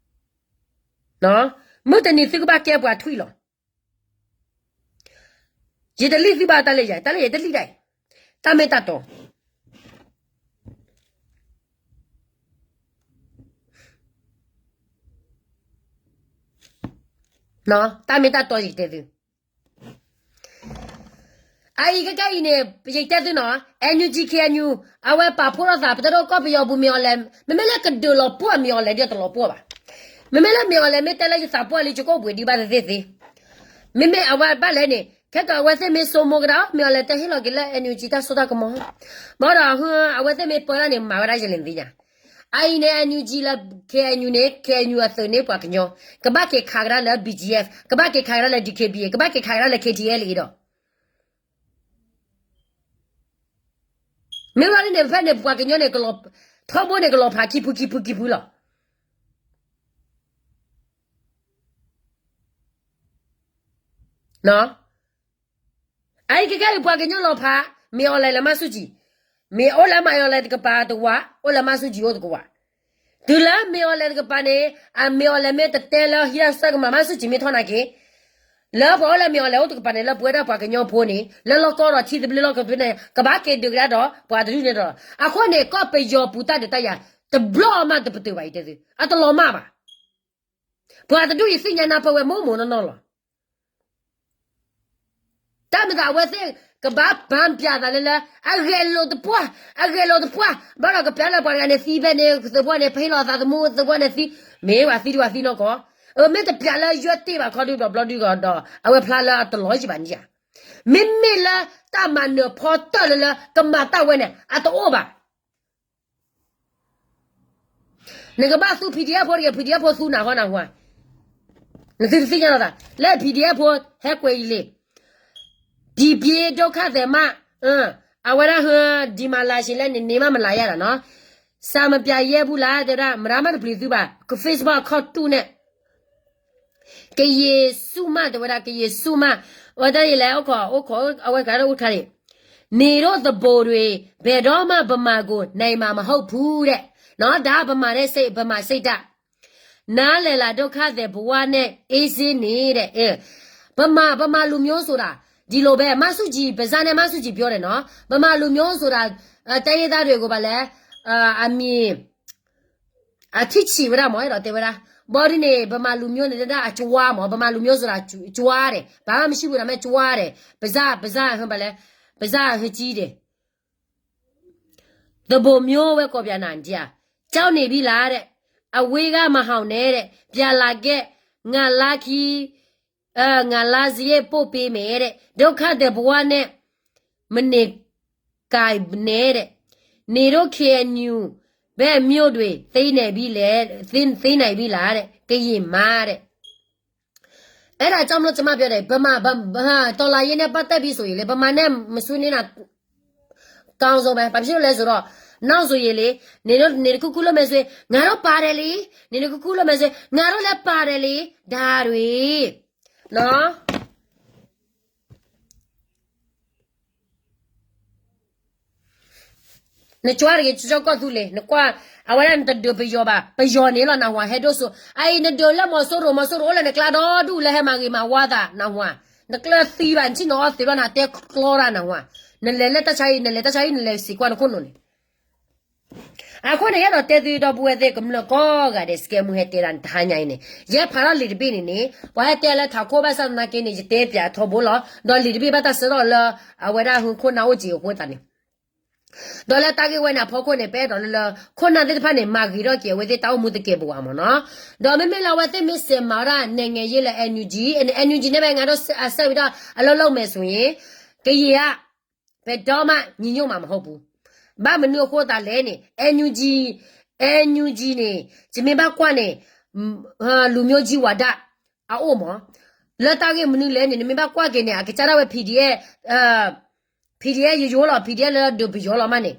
မုၢ်တနံၤသုကဘၣ်ကဲပှၤထွံၣ်လီၤ. ယတလံၣ်သုဘၣ်တၢ်လၢယၤ, တၢ်လၢယၤတလံၣ်ဒၣ်အံၤ, တၢ်မ့ၢ်တၢ်တီ, တၢ်မ့ၢ်တၢ်တီယကတဲသု အအံၤကကဲအံၤန့ၣ် ယတဲသုနီၤ, NUG KNU အဝဲပာ်ဖှိၣ်ထီၣ်သး ပတဒိၣ်ကီၢ်ပယီၤပူၤမ့ၢ်အီၤလဲၣ်, မ့မ့ၢ်လၢကဒုးလီၤပှီၢ်မ့ၢ်အီၤလဲၣ်ဒီးတလီၤပှီၢ်ဘၣ်. မ့မ့ၢ်လၢမ့ၢ်အီၤလဲၣ် မ့ၢ်တဲလၢယသးပှၢ်လံ ယကအိၣ်ဘှံးဒံးဘၣ်သ့သ့, မ့မ့ၢ်အဝဲဘၣ်လဲၣ်န့ၣ် ခဲကီးအဝဲသ့ၣ်မ့ၢ်ဆိကမိၣ်ကဒါ မ့ၢ်အီၤလဲၣ်တဲဟ့ၣ်လီၤက့ၤလၢ NUG တၢ်စိတၢ်ကမီၤ, ဘၣ်ဒီး အဝဲသ့ၣ်မ့ၢ်ပၢဒၣ်န့ၣ် မၤဝဲဒၣ်ယလဲၣ်သ့ၣ်ညါ အအံၤန့ၣ် NUG လၢ KNU န့ၣ် KNU အသုးန့ၣ်ပှၤကညီ, ကဘၣ်က့ၤခးကဒါလၢ BGF, ကဘၣ်က့ၤခးကဒါလၢ DKBA, ကဘၣ်က့ၤခးကဒါလၢ KTLA ဒီး မ့ၢ်ဝဲဒၣ်န့ၣ် ဖဲန့ၣ် ပှၤကညီန့ၣ် ထီဘိန့ၣ် ကလီၤဖးခံဖုခံဖုခံဖုလီၤ. အအံၤကကဲအံၤ ပှၤကညီလီၤဖး, မ့ၢ်အီၤလဲၣ်လၢမၤဆူၣ်ကံ, မ့ၢ်အိၣ်လၢမ့ၢ်အီၤလဲၣ်တကပၤတဝး, အိၣ်လၢမၤဆူၣ်ကံအိၣ်တကဝး, တုၤလၢမ့ၢ်အီၤလဲၣ်တကပၤန့ၣ် အမ့ၢ်အီၤလဲၣ်မ့ၢ်တတဲလၢဟံးတၢ်ဆၢကမၤ မၤဆူၣ်ကံမ့ၢ်ထီၣ်နာ်က့ လၢပှၤအိၣ်လၢမ့ၢ်အီၤလဲၤအိၣ်တကပၤန့ၣ် လၢပဝဲဒၣ်ပှၤကညီဖိန့ၣ် လၢလီၢ်ကီၢ်ဒီးထံသဘျ့လီၢ်ကီၢ်သဘျ့န့ၣ် ကဘၣ်က့ၤဒုးကဒါဒီးပှၤတဒူၣ်န့ၣ်ဒီး အဃိန့ၣ် ကီၢ်ပယီၤပူၤတၢ်ဒုးတၢ်ယၤ တဘျီမးတပတုာ်ဘၣ်အံၤတဲသု အတလီၤမၢ်ဘၣ်. ပှၤတဒူၣ်အံၤသ့ၣ်ညါနၢ်ပၢၢ်ဝဲမိၢ်မိၢ်နီၢ်နီၢ်လီၤ. တၢ်မၤသးအဝဲသ့ၣ်ကဘၣ်ပာ်ပျးသးလၢလၢ အဂဲၤလိာ်တပှၢ်, အဂဲၤလိာ်တပှၢ်, ဘၣ်ဒီးကပျးလၢပှၤတဂၤန့ၣ်သံဖဲန့ၣ် သပှၢ်န့ၣ် ပဟ့ၣ်လီၤသးသမူသပှၢ်န့ၣ်သံ, မ့ၢ်ဝဲသံတဝဲသံနီၢ်ကီၢ်, အမ့ၢ်တပျးလၢယွဲတ့ၢ်ဘၣ်ခီဒုဒီးဘျီဒုဂီၢ်ဒီး အဝဲဖျါလၢအတလီၤယံၤဘၣ်န့ၣ်ဧါ. မ့မ့ၢ်လၢတၢ်မၤနၢၤဖီတၢၢ်လၢလၢ ကမၤတၢ်ဝဲန့ၣ် အတအိၣ်ဘၣ်. နကဘၣ်သူ PDF ဖိတဂ့ၤ PDF ဖိသူနၤဃီနၢ်ဟူဧါ. နသုတသ့ၣ်ညါလီၤသး လၢ PDF ဖိဟဲကွဲးအံၤလံ ဒံးပျ့ဒိၣ်ခၣ်သဲးမး, အဝဲဒၣ်ဟၢ ဒံးမၤလၤဆ့လဲၣ်န့ၣ် န့ၢ်မးမလၤယါဒီးနီၤ, စၢ်မပျးယဲၢ်ဘူးလၢ တဲဝဲဒၣ် မရၤမးတပျံၤသုဘၣ် က Facebook အခီၣ်တူၢ်န့ၣ် ကယ့ၤဆူၣ်မး တဲဝဲဒၣ် ကယ့ၤဆူၣ်မး, အဝဲတၢ်ယလဲၣ်အိၣ်ခိး အိၣ်ခိး အဝဲကရၢအိၣ်တခါန့ၣ်, နေတို့သဘိုတွေ ဘယ်တော့မှဗမာကိုနိုင်မှာမဟုတ်ဘူးတဲ့, နော် ဒါဗမာနဲ့စိတ် ဗမာစိတ်ဓာတ်, နားလည်လား ဒုက္ခသည်ဘဝနဲ့ အေးဆေးနေတဲ့ ဗမာ ဗမာလူမျိုးဆိုတာ ဒီလိုပဲ မဆူကြည် ပါးစပ်နဲ့ မဆူကြည်ပြောတယ်နော် ဗမာလူမျိုးဆိုတာ တိုင်းရင်းသားတွေကိုပါလဲ အမည် အထံၣ်ဆံးဝဲဒၣ်မ့ၢ် အဲၣ်ဒိးတဲဝဲဒၣ် ဘီဒ်န့ၣ် ဗမာလူမျိုးန့ၣ် တဒၣ်အကၠွါမ့ၢ် ဗမာလူမျိုးဆိုတာ ကၠွါတယ် ဘာမှမရှိဘူး ဒါပေမဲ့ ကၠွါတယ် ပါးစပ် ပါးစပ် ဟဲ ပါးလဲ ပါးစပ် ဟဲကြီးတယ် သဘိုမျိုး ဝဲကိးပြန်တာ ဒီး ကြောက်နေပြီလားတဲ့ အဝေးကမဟောင်နဲ့တဲ့ ပြန်လာခဲ့ ငါလမ်းခရီး ငါလမ်းစရိတ်ပို့ပေးမယ်တဲ့ ဒုက္ခသည်ဘဝနဲ့ မနေကြနဲ့တဲ့ နေတို့ KNU ဘက်မြို့တွေ သိမ်းနိုင်ပြီလဲ သိမ်းနိုင်ပြီလားတဲ့ ကရင်မတဲ့ အဲ့ဒါကြောင့်မလို့ ကျွန်မပြောတယ် ဗမာ ဗ- ဗ- တော်လှန်ရေးနဲ့ပတ်သက်ပြီးဆိုရင်လေ ဗမာနဲ့မဆွေးနွေးတာ အကောင်းဆုံးပဲ ဘာဖြစ်လို့လဲဆိုတော့ နောက်ဆိုရင်လေ နင်တို့ နင်တစ်ခုခုလုပ်မယ်ဆိုရင် ငါတို့ပါတယ်လေ နင်တစ်ခုခုလုပ်မယ်ဆိုရင် ငါတို့လည်းပါတယ်လေ ဒါတွေ နော် နကၠွါတဂ့ၤ ကၠီကီၢ်သူလ့ၤ နကွၢ် အဝဲဒၣ်နတဒုးပယီၤဘၣ် ပယီၤန့ၣ်လီၤ နၢ်ဟူဧါ ဟဲဒိၣ်စိ အအံၤနဒုးလၢမီၤစိရိၤ မီၤစိရိၤအိၣ်လၢနကျါဒီဒူၣ် လၢဟဲမၤဂ့ၤမၤဝါသး နၢ်ဟူဧါ နကျၢၢ်သံဘၣ် နဆ့ၣ်နီၤအီၣ်သံးဘျီ နတဲကျီတၢ် နၢ်ဟူဧါ နလဲၤလၢတၢ်ဆါဟံၣ် နလဲၤတၢ်ဆါဟံၣ် နလဲၤစံးကွၢ်နခိၣ်နူာ်န့ၣ် အဃိန့ၣ် ယအဲၣ်ဒိးတဲသုဒီပုၢ်ဝဲၢ်သ့ၣ် ကမျၢၢ်ကိးဂၤဒဲး စကဲမူဟဲတဲဒၣ်န့ၣ် တဟါညါအံၤန့ၣ် ယဲဖးထီၣ်လံာ်တဘ့ၣ်န့ၣ်န့ၣ် ပှၤဟဲတဲလၢထးခိၣ်ဘၣ်ဆၣ်သနာ်က့န့ၣ် ယတဲပၠးထီဘိလီၤ ဒီးလံာ်တဘ့ၣ်ဘၣ်တၢ်ဆၢထၢၣ်လၢ အဝဲဒၣ်ဟူခိၣ်နၢ်အိၣ်က့ၤအဃိသတးန့ၣ် ဒီးလၢတၢ်ဂ့ၢ်ဝဲန့ၣ်အဖီခိၣ်န့ၣ် ပအဲၣ်ဒိးလၢလၢ ခိၣ်နၢ်သ့ၣ်တဖၣ်န့ၣ် မၤဂ့ၤထီၣ်က့ၤအဝဲသ့ၣ်တၢ်အိၣ်မူသကဲးပဝးမ့ၢ်နီၤ ဒီးမ့မ့ၢ်လၢအဝဲသ့ၣ်မ့ၢ်စဲးမၤဝဲဒၣ် နဲၣ်ငဲၤယ့လၢ NUG, NUG န့ၣ် ဘယ်တော့မှ ညီညွတ်မှာမဟုတ်ဘူး ဘၣ်မနုၤအဃိသတးလဲၣ်န့ၣ် NUG, NUG န့ၣ် ယမ့ၢ်ဘၣ်ကွၢ်န့ၣ် လူမျိုးကြီးဝါဒ အအိၣ်မး လၢတၢ်ဂ့ၢ်မနုၤလဲၣ်န့ၣ် နမ့ၢ်ဘၣ်ကွၢ်က့ၤန့ၣ် အကစၢ်ဒၣ်ဝဲ PDF, PDF ယိယိလီၤ PDF လၢဒုးပယီၤလီၤမးန့ၣ်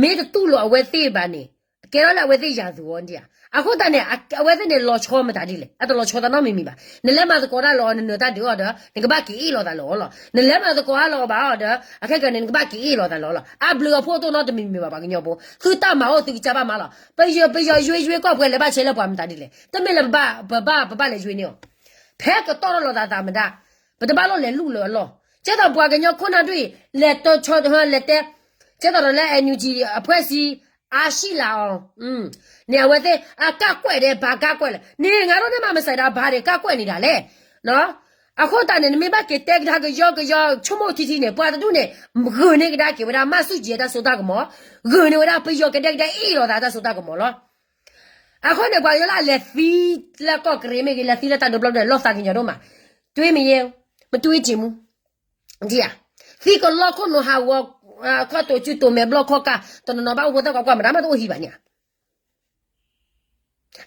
မ့ၢ်တတူၢ်လိာ်အဝဲသ့ၣ်ဘၣ်န့ၣ် ကဲထီၣ်လၢအဝဲသ့ၣ်ယၤသူၤအီၤဒံးဧါ အဃိသတးန့ၣ် အဝဲသ့ၣ်န့ၣ် လီၤဆီမတၤဒ်လဲၣ် အတလီၤဆီသးနီတမံၤမံၤဘၣ် နလဲၤမၤသကိးတၢ်လၢအီၤ နနၢၤတၢ်ဒုးအီၤဒီး နကဘၣ်က့ၤအ့ၣ်လိာ်သးလၢအီၤလီၤ နလဲၤမၤသကိးတၢ်လၢအီၤဘၣ်အီၤဒီး အခဲကနံၣ်န့ၣ် နကဘၣ်က့ၤအ့ၣ်လိာ်သးလၢအီၤလီၤ အဘျုးအဖှိၣ်တအိၣ်နီတမံၤမံၤဘၣ် ပှၤကညီဖိ သုတၢ်မၤအိၣ်သုကစၢ်ဘၣ်မၤလီၤ ပယီၤ ပယီၤယွ့ယွ့ကီၢ်ပှဲၤလဲၤဘၣ်ဆဲလၢပှၤမတၤဒ်လဲၣ် တမ့ၢ်လၢပဘၣ် ပဘၣ် ပဘၣ်လဲၤယွ့န့ၣ်အီၤ ဖဲကတီၢ်ထီၣ်လိာ်သးသးမတၤ ပတဘၣ်လိၣ်လဲၤလူၢ်လၢအလီၢ် ကဲသိးပှၤကညီခိၣ်နၢ်ဒ်အံၤ လဲၤတဆီ လဲၤတဲ ကဲသိးဒီးလၢ NUG အဖွဲ့အစည်း အားရှိလာအောင် န့ၣ် အဝဲသ့ၣ် အကန့်ကွက်တယ် ဘာကန့်ကွက်လဲၣ် န့ၣ် ငါတို့နဲ့မှ မဆိုင်တာ ဘာတွေ ကန့်ကွက်နေတာလဲ အဃိသတးန့ၣ် နမ့ၢ်ဘၣ်က့ၤတဲကဒါကယီကယီ ဆိကမိၣ်ထံထံန့ၣ် ပှၤတဒူၣ်န့ၣ် ဂုာ်န့ၢ်ကဒါက့ၤဝဲဒၣ် မဆူၣ်ကၠံၣ်အတၢ်စိတၢ်ကမီၤ ဂုာ်န့ၢ်ဝဲဒၣ် ပယီၤကဒဲကဒဲအ့ၣ်လိာ်သးတၢ်စိတၢ်ကမီၤလီၤ အဃိန့ၣ် ပှၤကညီလၢအလဲၤသံလၢကီၢ်ကရ့ၣ်မ့ၢ်ဂ့ၤ လဲၤသံလၢတၢ်ဒုးဘျီဒုး လီၤသးကညီၤဒိၣ်မး တွေးမယဲ မတွေးချင်ဘူး ဒ်ဧါ သံကလီခိၣ်နူာ်ဟးဂီၤ ခီၣ်တိာ်စုတိာ်မဲာ်ဘျီၣ်ခီၣ်ကၢ် တနီၤနီၤဘၣ်အိၣ်ဖိသၣ်ကွၢ်ကွၢ် မတၤမးတအိၣ်ဟံးဘၣ်န့ၣ်ဧါ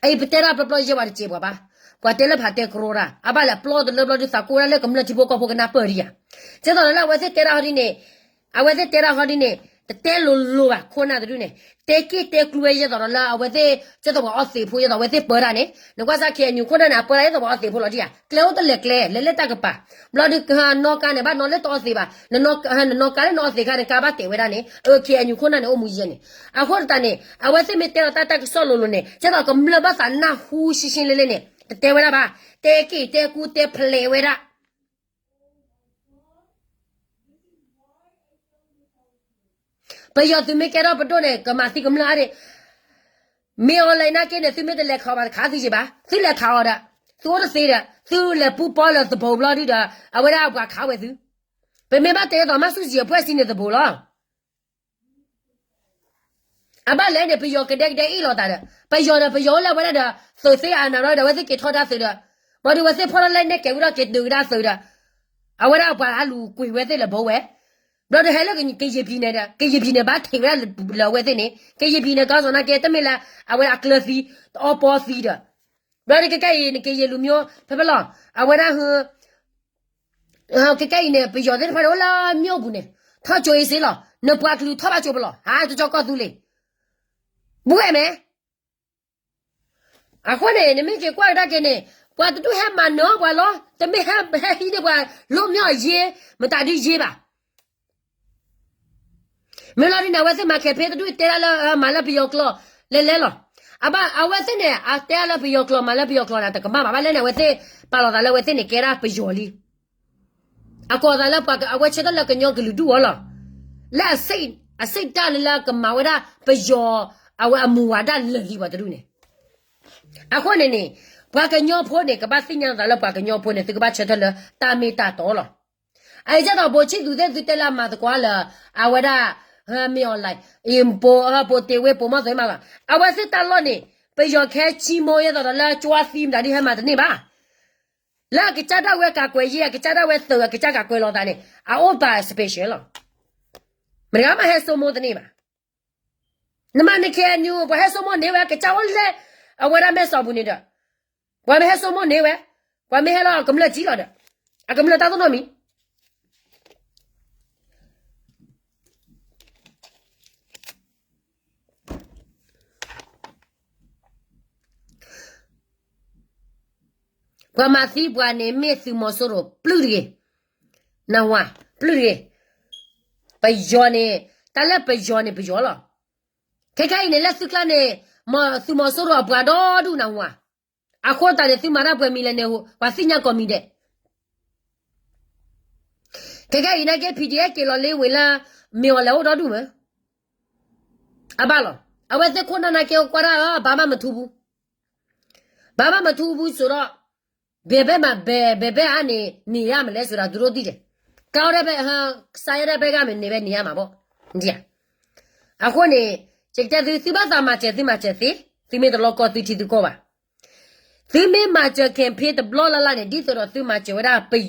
အအံၤပတဲတၢ်ပျီပျီယဲၢ်ပှၤတစဲးပှၤဘၣ် ပှၤတဲလၢဖးတဲကရီတၢ် အဘၣ်လဲၤပျီတလၢပျီဒုးသးကိးဝဲဒၣ်လၢကမျၢၢ်ထံဖိကီၢ်ဖိကနၢ်ပၢၢ်ဒံးဧါ ကဲသိးဒီးလၢအဝဲသ့ၣ်တဲတၢ်ဟီဒ်န့ၣ် အဝဲသ့ၣ်တဲတၢ်ဟီဒ်န့ၣ် တတဲလိၤလိၤဘၣ် ခိၣ်နၢ်တဒုန့ၣ် တဲက့ၢ်တဲကျူဝဲယဲသိးဒီးလၢအဝဲသ့ၣ် ကဲသိးပှၤအီသံးဖိယဲသိးအဝဲသ့ၣ်ပၢတၢ်န့ၣ် နကွၢ်စၢ် KNU ခိၣ်နၢ်န့ၣ် အပၢတၢ်ယဲသိးပှၤအီသံးဖိလီၤဒံးဧါ ကျဲအိၣ်တလဲၤကျဲ လဲၤလၢတၢ်ကပၤ ဘျီဒုး နီၣ်ကါန့ၣ် ဘၣ်နီၣ်လၢတအီသံးဘၣ် နနီၣ်ကါန့ၣ် နအီသံးခါန့ၣ် ကါဘၣ်တဲာ်ဝဲဒၣ်န့ၣ် KNU ခိၣ်နၢ်န့ၣ် အိၣ်မူယဲန့ၣ် အဃိသတးန့ၣ် အဝဲသ့ၣ်မ့ၢ်တဲလီၤတၢ်တၢ်ကစီၣ်လိၤလိၤန့ၣ် ကဲသိးကမျၢၢ်ဘၣ်သးနၢ်ဟူရှင်းရှင်းလင်းလင်းန့ၣ် တတဲဝဲဒၣ်ဘၣ် တဲက့ၢ်တဲကူတဲဖျဲးဝဲဒၣ် ပယီၤသုးမ့ၢ်ကဲထီၣ်ပဒိၣ်န့ၣ် ကမၤသံကမျၢၢ်အါဒံး, မ့ၢ်အီၤလဲၤနာ်က့န့ၣ် သုမ့ၢ်တလဲၤခးဘၣ်တခါသုယံၤဘၣ်, သုလဲၤခးအီၤဒီး, သုအိၣ်တသ့ဒီး သုလဲၤပူၤပီလၢသဘိဘျီဒုဒီး အဝဲဒၣ်ပှၤခးဝဲသု, ပမ့ၢ်ဘၣ်တဲသိးမၤဆူၣ်စံၤအဖှဲၣ်စံန့ၣ်သဘိလီၤ. အဘၣ်လဲၣ်န့ၣ် ပယီၤကဒဲကဒဲအ့ၣ်လိာ်သးဒီး ပယီၤဒီး ပယီၤအိၣ်လၢအဝဲဒၣ်ဒီး သုးသ့အနၤဒီး အဝဲသ့ၣ်က့ၤထီဒါသုးဒီး, ဘၣ်ဒီးအဝဲသ့ၣ်ဖီၣ်ထီၣ်လၢနဲၣ်ကဲၤဝံၤဒီးက့ၤဒုးကဒါသုးဒီး, အဝဲဒၣ်ပှၤအလူၤကွံာ်ဝဲသ့ၣ်လၢဘိဝဲ, ဘျီဒီးဟဲလၢကယံၤပံၤန့ၣ်ဒီး ကယံၤပံၤန့ၣ် ဘၣ်ထံးဝဲဒၣ်လၢအဝဲသ့ၣ်န့ၣ် ကယံၤပံၤန့ၣ် ကီၢ်စီၣ်နာ်က့ တမ့ၢ်လၢ အဝဲဒၣ်အကျၢၤသံ တအီပီသံဒီး, ဘျီဒီးကကဲအံၤန့ၣ် ကယံၤလူၤမၠိ ဖဲဖဲလီၤ, အဝဲဒၣ်ဟ ကကဲအံၤန့ၣ် ပယီၤသ့ၣ်တဖၣ်န့ၣ် အိၣ်လၢမၠိၣ်ပူၤန့ၣ် ထီၣ်ကၠိအ့စ့လီၤ, နပှၤကလုာ်ထီၣ်ဘၣ်ကၠိပလီၤ, ဟးကၠီကီၢ်သူလ့ၤ, ဘူးဝဲမဲာ်, အဃိန့ၣ် နမ့ၢ်က့ၤကွၢ်ကဒါက့ၤန့ၣ် ပှၤတဒူၣ်ဟဲမၤနၢၤပှၤလီၤ, တမ့ၢ်ဟဲဟံးန့ၢ်ပှၤ လိၣ်မၠိၣ်အယ့ မတၤဒုးယ့ဘၣ် မ့ၢ်လီၤဒ်န့ၣ် အဝဲသ့ၣ်မၤခဲဖ့တဒူၣ်တဲဒၣ်လၢ မၤလၢပယီၤကျိာ် လဲၤလဲၤလီၤ. အဘၣ်အဝဲသ့ၣ်န့ၣ် အတဲဒၣ်လၢပယီၤကျိာ် မၤလၢပယီၤကျိာ်န့ၣ် တကမၣ်ဘၣ် ဘၣ်လဲၣ်န့ၣ် အဝဲသ့ၣ်ပာ်လီၤသးလၢအဝဲသ့ၣ်န့ၣ် ကဲဒၣ်ပယီၤလံ. အကိးသးလၢပှၤ အဝဲဆၢထၢၣ်လၢကညီကလုာ်ဒူၣ်အီၤလီၤ. လၢအ စိတ် အ စိတ်ဓာတ် လၢလၢကမၤဝဲဒၣ်ပယီၤ အဝဲအမူဝါဒၣ်လၢာ်လံပှၤတဒူၣ်န့ၣ်. အဃိန့ၣ်န့ၣ် ပှၤကညီဖိန့ၣ် ကဘၣ်သ့ၣ်ညါသးလၢပှၤကညီဖိန့ၣ် သုကဘၣ်ဆၢထၢၣ်လၢတၢ်မ့ၢ်တၢ်တီလီၤ. အအံၤကၢ်သိး ဘိးဆံၣ်သူးသ့ၣ် သုတဲလၢအမၤသကိးလၢ အဝဲဒၣ် မ့ၢ်အီၤလဲၣ် ပိၤတ့ၤဝ့ ပိၤမီၢ်သိးမးလီၤ. အဝဲသ့ၣ်တၢ်လီၢ်န့ၣ် ပယီၤကဟဲကၠံမိၢ်ယဲသိးဒီးလၢကၠွါသံမတၤဒ်ဟဲမၤတန့ၢ်ဘၣ်. လၢအကစၢ်ဒၣ်ဝဲကးကွဲးယဲ အကစၢ်ဒၣ်ဝဲသုး အကစၢ်ကးကွဲးလီၤသးန့ၣ် အအိၣ်ပာ် special လီၤ. မတၤဂၤမးဟဲစိမိၢ်တန့ၢ်ဘၣ်. နမၤန KNU ပှၤဟဲစိမိၢ်န့ၢ်ဝဲ ကစၢ်အိၣ်လၢ အဝဲဒၣ်မဲာ်စီပူၤန့ၣ်ဒီး ပှၤမ့ၢ်ဟဲစိမိၢ်န့ၢ်ဝဲ ပှၤမ့ၢ်ဟဲလီၤအကမျၢၢ်ကံလီၤဒီး အကမျၢၢ်တၢ်သိၣ်နီတမံၤ ပှၤမၤသံပှၤန့ၣ် မ့ၢ်သုးမီၤစိရိၤ ပျုၢ်တဂ့ၤ, နၢ်ဟူဧါ, ပျုၢ်တဂ့ၤ, ပယီၤန့ၣ် တၢ်လၢပယီၤန့ၣ် ပယီၤလီၤ. ခဲခဲအံၤန့ၣ် လၢသုကျါန့ၣ် သုးမီၤစိရိၤအပှၤဒီဒူၣ် နၢ်ဟူဧါ. အဃိသတးန့ၣ် သုမၤတၢ်ပှဲၤမံၤလဲၣ်န့ၣ် ပှၤသ့ၣ်ညါကိးမံၤဒဲး ခဲခဲအံၤနာ်က့ PDF က့ၤလီၤလ့ဝဲလၢ မ့ၢ်အီၤလဲၤအိၣ်ဒီဒူၣ်မး. အဘၣ်လီၤ. အဝဲသ့ၣ်ခိၣ်နၢ်နာ်က့ ကွၢ်ဒၣ် ဘၣ်မၤမထူဘူး, ဘၣ်မၤမထူဘူးစိးဒီး ဘဲဘဲမး ဘဲဘဲအါန့ၣ် န့ၢ်ယါမလဲၣ်စိးဒီး ဒုးရိၣ်ဒံၣ်ဒဲး, ကီဒၣ်ဘဲ ကစၢ်ယဲဒၣ်ဘဲဂၤမ့ၢ်န့ၢ်ဘဲန့ၢ်ယါမးဘၣ်. အဃိန့ၣ် ယကတဲသု သုဘၣ်သးမၤစၢၤသုမၤစၢၤသ့, သုမ့ၢ်တလီၢ်ကီၢ်သုထံသုကီၢ်ဘၣ်. သုမ့ၢ်မၤစၢၤ campaign တဘျီလၢ်လၢ်န့ၣ် ဒ်သိးဒီးသုမၤစၢၤဝဲဒၣ် ဒ်သိး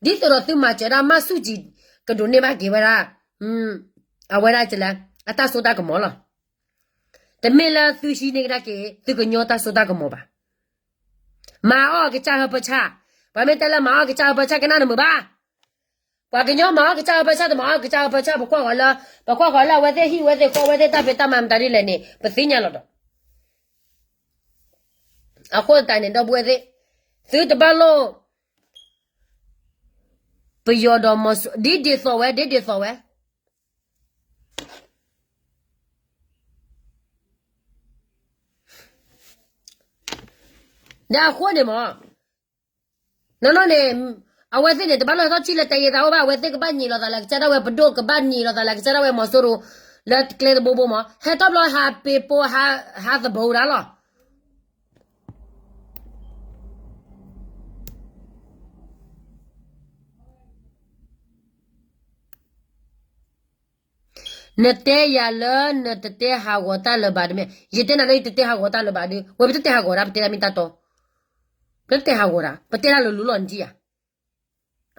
ဒီးသုမၤစၢၤဝဲဒၣ်မၤဆူၣ်ကံၤ ကဒိးန့ၢ်ဘၣ်က့ၤဝဲဒၣ် အဝဲဒၣ်ကလၢ အတၢ်စိတၢ်ကမီၤလီၤ. တမ့ၢ်လၢသုဟံးန့ၢ်ကဒါက့ၤ သုကညီတၢ်စိတၢ်ကမီၤဘၣ်. မၤအီၣ်ကစၢ်ဟၢဖၢဆၣ်, ပှၤမ့ၢ်တဲလၢမၤအီၣ်ကစၢ်ဟၢဖၢဆၣ် ကနၣ်နမုာ်ဘၣ်. ပှၤကညီမၤအီၣ်ကစၢ်ဟၢဖၢဆၣ် တမၤအီၣ်ကစၢ်ဟၢဖၢဆၣ် ပကွၢ်ဃီၤလၢ ပကွၢ်ဃီၤလၢအဝဲသ့ၣ်ဟံၣ်ဝဲသ့ၣ်ဃီဝဲသ့ၣ်တၢ်ဖံးတၢ်မၤမတၤဒ်လဲၣ်န့ၣ် ပသ့ၣ်ညါလီၤဒီး အဃိသတးန့ၣ် ဒီပုၢ်ဝဲၢ်သ့ၣ်, သုတဘၣ်လိၣ် ပယီၤဒီးမီၤစိ ဒ်ဒ်သိးဝဲ ဒ်ဒ်သိးဝဲ ဒီးအဃိန့ၣ်မး, နီၢ်နီၢ်န့ၣ် အဝဲသ့ၣ်န့ၣ် တဘၣ်လၢဟဲထီၣ်ထံၣ်လၢတၢ်ယဲၢ်တၢ်အိၣ်ဘၣ်, အဝဲသ့ၣ်ကဘၣ်ညံးလိာ်သးလၢကစၢ်ဒၣ်ဝဲပဒိၣ် ကဘၣ်ညံးလိာ်သးလၢကစၢ်ဒၣ်ဝဲမီၤစိရိၤ လၢကျဲတဘိဘိမး, ဟဲထီၣ်ဘျီဟးပ့ၤပိ ဟးသဘိဒၣ်လီၤ. နတဲယၤလၢနတတဲဟးဂီၤတၢ်လၢၤဘၣ်တမ့ၢ်, ယတဲနၤလၢယတတဲဟးဂီၤတၢ်လၢၤဘၣ်ဒီး ဝဲပတတဲဟးဂီၤဒၣ် ပတဲတၢ်မ့ၢ်တၢ်တီ, ပတတဲဟးဂီၤဒၣ် ပတဲဒၣ်လိၤလိၤလီၤနထံၣ်ဧါ.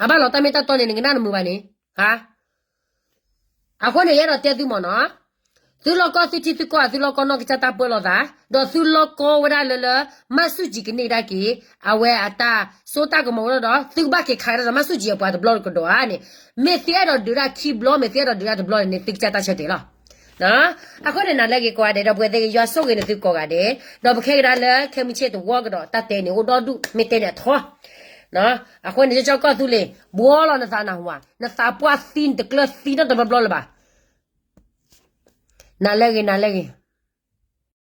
အဘၣ်လီၤတၢ်မ့ၢ်တၢ်တီန့ၣ် နကနၣ်နမုာ်ဘၣ်န့ၣ်, ဟါ အဃိန့ၣ် ယအဲၣ်ဒိးတဲသုမ့ၢ်နီၤ, သုလီၢ်ကီၢ်သုထံသုကီၢ် သုလီၢ်ကီၢ်နီၢ်ကစၢ်တၢ်ပၢလီၤသး, ဒီးသုလီၢ်ကီၢ်ဝဲဒၣ်လၢလၢ မၤဆူၣ်ကံၤကန့ၢ်ဒၣ်က့ၤ အဝဲအတၢ်စိတၢ်ကမီၤဝဲဒၣ်ဒီး သုကဘၣ်က့ၤခးကဒါဒီးမၤဆူၣ်ကံၤအပှၤတဘျီကဒီးဧါန့ၣ်, မ့ၢ်သုအဲၣ်ဒိးဒုးဒၣ်ခံဘျီ မ့ၢ်သုအဲၣ်ဒိးဒုးဒၣ်တဘျီန့ၣ် သုကစၢ်တၢ်ဆၢတဲာ်လီၤ. အဃိန့ၣ် နၤလၢဂ့ၤကိးဂၤဒဲး ဒီပုၢ်ဝဲၢ်သ့ၣ်ဂ့ၤ ယွၤဆိၣ်ဂ့ၤန့ၢ်သုကိးဂၤဒဲး, ဒီးပခဲကဒါလၢခဲမုၢ်ဆ့ၣ်တဝီကဒီး တၢ်တဲန့ၣ်အိၣ်ဒီဒူၣ် မ့ၢ်တဲန့ၣ်အထီ အဃိန့ၣ် ကၠီကီၢ်သူလ့ၤ ဘှီလီၤနသးနၢ်ဟူဧါ, နသးပှၢ်သံ နတကျၢၤသံနီတဘျီဘျီလၢၤဘၣ်. နၤလၢဂ့ၤ နၤလၢဂ့ၤ.